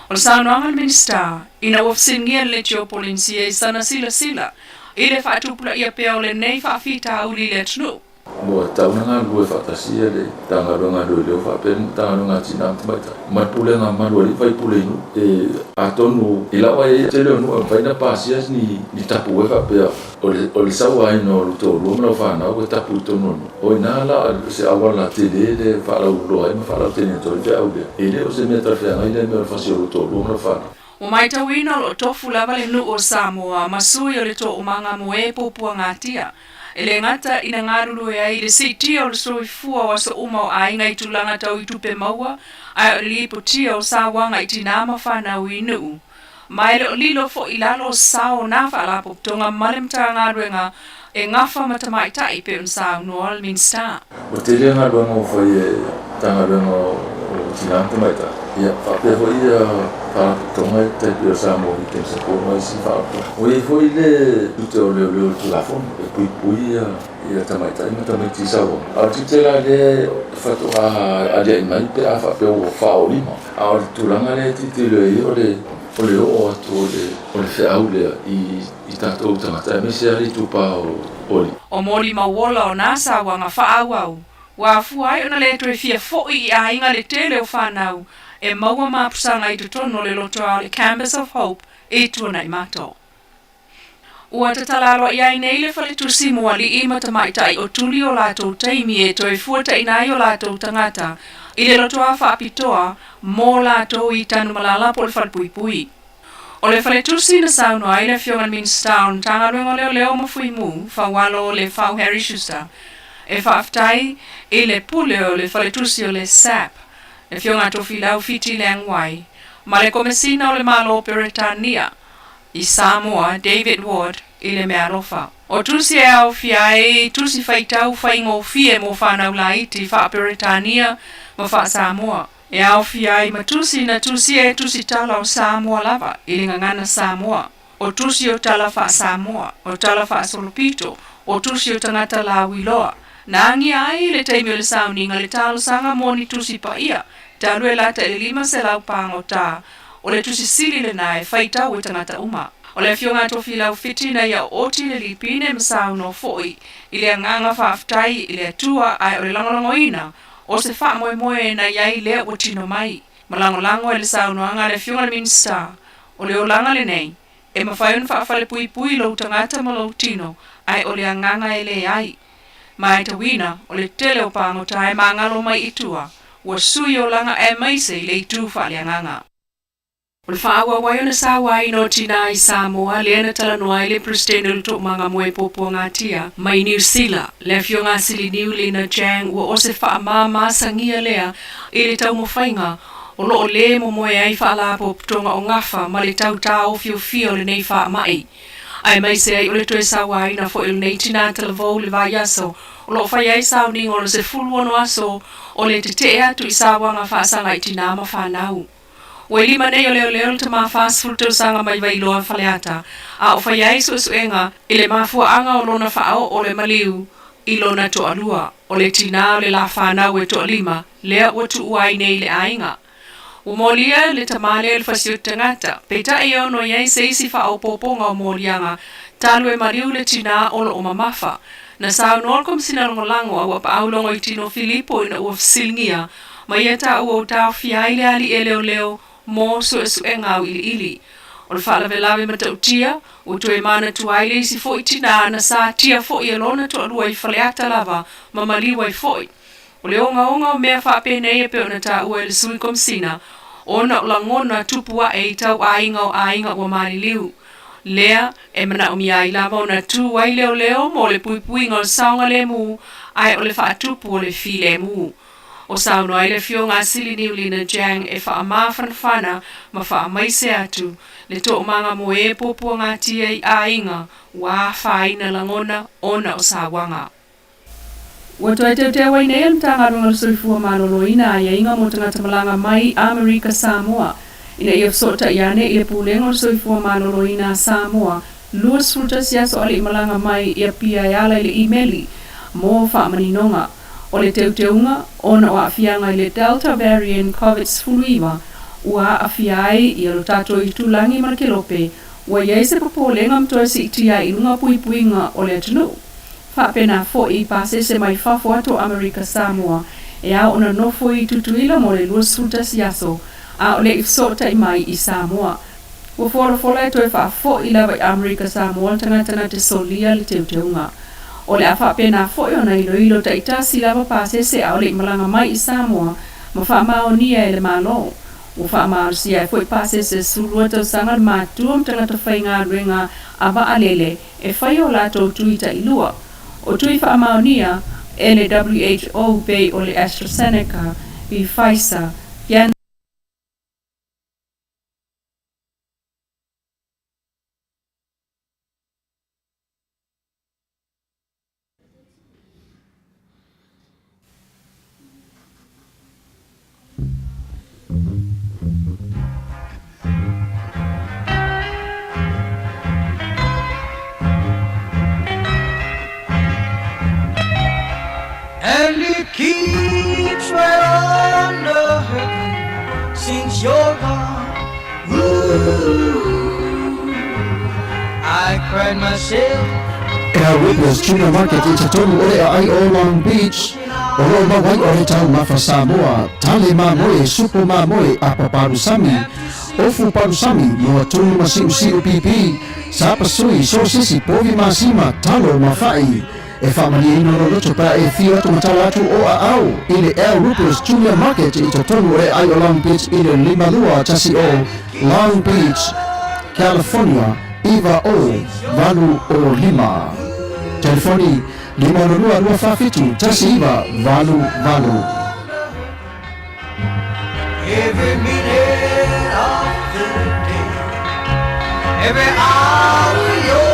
O le saunoaga a le Minisita, ina ua fesiligia e le Leitio Polenisia i sana silasila i le faatupulaia pea o lenei faafitauli i le atunuu. Ua tatau ona galulue faatasi le Matagaluega a Leoleo faapea le Matagaluega a Tina ma Tamaitai ma le Pulega Mamalu a Alii Faipule i nuu. E atonu i lau vaai, tele o nuu e mafai ona pasia ni tapu e faapea o le sauaina o lou toalua ma lau fanau ua tapu i totonu o le nuu. O i ina la se auala tele lea e faalauiloa ai ma faalautele atu ai le feau lea. E le o se mea talafeagai lea mea o le fasi o lou toalua ma lau fanau. Ua matauina o lo o tofu lava le nuu o Samoa ma sui o le toomaga mo e puapuagatia. E le gata ina galulue ai i le siitia o le soifua o aso uma o aiga i tulaga tau i tupe maua, ae o le lipotia o sauaga i tinā ma fanau i nuu. Ma e le o lilo foi i lalo o sao o nā faalapotopotoga ma le Matagaluega e gafa ma tamaitai e pei ona saunoa le Minisita. Ua tele galuega ua fai e Matagaluega o Tina ma Tamaitai, ia faapea foi Faalapotopotoga e tai pei o Samoa Weekend Support ma isi faalapotopotoga. Ua i ai foi le tiute o leoleo i le Tulafono e puipui ia tamaitai ma tamaiti i sauaga. A o le tiute la lea faatoa aliae mai pe a faapea ua faaolima. A o le tulaga lea e tilotilo i ai o le o le oo atu o le o le feau lea i i tatou tagata aemaise lava le itupa o alii. O molimau ola o nā sauaga faaauau, ua afua ai ona le toe fia foʻi i aiga le tele o fanau e maua mapusaga i totonu o le lotoa o le Campus of Hope i Tuanaimato. Ua tatala aloaia ai nei le faletusi mo alii ma tamaitai o tuli o latou taimi e toe fuataina ai o latou tagata i le lotoa faapitoa mo latou i Tanumalala po o le Falepuipui. O le faletusi na saunoa ai le Afioga i le Minisita o le Matagaluega o Leoleo ma Fuimu, Faualo Lefau Harry Schuster, e faafetai i le pule o le faletusi o le SAP, le Afioga Tofilau Fiti Leang Wai, ma le Komesina o le Malo o Peretania, i Samoa, David Ward, i le meaalofa. O tusi e aofia ai tusi faitau faigofie mo fanau laiti faa-Peretania ma faa-Samoa. E aofia ai ma tusi na tusia e tusi tala o Samoa lava i le gagana Samoa, o tusi o tala faa-Samoa, o tala faasolopito, o tusi o tagata lauiloa. Na agia ai i le taimi o le sauniga le talosaga mo ni tusi paia talu e lata i le 500 pagota. O le tusi sili lena e faitau e tagata uma. O le Afioga a Tofilau Fiti na ia oti le lipine ma saunoa foi i le agaga faafetai i le Atua ae o le lagolagoina o se faamoemoe na i ai lea ua tino mai. Ma lagolago e le saunoaga a le Afioga i le Minisita, o le olaga lenei, e mafai ona faafalepuipui lou tagata ma lou tino, ae o le agaga e leai. Matauina, o le tele o pagota e magalo mai i tua, ua sui olaga aemaise i le itu faaleagaga. O le faaauau ai ona sauaina o tinā i Samoa lea na talanoa ai le Peresetene o le Toomaga Moe Puapuagatia mai Niu Sila, le Afioga a Siliniu Lina Chang ua o se faamāmāsagia lea i le taumafaiga o lo o lē momoe ai faalapotopotoga o gafa ma le tau tāofiofia o lenei faamai. Aemaise ai o le toe sauaina foi o lenei tinā talavou i le vaiaso o lo o fai ai sauniga o le 16 aso o le tetee atu i sauaga faasaga i tinā ma fanau. Ua i lima nei o leoleo le tama 40 tausaga mai Vailoa Faleata a o fai ai suesuega i le mafuaaga o lona faaoo le maliu i lona toalua, o le tinā o le la fanau e toalima lea ua tuua ai nei i le aiga. Ua molia le tama lea i le fasioti tagata, peitai e ono i ai se isi faaopoopoga o moliaga talu e maliu le tinā o lo o mamafa. Na saunoa le Komesina Lagolago a ua paau Logoitino Filipo ina ua fesiligia ma ia taua ua taofia ai le alii e leoleo mo suesuega auiliili. O le faalavelave matautia, ua toe manatua ai le isi foi tinā na satia foi e lona toalua i Faleata lava ma maliu ai foi. O le ogaoga o mea faapenei e pei ona taua e le Sui Komesina, ona o lagona tupu ae i tau aiga o aiga ua maliliu. Lea e manaomia ai lava ona tu ai leoleo mo le puipuiga o le saogalemu ae o le faatupu o le filemu. O saunoa ai le Afioga a Sili Niulina Jang e faamafanafana ma faamaise atu le toomaga mo e puapuagatia i aiga ua afaina lagona ona o sauaga. Ua toe teuteu ai nei e le Matagaluega o le Soifua Maloloina aiaiga mo tagata malaga mai i Amerika Samoa ina ia fesootai ane i le Pulega o le Soifua Maloloina a Samoa 21 aso a le i malaga mai i Apia e ala i le imeli mo faamaninoga o le teuteuga ona o aafiaga i le Delta variant Covid-19 ua aafia ai ia lo tatou itulagi ma le kelope ua i ai se popolega ma toe siitia ai i luga puipuiga o le atunuu. Faapena foi i pasese mai fafo atu o Amerika Samoa e ao ona nofo i Tutuila mo le 21 aso a o le i fesootai mai i Samoa. Ua folafola e toe faafoi lava i Amerika Samoa le tagata na te solia le teuteuga. O le a faapena foi ona iloilo taitasi lava pasese a o le i malaga mai i Samoa ma faamaonia e le Malo. Ua faamalosia ai foi pasese 12 tausaga le matua ma tagata faigaluega a vaalele e fai o latou tui tailua. O tui faamaonia e le WHO pei o le AstraZeneca, Pfizer, Janssen, And it keeps right on a-hurtin' since you're gone. Ooh, I cried myself. Ea Whippers Junior Market i totonu o le aai o Long Beach, o lo o maua ai o le taumafa Samoa, tale mamoe, supo mamoe, apa palusami, ofu palusami, moa tunu ma siusiu pipi, sapasui, sosisi, povi masima, talo ma fa'i. E faamalieina lou loto pe a e afio atu ma tala atu o aao i le El Rupert's Junior Market i totonu o le aai o Long Beach i le 5210 Long Beach, California 90805. Telefoni, 562 247 1988. Every minute of the day, every hour you're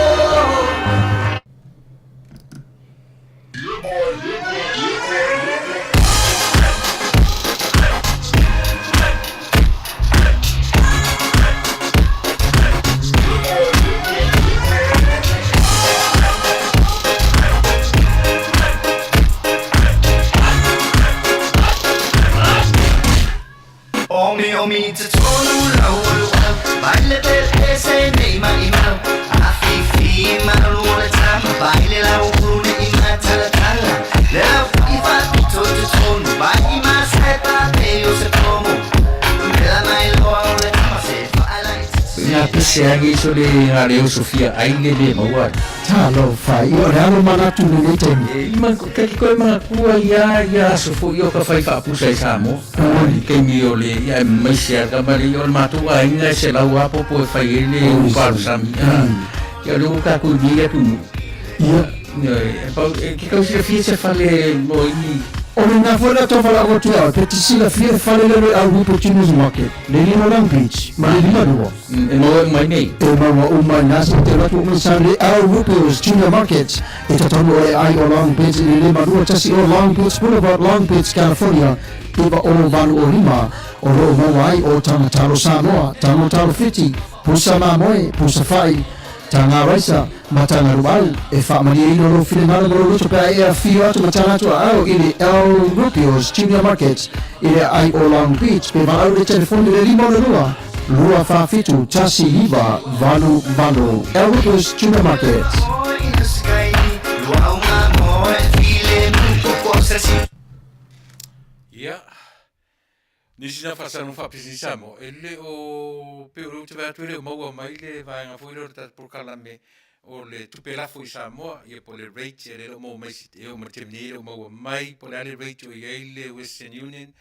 Ina pese agi so le nga leo Sofia ai le me maua. Talofa, ia o le alo manatu i lenei taimi. E ima ka ki koe manatua ia ia aso foi o ka fai faapusa i Samoa. I taimi o le ia e maise a ka male ia o le matou aiga e selau a popo e fai ai le upalusami. Ia o le ua tatou i nei atunuu. Ia. E pau e ke kau silafia se fale mo ini. O lena foi la tou valaau atu ia oe, pe te silafia le fale lea o le Au Whipple Juniors Market, le lima Long Beach, ma le 52. E maua uma ai nei. E maua uma i nā se te alu atu uma i sa le Au Whipple's Junior Market, e totonu o le ai o Long Beach i le 521 o Long Beach Boulevard, Long Beach, California, 90805, o lo o maua ai o taga talo Samoa, tago talo Fiti, pusa mamoe, pusa fa'i, Taga raisa ma taga luau e faamalieina lou finagalo ma lou loto pe a e afio atu ma tala atu aao i le El Rubio's Junior Market i le aai o Long Beach pe valaau i le telefoni le 562 247 1988. El Rubio's Junior Market. Ia, nisi na faasalamu faapisinisi Samoa, e le o pei o lea ou te vaai atu e le o maua mai le vaega foi lea o le tatou polokalame o le tupe lafo i Samoa, ia po o le rate, ia lea e le o maua mai e oo mai le taimi nei e le o maua mai po o le a le rate o i ai le Western Union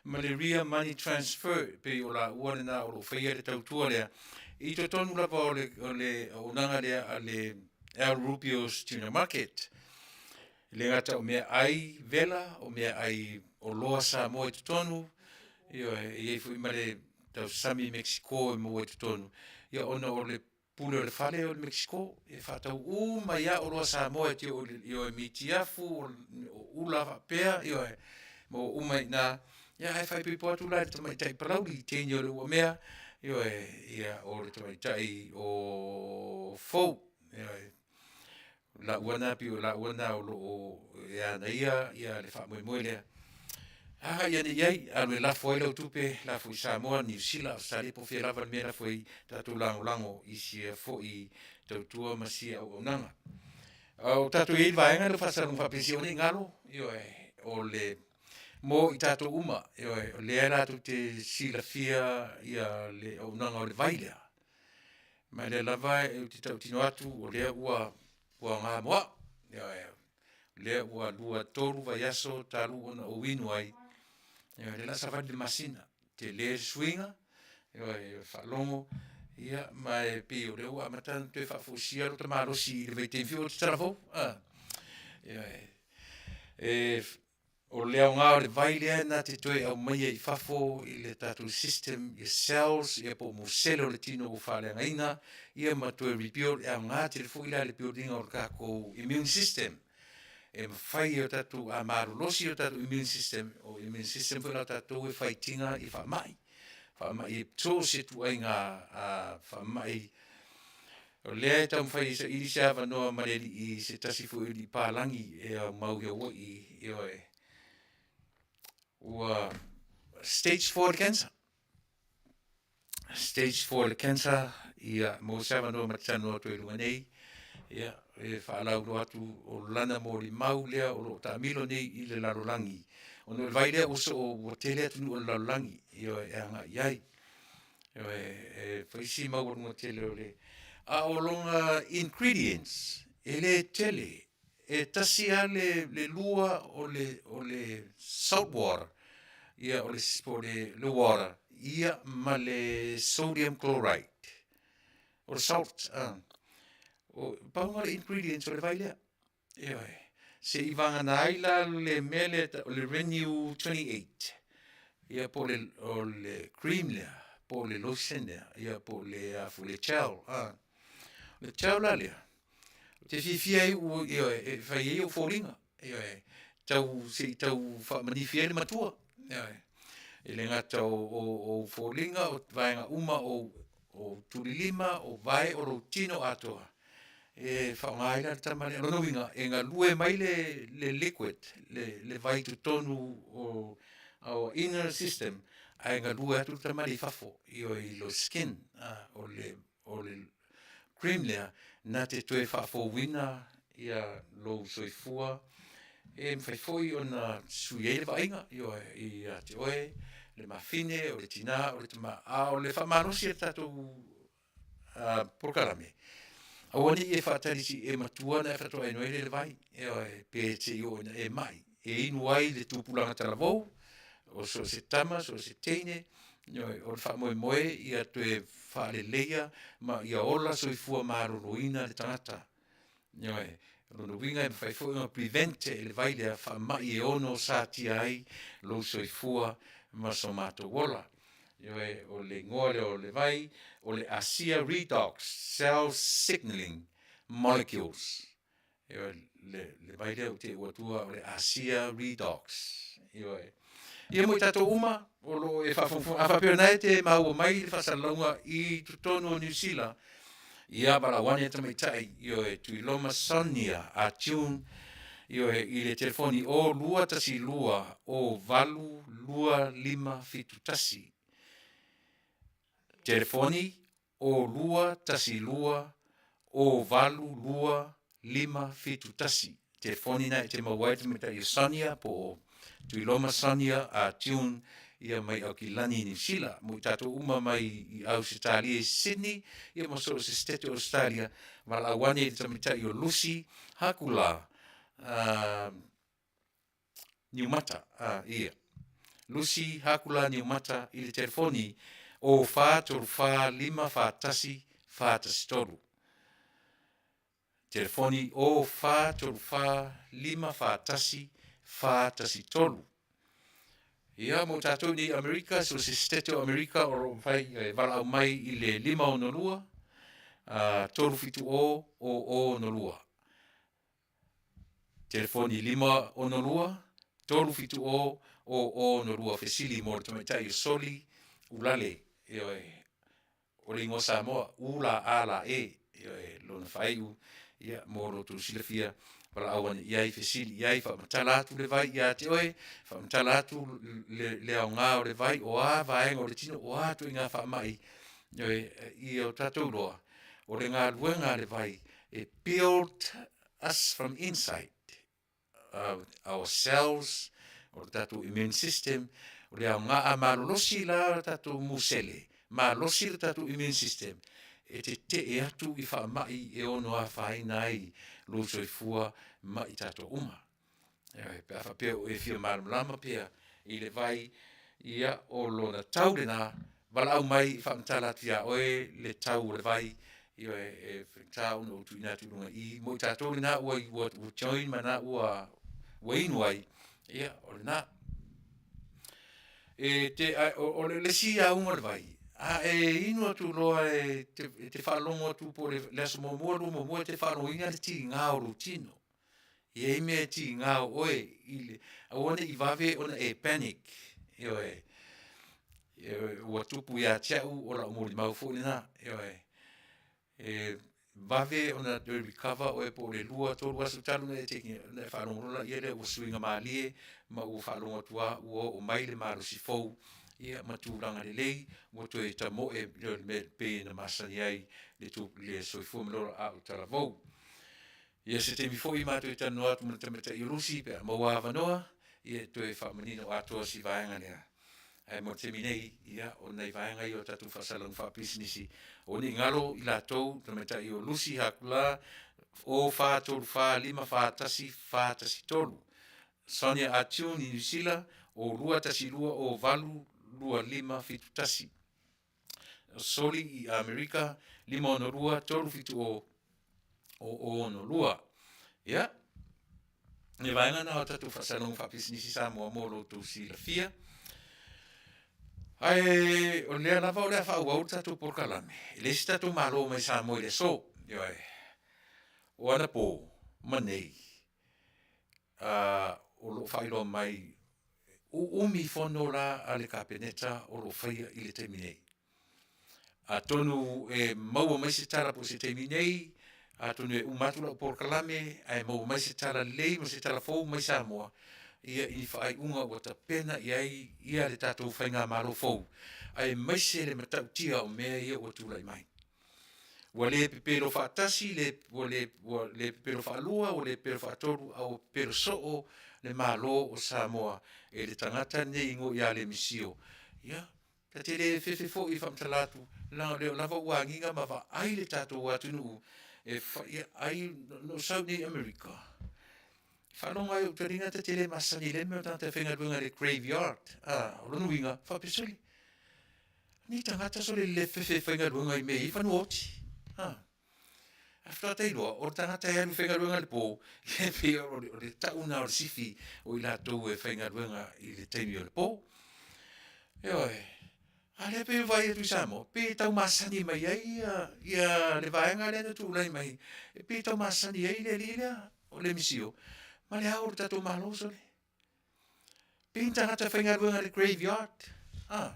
ma le Ria Money Transfer, e pei o laua lena o lo o faia le tautua lea i totonu lava o le auaunaga lea a le Al Rubio's Junior Market. E le gata o meaai vela, o meaai oloa Samoa i totonu, ioe, e i ai foi ma le tausami Mexico e maua i totonu, ia ona o le pule o le fale o le Mexico, e faatau uma ai lava oloa Samoa e te oo i le mitiafu, o ula faapea, ioe, maua uma i ina. Ia ae faaipoipo atu la i le tamaitai Palauli, teine o le Uamea, ioe, ia o le tamaitai o Fou, ioe. O laua na pei o laua na o lo o e ana ia le faamoemoe lea. Agai ane i ai, alu e lafo ai lau tupe, lafo i Samoa, Niu Sila, Ausetalia po o fea lava le mea e lafo ai, tatou lagolago i sia foi tautua ma sia auaunaga. A o tatou i ai i le vaega lea o faasalalauga faapea se i aua ne i galo, ioe, o le mo i tatou uma, ioe, o lea latou te silafia ia le auaunaga o le vai lea. Ma o lea lava ou te tautino atu o lea ua gamoa, ioe, o lea ua 2, 3 vaiaso talu ona ou inu ai, ioe, o lea o le a savali le masina. Tele le suiga, ioe, faalogo, ia ma e pei o lea ua amata ona toe faafoisia lota malosi i le vaitaimi foi o le talavou. Ioe. E, o le aoga o le vai lea na te toe aumaia i fafo i le tatou system ia cells ia po o musele o le tino ua faaleagaina ia ma toe rebuild. E aoga tele foi la i le build ina o le tatou immune system. E mafai e o tatou, a malolosi o tatou immune system, o immune system foi la o tatou e fight ina i faamai. Faamai e so o se ituaiga faamai. O lea e taumafai e saili se avanoa ma le alii, se tasi foi o alii palagi e aumau i Hawaii, ioe, ua stage 4 le cancer. Stage 4 le cancer, ia maua se avanoa ma te talanoa atu ai i luga nei, ia, e faalauiloa atu o lana molimau lea o lo o taamilo nei i le lalolagi. Ona o le vai lea ua soo ua tele atunuu o le lalolagi, ioe, e agai i ai. E fai si maualuga tele o le... A o lona ingredients, e le tele. E tasi lava le lua o le salt water, ia o le, le water, ia ma le sodium chloride. O le salt, pau lena o le ingredients o le vai lea. Ioe. Se i vagana ai la le mea lea o le Renew 28, ia po o le cream lea, po o le lotion lea, ia po o le, le gel. O le gel la lea, ou te fiafia ai ioe, e fai ai ou foliga, ioe, tau, se i tau faamanifi ai le matua, ioe. E le gata o ou foliga, o vaega uma o ou tulilima, o vae o lou tino atoa, e faaaoga ai la le tama lea. O lona uiga, e galue mai le liquid, le vai i totonu o our inner system, ae galue atu le tama lea i fafo, ioe, i lou skin, o le cream lea na te toe faafouina ia lou soifua e mafai foi ona sui ai le vaaiga, ioe, ia te oe, le mafine, o le tina, o le tama. A o le faamalosi a le tatou polokalame, aua ne i e faatali se i e matua ona e faatoa inu ai lea i le vai, ioe, pe se i oo ina e mai, e inu ai le tupulaga talavou, o so o se tama, so o se teine, ioe, o le faamoemoe ia toe faaleleia ma ia ola soifua maloloina le tagata. Ioe, o lona uiga e mafai foi ona prevent e le vai lea faamai e ono satia ai lou soifua ma so matou ola. Ioe, o le igoa lea o le vai, o le Asia Redox Cell Signaling Molecules. Ioe, le vai lea ou te ua atua o le Asia Redox. Ioe. Ia mo i tatou uma o lo o e faafogafoga, a faapea o na e te maua mai le faasalalauga i totonu o Niu Sila, ia valaau ane tamaitai, ioe, Tuiloma Sonia a June, ioe, i le telefoni o 212 o 8 2 5 7 1. Telefoni o 212 o 8 2 5 7 1. Telefoni na e te maua ai le tamaitai o Sonia po o Tuiloma Sonia a June ia mai Aukilani Niu Sila. Mo i tatou uma mai i Ausetalia i Sydney ia ma so o se sitete o Ausetalia, valaau ane i le tamaitai o Lucy Hakula Niumata, ia. Lucy Hakula Niumata i le telefoni o 4 3 4 5 4 1 4 1 3. Telefoni 0 4 3 4 5 4 1 4 1 3. Ia, mo tatou nei Amerika, so se State o Amerika o lo o mafai e valaau mai i le 562 370 0062. Telefoni 562 370 0062 fesili mo le tamaitai o Soli Ulale. Ioe, o le igoa Samoa, U la A la E, ioe, lona faaiu, ia, mo lo outou silafia, valaau ane i ai, fesili i ai, faamatala atu le vai ia te oe, faamatala atu le, le aoga o le vai, o a vaega o le tino, o a ituaiga faamai, ioe, ia o tatou iloa, o le galuega a le vai, e build us from inside. our cells, o le tatou immune system, o le aoga a malolosi la le tatou musele, malosi le tatou immune system, e tetee atu i faamai e ono afaina ai lou soifua ma i tatou uma. Ioe, pe a faapea ua e fia malamalama pea i le vai, ia o lona tau lena, valaau mai e faamatala atu ia oe le tau o le vai, ioe, e faigata ona ou tuuina atu i luga i i, mo i tatou lena ua, ua, ua join ma na ua, ua inu ai, ia o lena. E te, a, o, o le isi auga o le vai, a e inu atu loa e te, e te faalogo atu po o le, le aso muamua, lua muamua e te faalogoina le tiga o lou tino. E i ai mea e tiga o oe i le, aua ne i vave ona e panic, ioe. Ioe, ua tupu ia te au o lau molimau foi lena, ioe. E vave ona toe recover oe po o le 2, 3 aso talu ona e take ona e faalogo loa lea lea ua suiga malie ma ua faalogo atu lava ua oo mai le malosi fou ia ma tulaga lelei ua toe tamoe le mea e pei ona masani ai le, le soifua ma le ola a o talavou. Ia se taimi foi matou te talanoa atu ma le tamaitai o Lucy pe a maua avanoa, ia e toe faamanino atoa si vaega lea. Ae mo le taimi nei, ia, o nai vaega ia o tatou faasalalauga faapisinisi, aua ne i galo i latou, tamaitai o Lucy Hakula, 0434 541 413. Sonia Artune i Niu Sila, 0212 08 2571. Soli i Amerika, 562 370 0062. Ia, le vaega na o tatou faasalalauga faapisinisi Samoa mo lo outou silafia. Ae o lea lava o le a faaauau le tatou polokalame. E leai se tatou Malo mai Samoa i le aso. Ioe. O anapo ma nei, o lo o faailoa mai uumi fono la a le Kapeneta o lo o faia i le taimi nei. Atonu e maua mai se tala po o se taimi nei, atonu e uma atu lau polokalame ae maua mai se tala lelei ma se tala fou mai Samoa ia i ni faaiuga ua tapena i ai ia le tatou faigamalo fou, aemaise le matautia o mea ia ua tulai mai. Ua le pepelo faatasi, le, ua le, ua le pepelo faalua, ua le pepelo faatolu, a ua pepelo soo le Malo o Samoa e le tagata lenei i igoa ia Lemisio. Ia, ta te le fefe foi e faamatala atu, leaga o lea lava ua agiga ma vaai le tatou atunuu e fai ai, na ou sau nei i Amerika, faalogo ai ou taliga ta te le masani i lea mea o tagata e faigaluega i le graveyard, a, o lona uiga, faapea sole, ni tagata sole le fefe e faigaluega i mea e i ai fanua oti, a. Ae faatoa ta iloa, o le tagata e alu e faigaluega i le po, e pei o le tau lena o le sifi o i latou e faigaluega i le taimi o le po. Ioe. A lea pei e vaai atu i Samoa, pei e tau masani mai ai ia, ia le vaega lea na tulai mai, e pei e tau masani ai le alii lea o le misio ma le ao o le tatou Malo sole. Pei ni tagata faigaluega i le graveyard. Ah.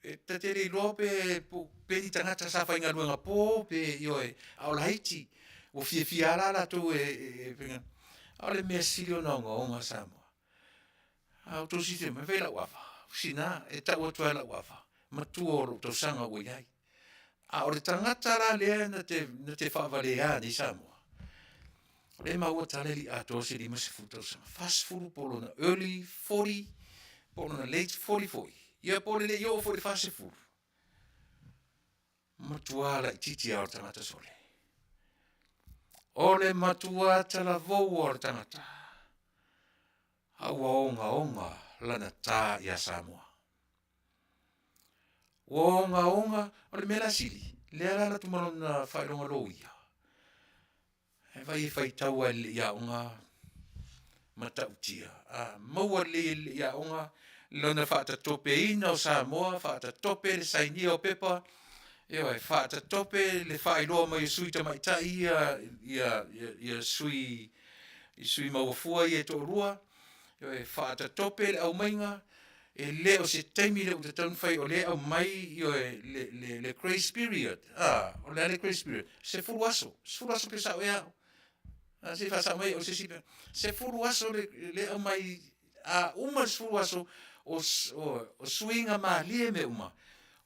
E ta te le iloa pe, pe ni tagata sa faigaluega po pe ioe, a o laiti, ua fiafia lava la latou e, e, e, a o le mea sili ona ogaoga Samoa. A outou silafia mai, fai lau ava, sina, e tau atu ai lau ava, matua o lou tausaga ua i ai. A o le tagata la lea na te, na te faavalea nei Samoa, o lea e maua tala e le i atoa se 50 tausaga, 40 po o lona early 40, po o lona late 40 foi, ia po o le le i oo foi i le 40. Matua laitiiti lava o le tagata sole. O le matua talavou o le tagata. A ua ogaoga lana tā iā Samoa. Ua ogaoga, o le mea la sili. Lea la alu atu ma lona faailoga loia, e vai e faitau lava i le aoga matautia. A maua lelei e le aoga lona faatatopeina o Samoa, faatatope le sainia o pepa, ioe, faatatope le faailoa mai o sui tamaitai ia, ia sui sui mauafua ia e toalua, ioe, faatatope le aumaiga, e le o se taimi lea ua tatau ona fai o lea e aumai, ioe, le grace period, a. O le a le grace period? 10 aso, 10 aso pe sao ea au? Se i faasao mai au i se isi mea. 10 aso lea e aumai, a uma le 10 aso o suiga malie mea uma,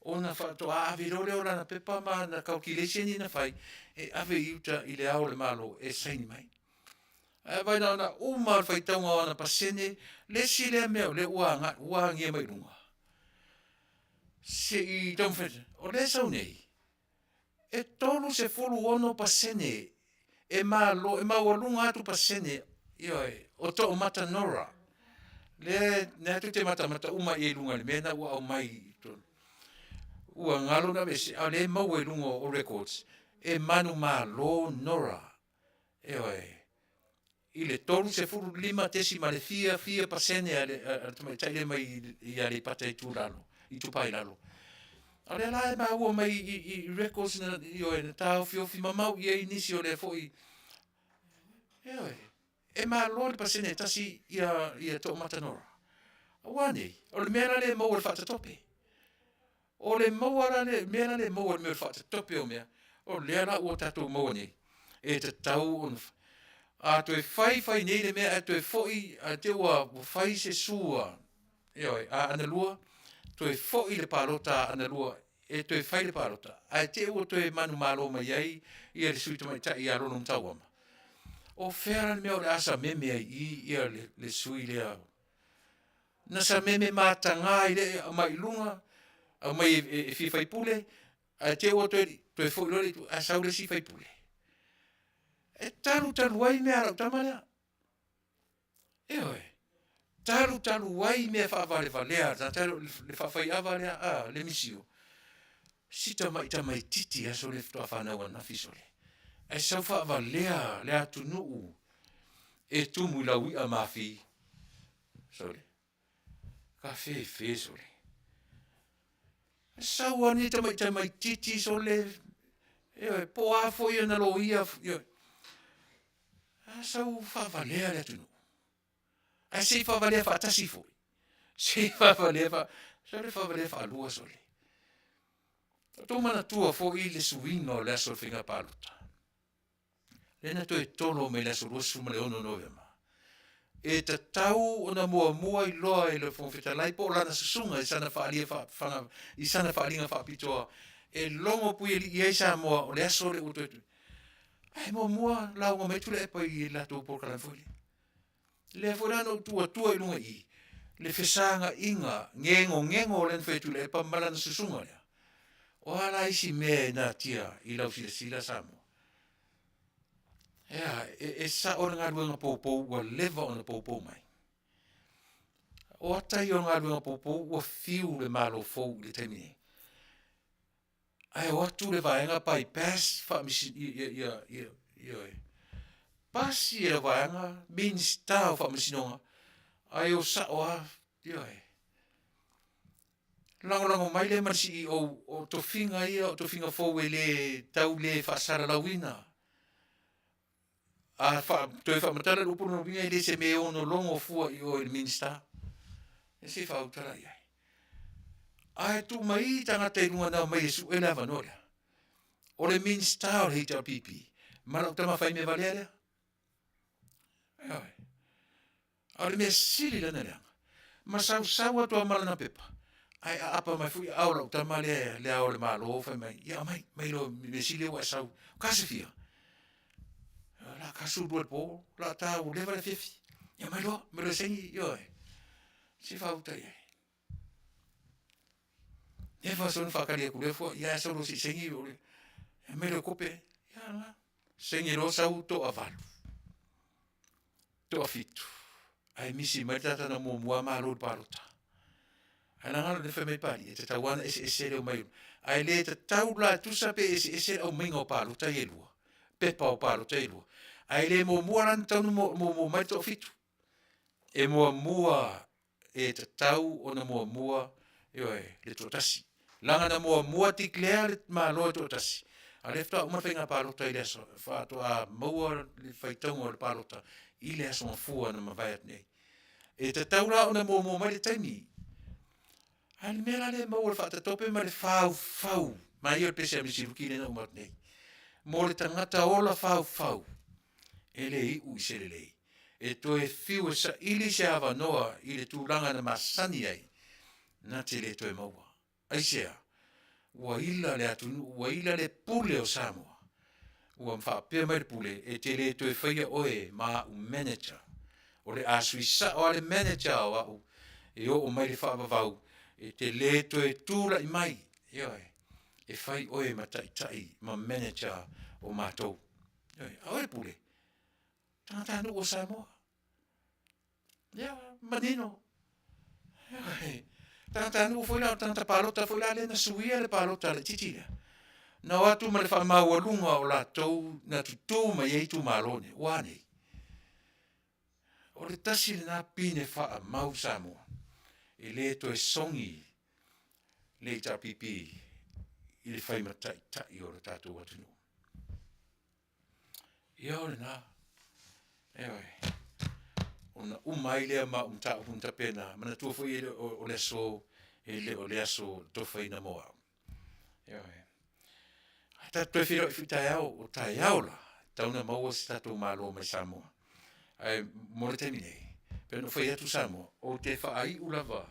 ona faatoa ave loa lea o lana pepa ma ana calculation ia na fai e ave i uta i Le Ao o le Malo e saini mai. Ae vaai na ona uma lava o le faitauga o ana pasene, le isi lea mea o lea ua ua agia mai luga, se i taumafai atu, o lea e sau nei, e 36% e malo, e maualuga atu pasene, ioe, o Toomata Nora, lea lea tou te matamata uma i ai i luga i le mea lena ua aumai i totonu. Ua galo ona aveese, a o lea e maua i luga o records, e manumalo Nora, ioe, i le 35 tesima le fia fia pasene a le tamaitai lea mai Aleipata Itupa i Lalo. O lea la e maua mai i records na, ioe, na taofiofi mamao i ai nisi o lea foi, ioe, e malo le pasene e tasi ia Toomata Nora. Ua a nei? O le mea la lea e maua i le faatatope. O le maua la le mea la lea e maua i le mea o le faatatope o mea, o lea la ua tatou maua nei, e tatau ona a toe fai fai nei le mea ae toe foi ae te i ua fai se sua, ioe, a Aana Lua, toe foi le palota a Aana Lua e toe fai le palota, ae te i ua toe manumalo mai ai le sui tamaitai ia Lolo Tauama. O fea la le mea o le a sameme ai i i le sui lea? Na sameme mataga i le aumai i luga, aumai e fia faipule, ae te i ua toe foi loa lea i tua ae sau le isi faipule. E talu talu ai mea a lau tama lea. Ioe, talu talu ai mea faavalevalea a le tagata le faafaiava lea a, le misio. Si tamai tamaitiiti lava sole faatoa fanau ananafi sole, ae sau faavalea le atunuu e tumu i lauia mafi. Sole, tafefe sole. Sau lava lenei tamai tamaitiiti sole, ioe, po o a foi ana loia, ioe, a sau faavalea le atunuu. Ae se i faavalea faatasi foi, se i faavalea, sole faavalea faalua sole. Ua outou manatua foi le suiga o le aso o le faiga palota? Lea na toe tolo mai i le aso 26 Novema. E tatau ona muamua iloa e le Fofoga Fetalai po o lana susuga i sana faaalia i sana faaaliga faapitoa e logo puialii ai Samoa o le aso lea ua toe Ae muamua lauga mai Tuilaepa i le latou polokalame foi lea. Lea foi la na ou tuu atua i luga i i le fesagaina gegogego o lea na fai e Tuilaepa ma lana susuga lea. O a la isi mea e natia i lau silasila Samoa? E a, e sao le galuega poupou ua leva ona poupou mai. O ata ia o le galuega poupou ua fiu le Malo fou i le taimi nei. Ae o atu le vaega bypass ioe, pasi e le vaega Minisita o Faamasinoga, ae o sao lava, ioe. Lagolago mai lea ma le CEO, o tofiga ia o tofiga fou e le tau le faasalalauina. A toe faamatala le upu, lona uiga e le o se mea e ono logo fua i o i le Minisita. Ia se i faautala i ai. Ae tuu mai tagata i luga na omai e sue le avanoa lea. O le Minisita o le HRPP ma lau tama faimea valea lea. Ioe. A o le mea sili lana leaga, ma sausau atu lava ma lana pepa, ae aapa mai foi aao o lau tama lea Le Ao o le Malo fai mai, ia aumai, aumai loa, mea sili lea ua e sau. O Kasefia, o le a ta 12 i le po, o le a ta ua leva le afiafi. Ia aumai loa, aumai loa e saini, ioe. Se i faauta i ai. Never soon faatali atu lea fua, ia sau loa se i saini, aumai loa e kope, ia la. Saini loa sau toavalu, toafitu, ae misi mai le tagata na muamua malo i le palota. Ae leaga o lea fai mai Papalii, e tatau lava ona eseese le omai, ae le tatau la e tusa pe eseese le aumaiga o palota ia e lua, pepa o palota ia e lua, ae le muamua la ona tatau ona muamua mai le toafitu. E muamua e tatau ona muamua, ioe, le toatasi. Leaga na muamua declare le Malo e toatasi, a o lea faatoa uma le faiga palota i le aso, faatoa maua le faitauga o le palota i le Aso Gafua na mavae atu nei. E tatau la ona muamua mai le taimi. A o le mea la lea e maua i le faatatope ma le faufau, manaia o le pese a Misi Luki lea na uma atu nei, mo le tagata ola faufau, e le iu i se lelei. E toe fiu e saili se avanoa i le tulaga na masani ai, na te le toe maua. Aisea? Ua ila le atunuu, ua ila le pule o Samoa. Ua faapea mai le pule, e te le toe faia oe ma au manager. O le a sui sao lava le manager o au e oo mai le faavavau, e te le toe tulai mai, ioe, e fai oe ma taitai ma manager o matou. Ioe, a oe le pule, tagatanuu o Samoa. Ia, manino. Tagatanuu foi la, o tagata palota foi la lea na suia le palota laitiiti lea. Na o atu ma le faamaualuga o latou na tutū mai ai itumalo nei, ua a nei? O le tasi lena pine faamau Samoa, e le toe sogi le HRPP i le fai ma taitai o le tatou atunuu. Ia o lena. Ioe. Ona uma ai lea ma au mataupu na tapena, manatua foi e le o le aso, e le o le aso tofaina mo au. Ioe. Ae tatou toe feiloai foi taeao, o taeao la, tau na maua se tatou Malo mai Samoa. Ae mo le taimi nei, pei ona ou fai atu Samoa, ou te faaiu lava,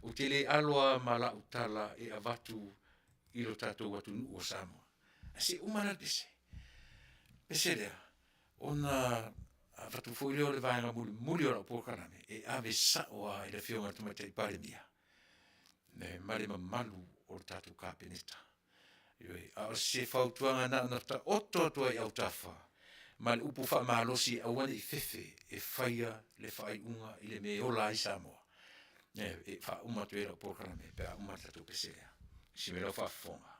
ou te le alo lava ma lau tala e avatu i lo tatou atunuu o Samoa. Ae se i uma la le pese. Pese lea, ona avatu foi lea o le vaega mulimuli o lau polokalame e ave sao lava i le Afioga i le Tamaitai Palemia ma le mamalu o le tatou Kapeneta. Ioe, a o se fautuaga na ona taoto atu ai i autafa ma le upu faamalosi e aua ne i fefe e faia le faaiuga i le mea e ola ai Samoa. E faauma atu ai lau polokalame pe a uma le tatou pese lea. Si mea lau faafofoga.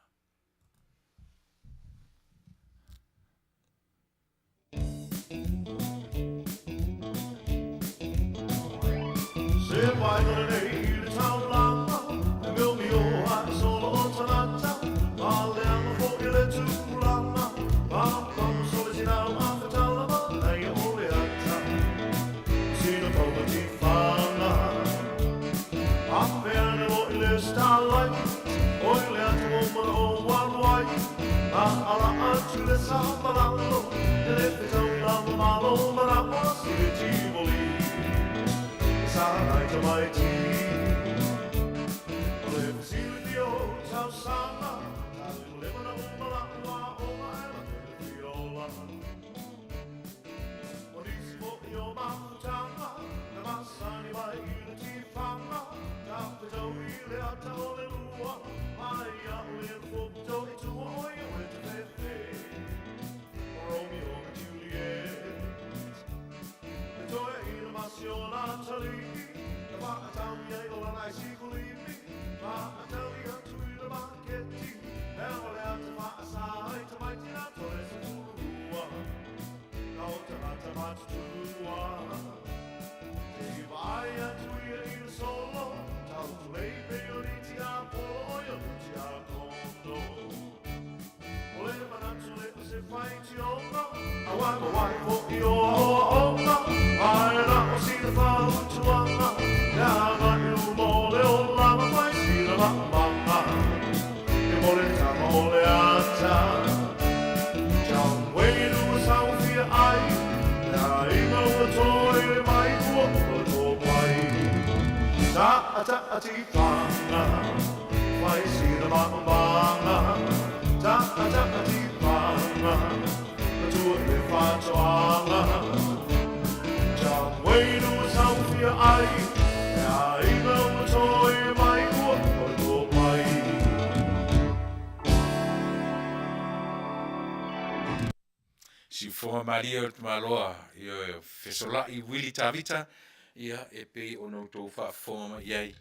Siufofoga malie o le tamaloa, ioe, Fesolai Willie Tavita, ia, e pei ona outou faafofoga mai i ai.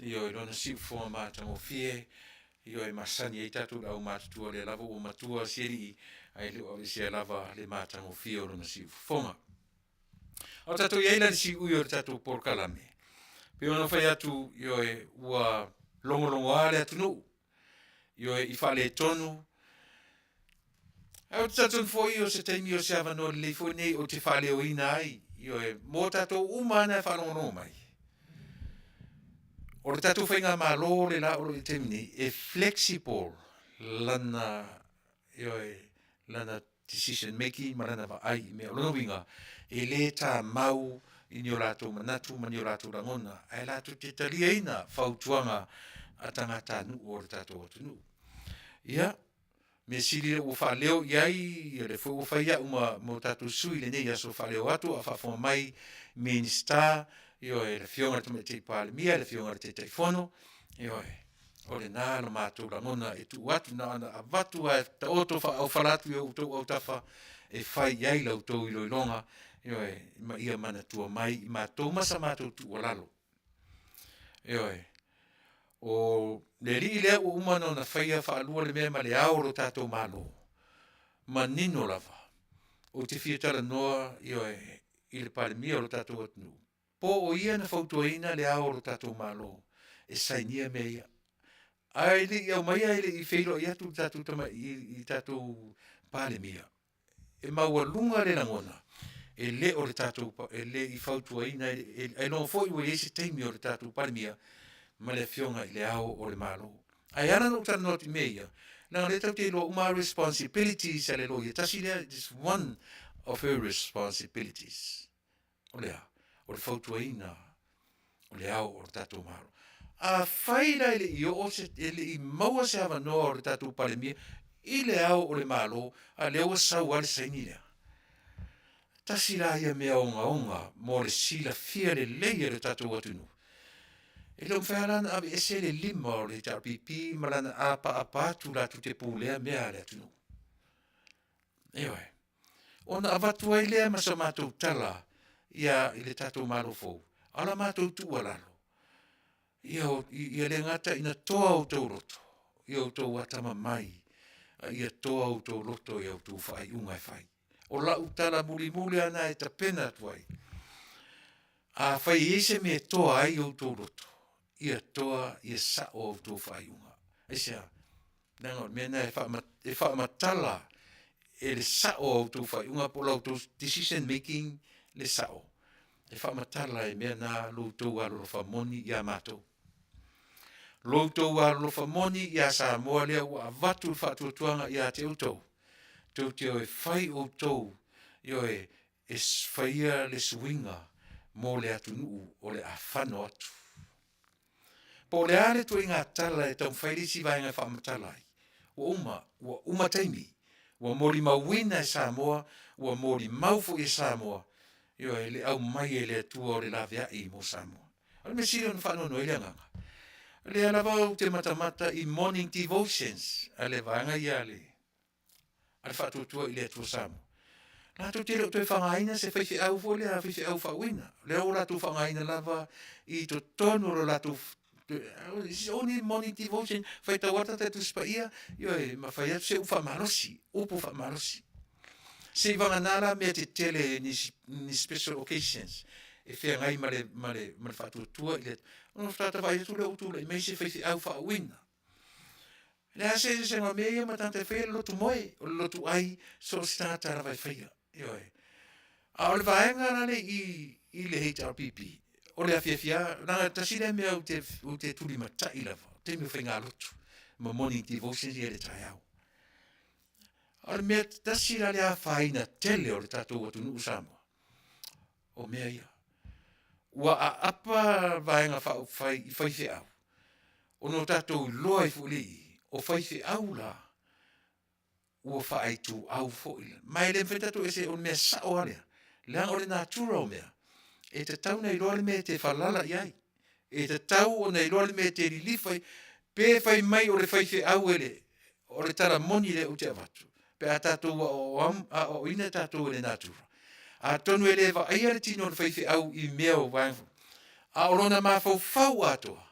Ioe, Lona siufofoga matagofie, ioe, masani ai tatou i le aumatutua, o lea lava ua matua si alii, ae le o aveesea lava le matagofie o lona siufofoga. A o tatou i ai la i le siui o le tatou polokalame, pei ona fai atu, ioe, ua logologoa le atunuu, ioe, i faaletonu. Ae ou te talitonu foi o se taimi o se avanoa lelei foi lenei ou te faaleoina ai, ioe, mo tatou uma lava na e faalogologo mai. O le tatou faigamalo le la o lo o i le taimi nei, e flexible lana, ioe, lana decision making ma lana vaai i mea. O lona uiga, e le tamau i ni o latou manatu ma ni o latou lagona, ae latou te taliaina fautuaga a tagatanuu o le tatou atunuu. Ia, mea sili lea ua faaleo i ai, o lea foi ua fai au ma, ma o tatou sui i lenei aso e faaleo atu a o faafofoga mai Minisita, ioe, le Afioga i le Tamaitai Palemia, le Afioga i le Taitaifono, ioe, o lena lo matou lagona e tuu atu, na ona avatu lava e taoto faaofala atu i outou autafa e fai i ai la outou iloiloga, ioe, ma ia manatua mai i matou ma sa matou tuualalo. Ioe. O le alii lea ua uma ona faia faalua le mea ma le ao o lo tatou Malo, manino lava, ou te fia talanoa, ioe, i le Palemia o lo tatou atunuu, po o ia na fautuaina le ao o lo tatou Malo e sainia mea ia. Ae le i aumaia e le i feiloai atu i le tatou tama, i le tatou Palemia, e maualuga le lagona, e le o le tatou, e le i fautuaina, ailoga foi ua i ai se taimi o le tatou Palemia ma le Afioga i le Ao o le Malo. Ae ala ona ou talanoa atu i mea ia, leaga o lea tatou te iloa uma lava responsibilities a le loia tasi lea, it is one of her responsibilities. O le a? O le fautuaina o le ao o le tatou Malo. Afai la e le i oo se, e le i maua se avanoa o le tatou Palemia i le ao o le Malo, a lea ua sau lava le saini lea. Tasi la ia mea ogaoga mo le silafia lelei e le tatou atunuu. E le o mafai lava la ona aveese le lima o le HRPP ma lana apaapa atu latou te pulea mea a le atunuu. Ioe. Ona avatu ai lea ma sa matou tala ia i le tatou Malo fou, a o la matou tuualalo, ia, ia le gata ina toa outou loto i outou atamamai, a ia toa outou loto i a outou faaiuga e fai. O lau tala mulimuli lava lena e tapena atu ai, afai e i ai se mea e toa ai outou loto, ia toa ia sao a outou faaiuga. Aisea? Leaga o le mea lena e faamatala e le sao o a outou faaiuga po o la outou decision making le sao. E faamatala e mea na lo outou alolofa moni ia matou. Lo outou alolofa moni ia Samoa lea ua avatu le faatuatuaga ia te outou. Tou te o e fai outou, ioe, e faia le suiga mo le atunuu o le a fano atu. Po o le a le ituaiga tala e taumafai le isi vaega e faamatala ai, ua uma, ua uma taimi, ua molimauina e Samoa, ua molimau foi e Samoa, ioe, le aumai e le Atua o le laveai mo Samoa. O le mea sili ona faanoanoa ai le agaga, o lea lava ou te matamata i morning devotions a le vaega ia a le a le Faatuatua i le Atua Samoa. Latou te le o toe faaaogaina se faifeau foi lea, faifeau faauuina. O lea ua latou faaaogaina lava i totonu o lo latou It's only morning devotion, faitau atu le Tusi Paia, ioe, ma fai atu se upu faamalosi, upu faamalosi. Seivagana la mea tetele ni, ni special occasions e feagai ma le, ma le, ma le faatuatua i le Ona faatoa vaai atu lea ua tulai mai se faifeau faauuina. Le a se eseesega o mea ia ma tagata e faia le lotu moe, o le lotu ai, so o se tagata lava e faia. Ioe. A o le vaega la le i, i le HRPP, o le afiafi lava, leaga tasi lea mea ou te, ou te tulimatai lava, o taimi o faigalotu, ma morning devotions ia i le taeao. A o le mea tasi la le afaina tele o le tatou atunuu Samoa, o mea ia. Ua aapa vaega faaupufai i faifeau, ona o tatou iloa ai foi lea i i, o faifeau la, ua faaituau foi. Ma e le mafai ona tatou ese, o le mea sao lava lea, leaga o le natura o mea, e tatau ona iloa le mea e te falala i ai. E tatau ona iloa le mea e te lilifa i ai. Pe fai mai o le faifeau e le, o le tala moni lea ou te avatu, pe a tatou aoaoina tatou e le natura, atonu e le vaaia le tino o le faifeau i mea o vaega, a o lona mafaufau atoa.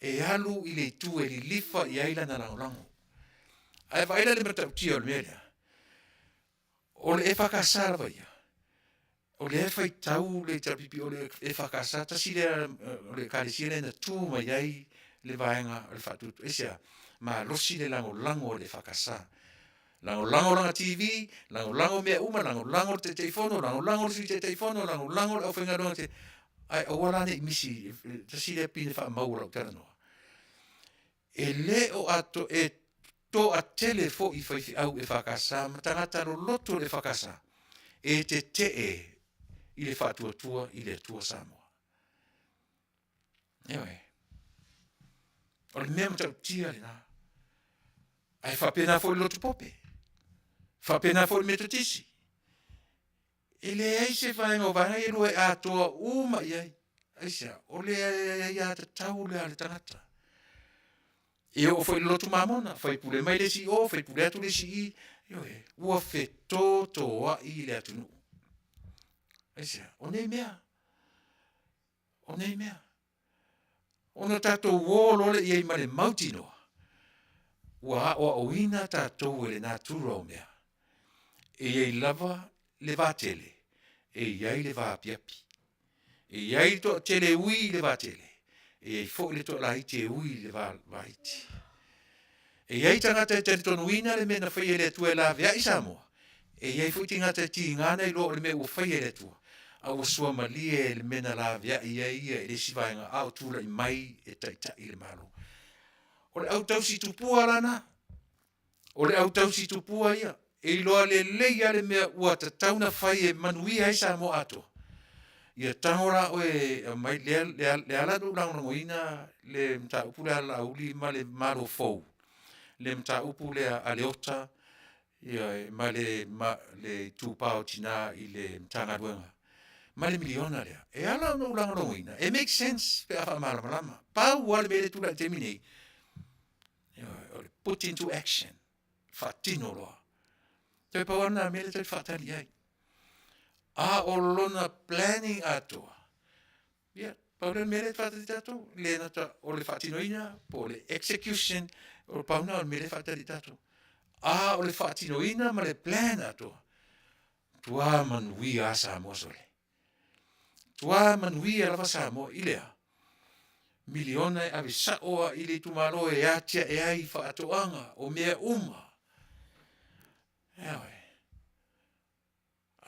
E alu i le itu e lilifa i ai lana lagolago. Ae vaai la i le matautia o le mea lea, o le EFKS lava ia, o lea e faitau le HRPP, o le EFKS tasi lea o le ekalesia lea na tu mai ai le vaega o le faatuatua. Aisea? Malosi le lagolago a le EFKS. Lagolago lana TV, lagolago mea uma, lagolago le Taitaifono, lagolago le Sui Taitaifono, lagolago le aufaigaluega tele, ae aua la ne i misi, tasi lea pine faamau o lau talanoa, e le o ato, e toatele foi faifeau EFKS ma tagata loloto o le EFKS e tetee i le faatuatua i le Atua Samoa. Ioe. O le mea matautia lena. Ae faapena foi le lotu pope. Faapena foi le metotisi. E leai se vaega o vaega ia e lua e atoa uma i ai. Aisea? O le aiatatau lea a le tagata. E oo foi i le lotu mamona, faipule mai le isi i o, faipule atu le isi i i. Ioe, ua fetotoai le atunuu. Aisea? O nei mea. O nei mea. Ona tatou o loa lea i ai ma le mautinoa, ua aoaoina tatou e le natura o mea. E i ai lava le vatele, e i ai le vaapiapi. E i ai le toatele e ui i le vatele, e i ai foi le toalaiti e ui i le vaiti. E i ai tagata e talitonuina le mea na faia e le Atua e laveai Samoa, e i ai foi tagata e tiga na iloa o le mea ua faia e le Atua, a ua suamalie le mea na laveai ai ia i le isi vaega a o tulai mai e taitai le Malo. O le au tausi tupua la na. O le au tausi tupua ia, e iloa lelei lava le mea ua tatau ona fai e manuia ai Samoa atoa. Ia tago la oe e aumai, lea, lea, lea ala ona ou lagolagoina le mataupu lea a Laauli ma le Malo fou, le mataupu lea a Leota ioe, ma le, ma le Itupa o Tina i le Matagaluega ma le miliona lea. E ala ona ou lagolagoina, e make sense pe a faamalamalama. Pau lava le mea lea e tulai i le taimi nei, o le put into action, faatino loa. Toe pau lava lena mea lea tatou te faatali i ai. A o lona planning atoa, ia, pau lea o le mea lea e faatali tatou, le nata o le faatinoina po o le execution, o le pau lena o le mea lea e faatali tatou. A o le faatinoina ma le plan atoa, matua manuia lava Samoa sole. Matua manuia lava Samoa i le a? Miliona e ave sao lava i le itumalo e atiae ai faatoaga o mea uma. Ioe.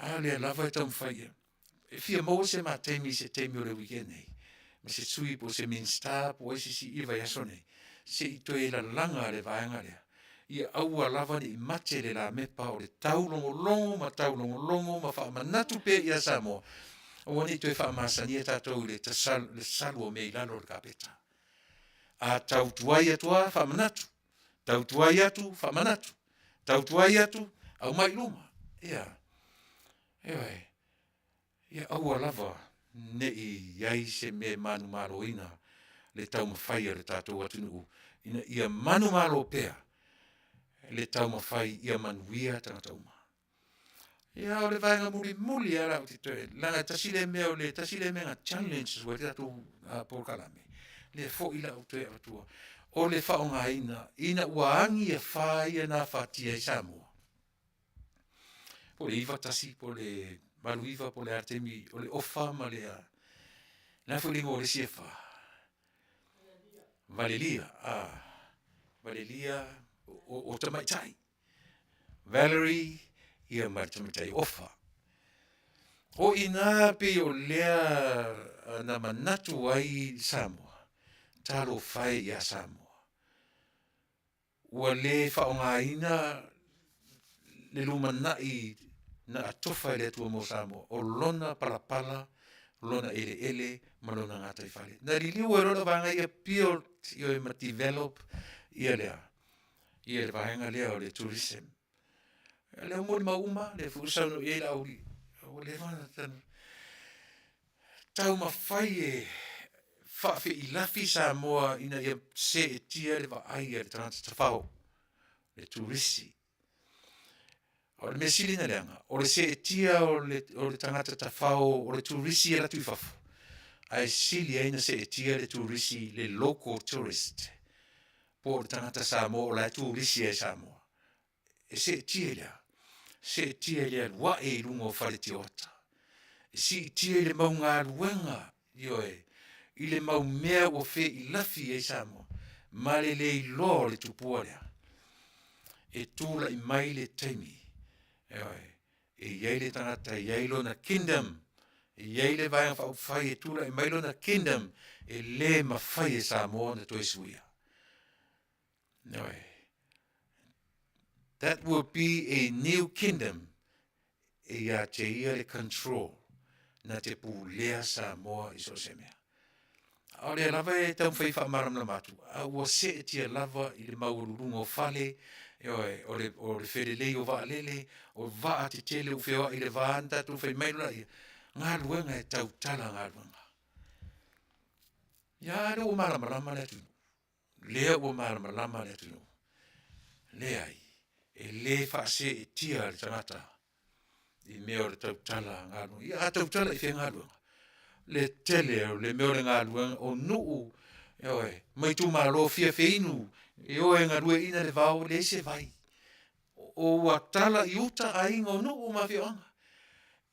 A lea lava e taumafai ia. E fia maua se ma taimi i se taimi o le weekend nei, ma se sui po o se Minista po o ai se isi i le vaiaso nei, se i toe lalaga le vaega lea, ia aua lava ne i mate le lamepa o le taulogologo ma taulogologo ma faamanatu pea ia Samoa, aua ne i toe faamasania tatou i le le salu o mea i lalo o le kapeta. A tau tuai atu lava, faamanatu, tau tuai atu, faamanatu, tau tuai atu, aumai i luma. Ia, ioe, ia aua lava ne i i ai se mea e manumaloina le taumafai a le tatou atunuu ina ia manumalo pea le taumafai ia manuia tagata uma. Ia, o le vaega mulimuli lava la ou te toe, leaga e tasi lea mea o le tasi lea mea na challenge ai le tatou polokalame, lea foi la ou toe avatua, o le faaaogaina ina ua agi afa ia na afatia ai Samoa, po o le 91 po o le 89 po o le a le taimi o le ofa ma le a, le a foi le igoa o le isi afa? Valelia, a, Valelia o tamaitai. Valerie, ia ma le tamaitai Ofa. O i ina pei o lea na manatu ai Samoa, talofa e ia Samoa. Ua le faaaogaina le lumanai na atofa e le Atua mo Samoa, o lona palapala, lona eleele ma lona gataifale. Na liliu ai loa le vaega ia build ioe ma develop ia lea, ia le vaega lea o le tourism. O lea ua molimau uma, lea foi ua saunoa i ai Laauli, ua leva ona taumafai e faafeilafi Samoa ina ia seetia le vaai a le tagata tafao, le turisi. O le mea sili ona leaga, o le seetia o le tagata tafao, o le turisi e alu atu i fafo, Ae sili ai na seetia le turisi le local tourist po o le tagata Samoa o la e turisi ai Samoa. E seetia i le a? Seetia i le alu ae i luga o fale tioata. E siitia i le mau galuega, ioe, i le mau mea ua feilafi ai Samoa ma le le iloa o le tupua lea. E tulai mai le taimi, ioe, e i ai le tagata e i ai lona kingdom, e i ai le Vaega Faaupufai e tulai mai lona kingdom, e le mafai e Samoa ona toe suia. Ioe. That will be a new kingdom e ia te ia le control na te pulea Samoa i so o se mea. A o lea lava e taumafai e faamalamalama atu, a ua seetia lava i le maualuluga o fale, ioe, o le, o le felelei o vaalele, o vaa tetele ua feoai i le va na tatou fai mai loa, galuega e tautala galuega. Ia lea ua malamalama le atunuu. Lea ua malamalama le atunuu. Leai, e le faaseetia le tagata i mea o le tautala galuega. Ia a tautala i fea galuega? Le tele o le mea o le galuega o nuu, ioe, ma itumalo fia feinu e o e galueaiina le vao, leai se vai. O ua tala i uta aiga o nuu ma afioaga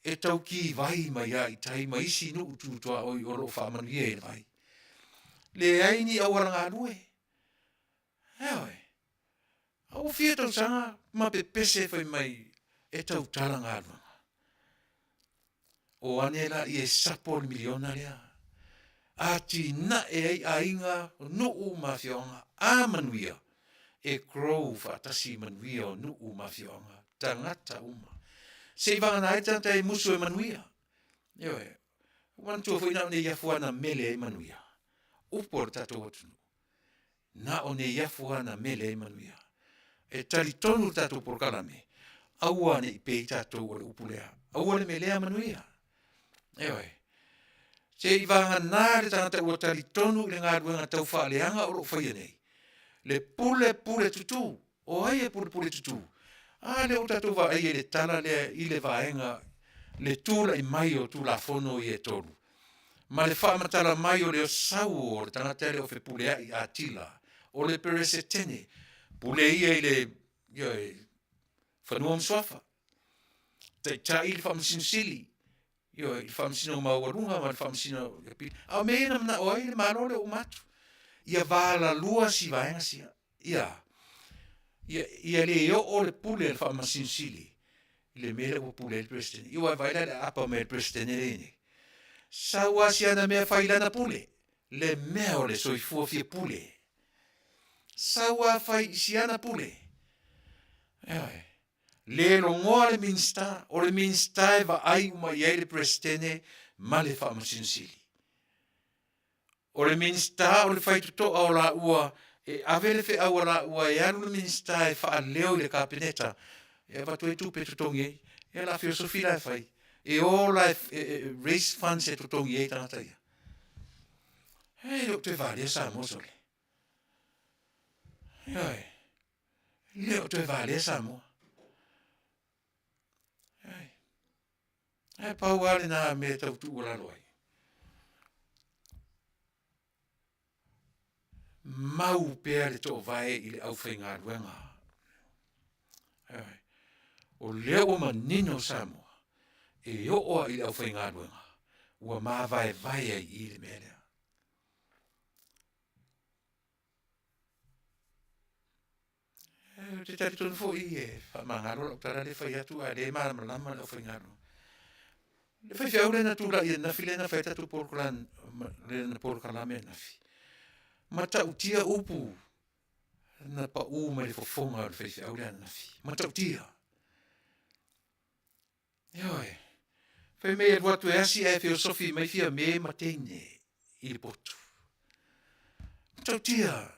e tau ki vai mai lava i tai ma isi nuu tu tuaoi o lo o faamanuia i le vai. Leai ni auala galue. Ioe. A ua fia tausaga ma pepese fai mai e tautala galuega. O ane laia e sapo le miliona lea. Atinae ai aiga, nuu ma afioaga, a manuia, e grow faatasi manuia o nuu ma afioaga, tagata uma. Se i vagana ai le tagata e musu e manuia. Ioe. Manatua foi na o nei afu lava na mele ai manuia. Upu a le tatou atunuu. Na o nei afu lava na mele ai manuia. E talitonu le tatou polokalame, aua ne i pei tatou o le upu lea. Aua le melea manuia. Ioe. Se i vagana le tagata ua talitonu i le galuega tau faaleaga o lo o faia nei, le pule pule tutu. O ai e pulepule tutū? A lea ua tatou vaaia i le tala lea i le vaega le tulai mai o Tulafono ia e tolu, ma le faamatala mai o le sau o le tagata lea o Fepuleai Atila, o le Peresetene, pule ia i le, ioe, Fanua ma Suafa, taitai le Faamasino Sili, ioe, i le Faamasinoga Maualuga ma le Faamasino Apili. A o mea ia na manao ai le Malo lea ua uma atu, ia valalua si vaega sia. Ia, ia, ia le oo le pule a le Faamasino Sili i le mea lea ua pule ai le Peresetene. Ia ua e vaai la i le aapa mai a le Peresetene lea e i ai nei. Sau lava si ana mea fai i lana pule, le mea o le soifua fia pule. Sau lava fai i si ana pule. Ioe. Le logoa le Minisita, o le Minisita e vaai uma i ai le Peresetene ma le Faamasino Sili. O le Minisita o le faitotoa o laua e ave le feau a laua e alu le Minisita e faaleo i le Kapeneta e avatu ai tupe e totogi ai. Ia la feosofi la e fai. E o la e, e, e raise funds e totogi ai tagata ia. E le o toe valea Samoa sole. Ioe. Le o toe valea Samoa. Ioe. Ae pau lava lena mea e tau tuualalo ai. Mau pea le toovae i le aufaigaluega. O lea ua manino Samoa, e oo lava i le aufaigaluega, ua mavaevae ai i i le mea lea. Ou te talitonu foi e faamagalo lau tala lea e fai atu ae le malamalama le aufaigaluega. Le faifeau lea na tulai ananafi lea na fai ai le tatou polokalame, lana polokalame ananafi, matautia upu na pau mai le fofoga o le faifeau lea ananafi, matautia. Ioe. Fai mai e alu atu e asi ae feosofi mai Fiame ma teine i le potu. Matautia.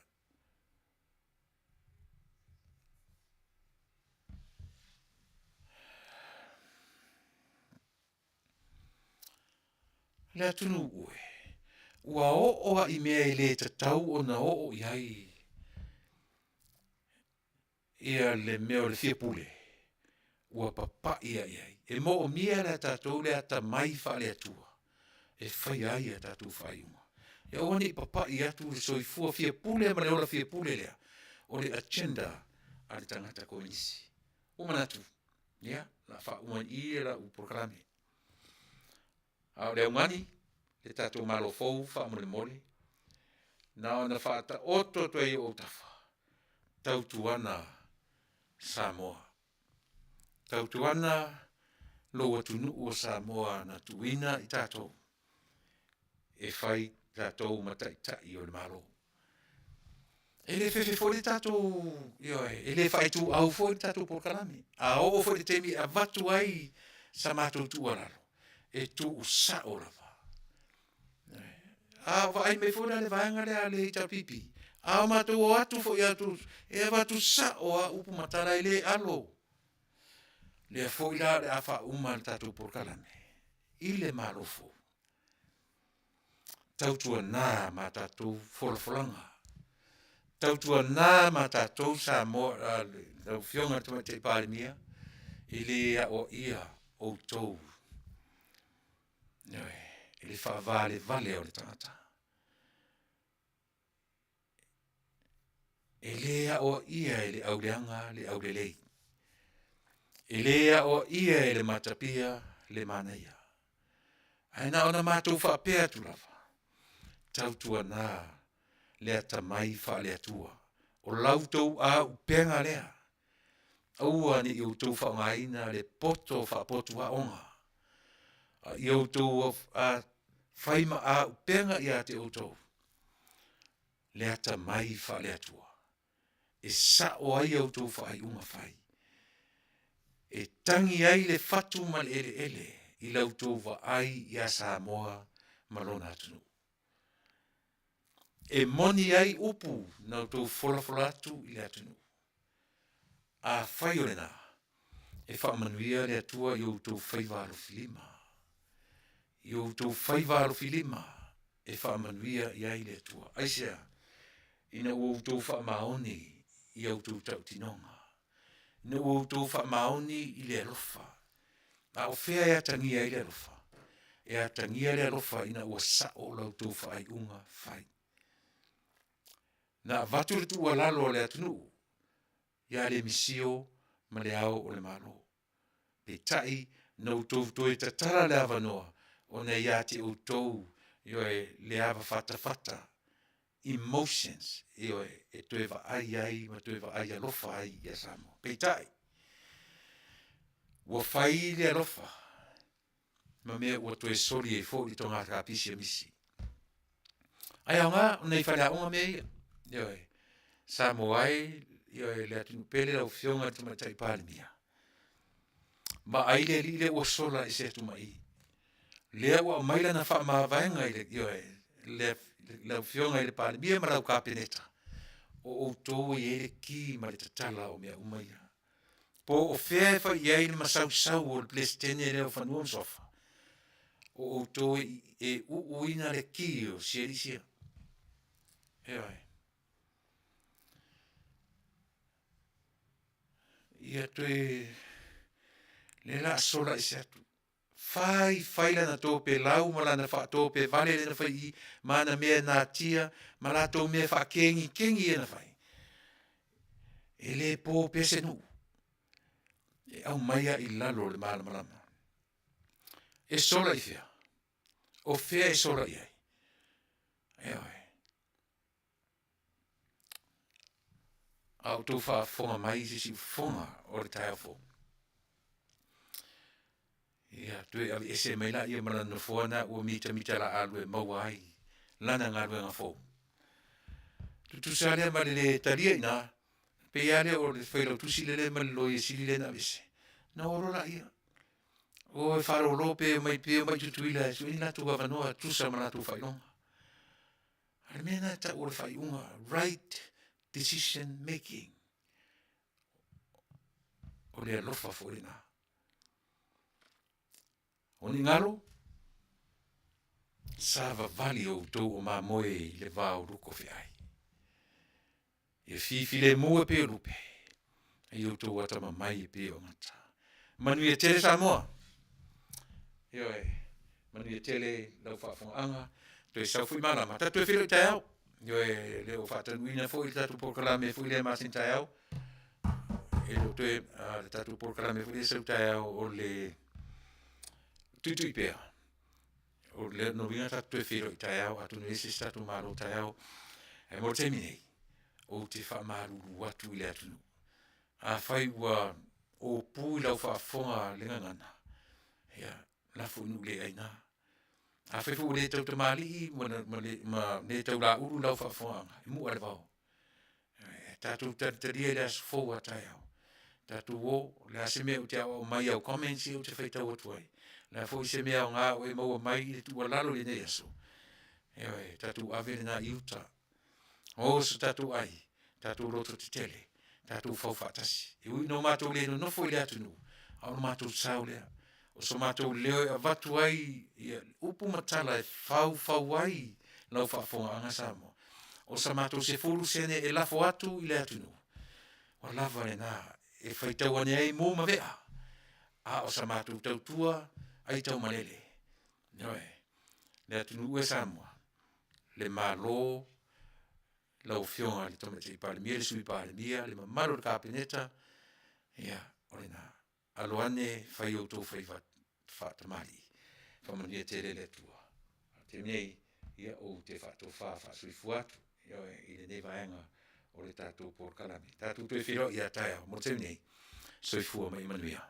Le atunuu e, ua oo lava i mea e le tatau ona oo i ai ia le mea o le fia pule ua papai lava i ai. E moomia la e tatou le atamai faale-Atua. e faia ai a tatou faaiuga. Ia aua ne i papai atu le soifua fia pule ma le ola fia pule lea o le agenda a le tagata komenisi. Ua manatu, ia, o le a faauma i i le lau polokalame. A o le augani, le tatou Malo fou faamolemole, na ona faataoto atu ai i ou autafa, tautuana Samoa. Tautuana lou atunuu o Samoa na tuuina i tatou e fai tatou ma taitai o le Malo. E le fefe foi le tatou, ioe, e le faaituau foi le tatou polokalame. A oo foi i le taimi e avatu ai sa matou tuualalo, e tuusao lava. A o vaai mai foi la le vaega lea a le HRPP, a matou o atu foi e avatu sao lava upu ma tala e le alo. O lea foi la o le a faauma le tatou polokalame i le Malo fou, tautuana ma tatou folafolaga, tautuana ma tatou Samoa, lau Afioga i le Tamaitai Palemia, e le aoaia outou, ioe, i le faavalevalea o le tagata. E le aoaia e le auleaga le aulelei. E le aoaia e le matapia le manaia. Ae na ona matou faapea atu lava, tautuana le atamai faale-Atua, o la outou auupega lea, aua ne i outou faaaogaina le poto faapotu aoga, a ia outou fai ma auupega ia te outou le atamai faale-Atua e sao ai a outou faaiuga fai, e tagi ai le fatu ma le eleele i la outou vaai ia Samoa ma lona atunuu. E moni ai upu na outou folafola atu i le atunuu. Afai o lena, e faamanuia le Atua i outou faiva alofilima, i outou faiva alofilima e faamanuia i ai le Atua. Aisea? Ina ua outou faamaoni i a outou tautinoga, ina ua outou faamaoni i le alofa. A o fea e atagia ai le alofa? E atagia le alofa ina ua sao la outou faaiuga fai. Na avatu le tuualalo a le atunuu ia le misio ma le Ao o le Malo. Peitai, na outou toe tatala le avanoa ona e ia te outou, ioe, le ava fatafata, emotions, ioe, e toe vaai ai ma toe vaai alofa ai ia Samoa. Peitai, ua fai le alofa ma mea ua toe soli ai foi le toga kapisi a misi. Ae aoga o nai faleaoga mea ia, ioe, Samoa e, ioe, le atunuu pele lau Afioga i le Tamaitai Palemia, vaai le alii lea ua sola ese atu ma i. Lea ua aumai lana faamavaega i le, ioe, lau Afioga i le Palemia ma lau Kapeneta, o outou e i ai le ki ma le tatala o mea uma ia. Po o fea e fai i ai le masausau o le Peresetene lea o Fanua ma Suafa, o outou e uuina le ki o sialii sia. Ioe. Ia toe, lea o le a sola ese atu. Fai fai lana topelau ma lana faatopevale lea na fai i i, ma ana mea e natia ma latou mea faakegikegi ia na fai, e le po pea se nuu e aumai lava i lalo o le malamalama. E sola i fea? O fea e sola i ai? Ioe. A outou faafofoga mai i se siufofoga o le taeao fou. Ia, toe aveese mai laia ma lana nofoa na ua mitamita laalua e maua ai lana galuega fou. Tutusa lea ma le le talia i ina, pei lava lea o le failautusi lea ma le Loia Sili lea na aveese, ona o loa laia. O e faalolo pe omai pe omai i Tutuila e sue ni latou avanoa e tusa ma latou faailoga. A o le mea lena e tau o le faaiuga, right decision making. O le alofa foi lena. O ni galo, savavali outou o mamoe i le va o luko feai. Ia fifilemu e pei o lupe, a ia outou atamamai e pei o gata. Manuia tele Samoa. Ioe. Manuia tele lau faafogaaga, toe sau foi malama, tatou toe feiloai taeao. Ioe, e le o faatanuuina foi le tatou polokalame foi lea masina taeao. E le o toe le tatou polokalame foi lea e sau taeao o le tuitui pea. O lona uiga tatou te toe feiloai taeao atonu e i ai se isi tatou malo taeao. Ae mo le taimi nei, ou te faamalulu atu i le atunuu, afai ua opu i lau faafofoga le gagana, ia lafo i nuu le aina. Afai foi ua le tautamalii ma le taulaulu i lau faafofogaaga, e mu'a i le vao. Tatou talitalia i le aso fou a taeao, tatou o, o le a se mea ou te aoao mai i au comments ia ou te faitau atu ai, o le a foi se mea aoga o e maua mai i le tuualalo i lenei aso, ioe, tatou ave lena i uta. Maua so tatou ai, tatou lototetele, tatou fau faatasi. E ui ina o matou le nonofo i le atunuu, a o le matou sao lea. O so matou leo e avatu ai upu ma tala e faufau ai lau faafofogaaga Samoa. O sa matou 10 sene e lafo atu i le atunuu, ua lava lena e faitau ane ai mu ma vea, a o sa matou tautua aitaumalele. Ioe. Le atunuu e Samoa, le Malo, lau Afioga i le Tamaitai Palemia, le Sui Palemia, le mamalu o le Kapeneta, ia o lena. Alo ane fai outou faiva faatamalii, faamanuia tele le Atua. A o le taimi nei, ia ou te faatofa faa-soifua atu, ioe, i lenei vaega o le tatou polokalame. Tatou toe feiloai ia taeao, mo le taimi nei, soifua ma ia manuia.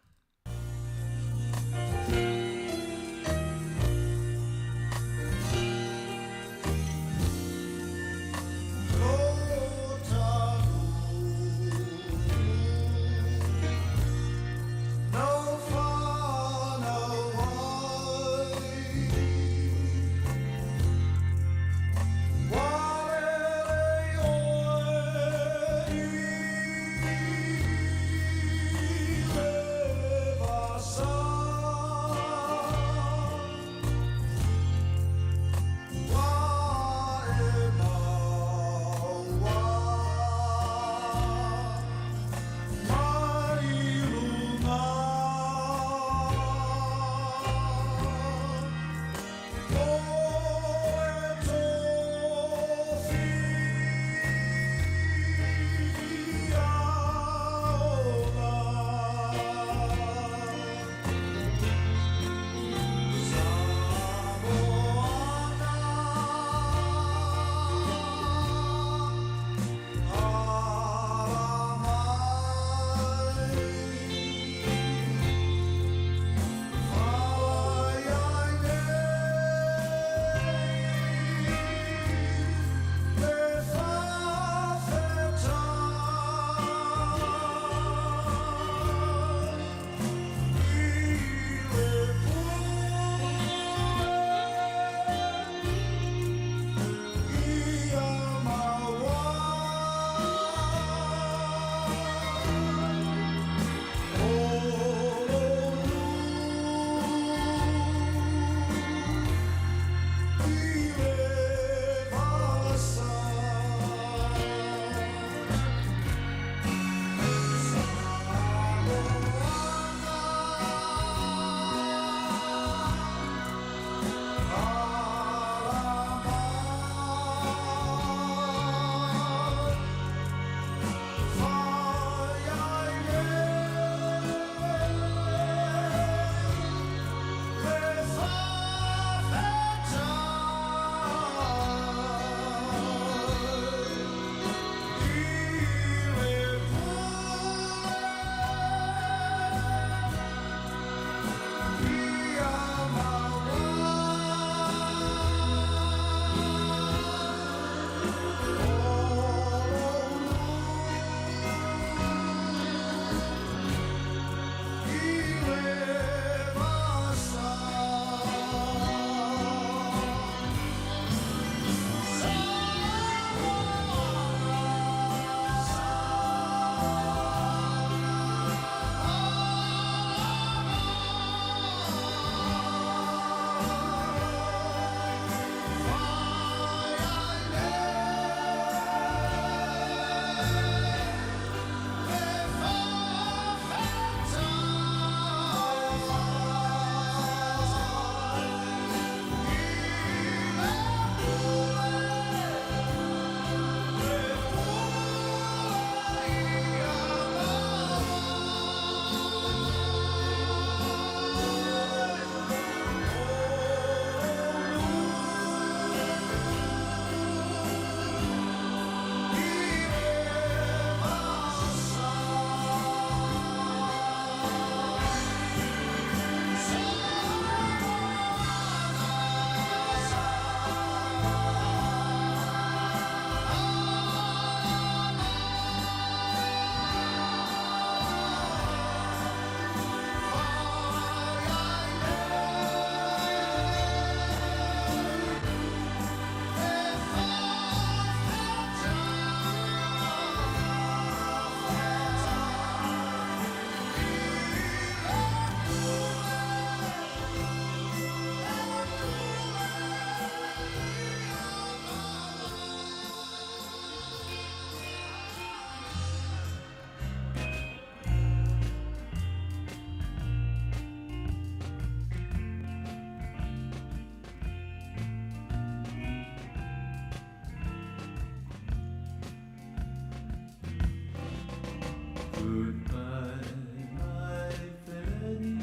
Goodbye, my feleni,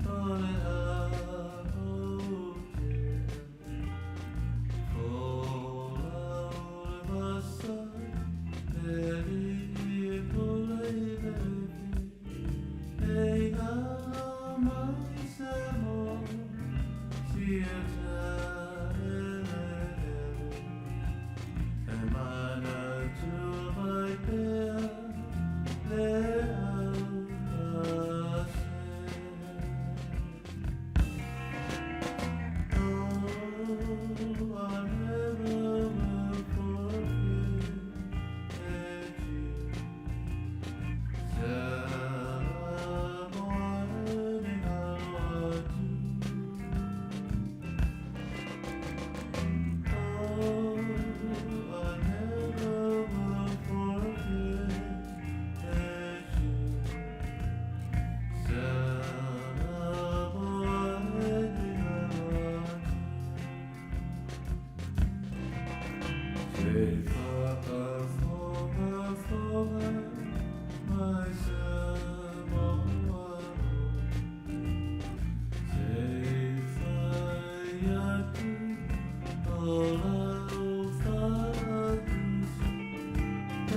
o le ao te. Folau le vasa, e li pule i le E ala mai se mo, si e ta ele ele. E mana tu mai pea, le au a se. Oh, I never will forget you.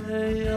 Hey,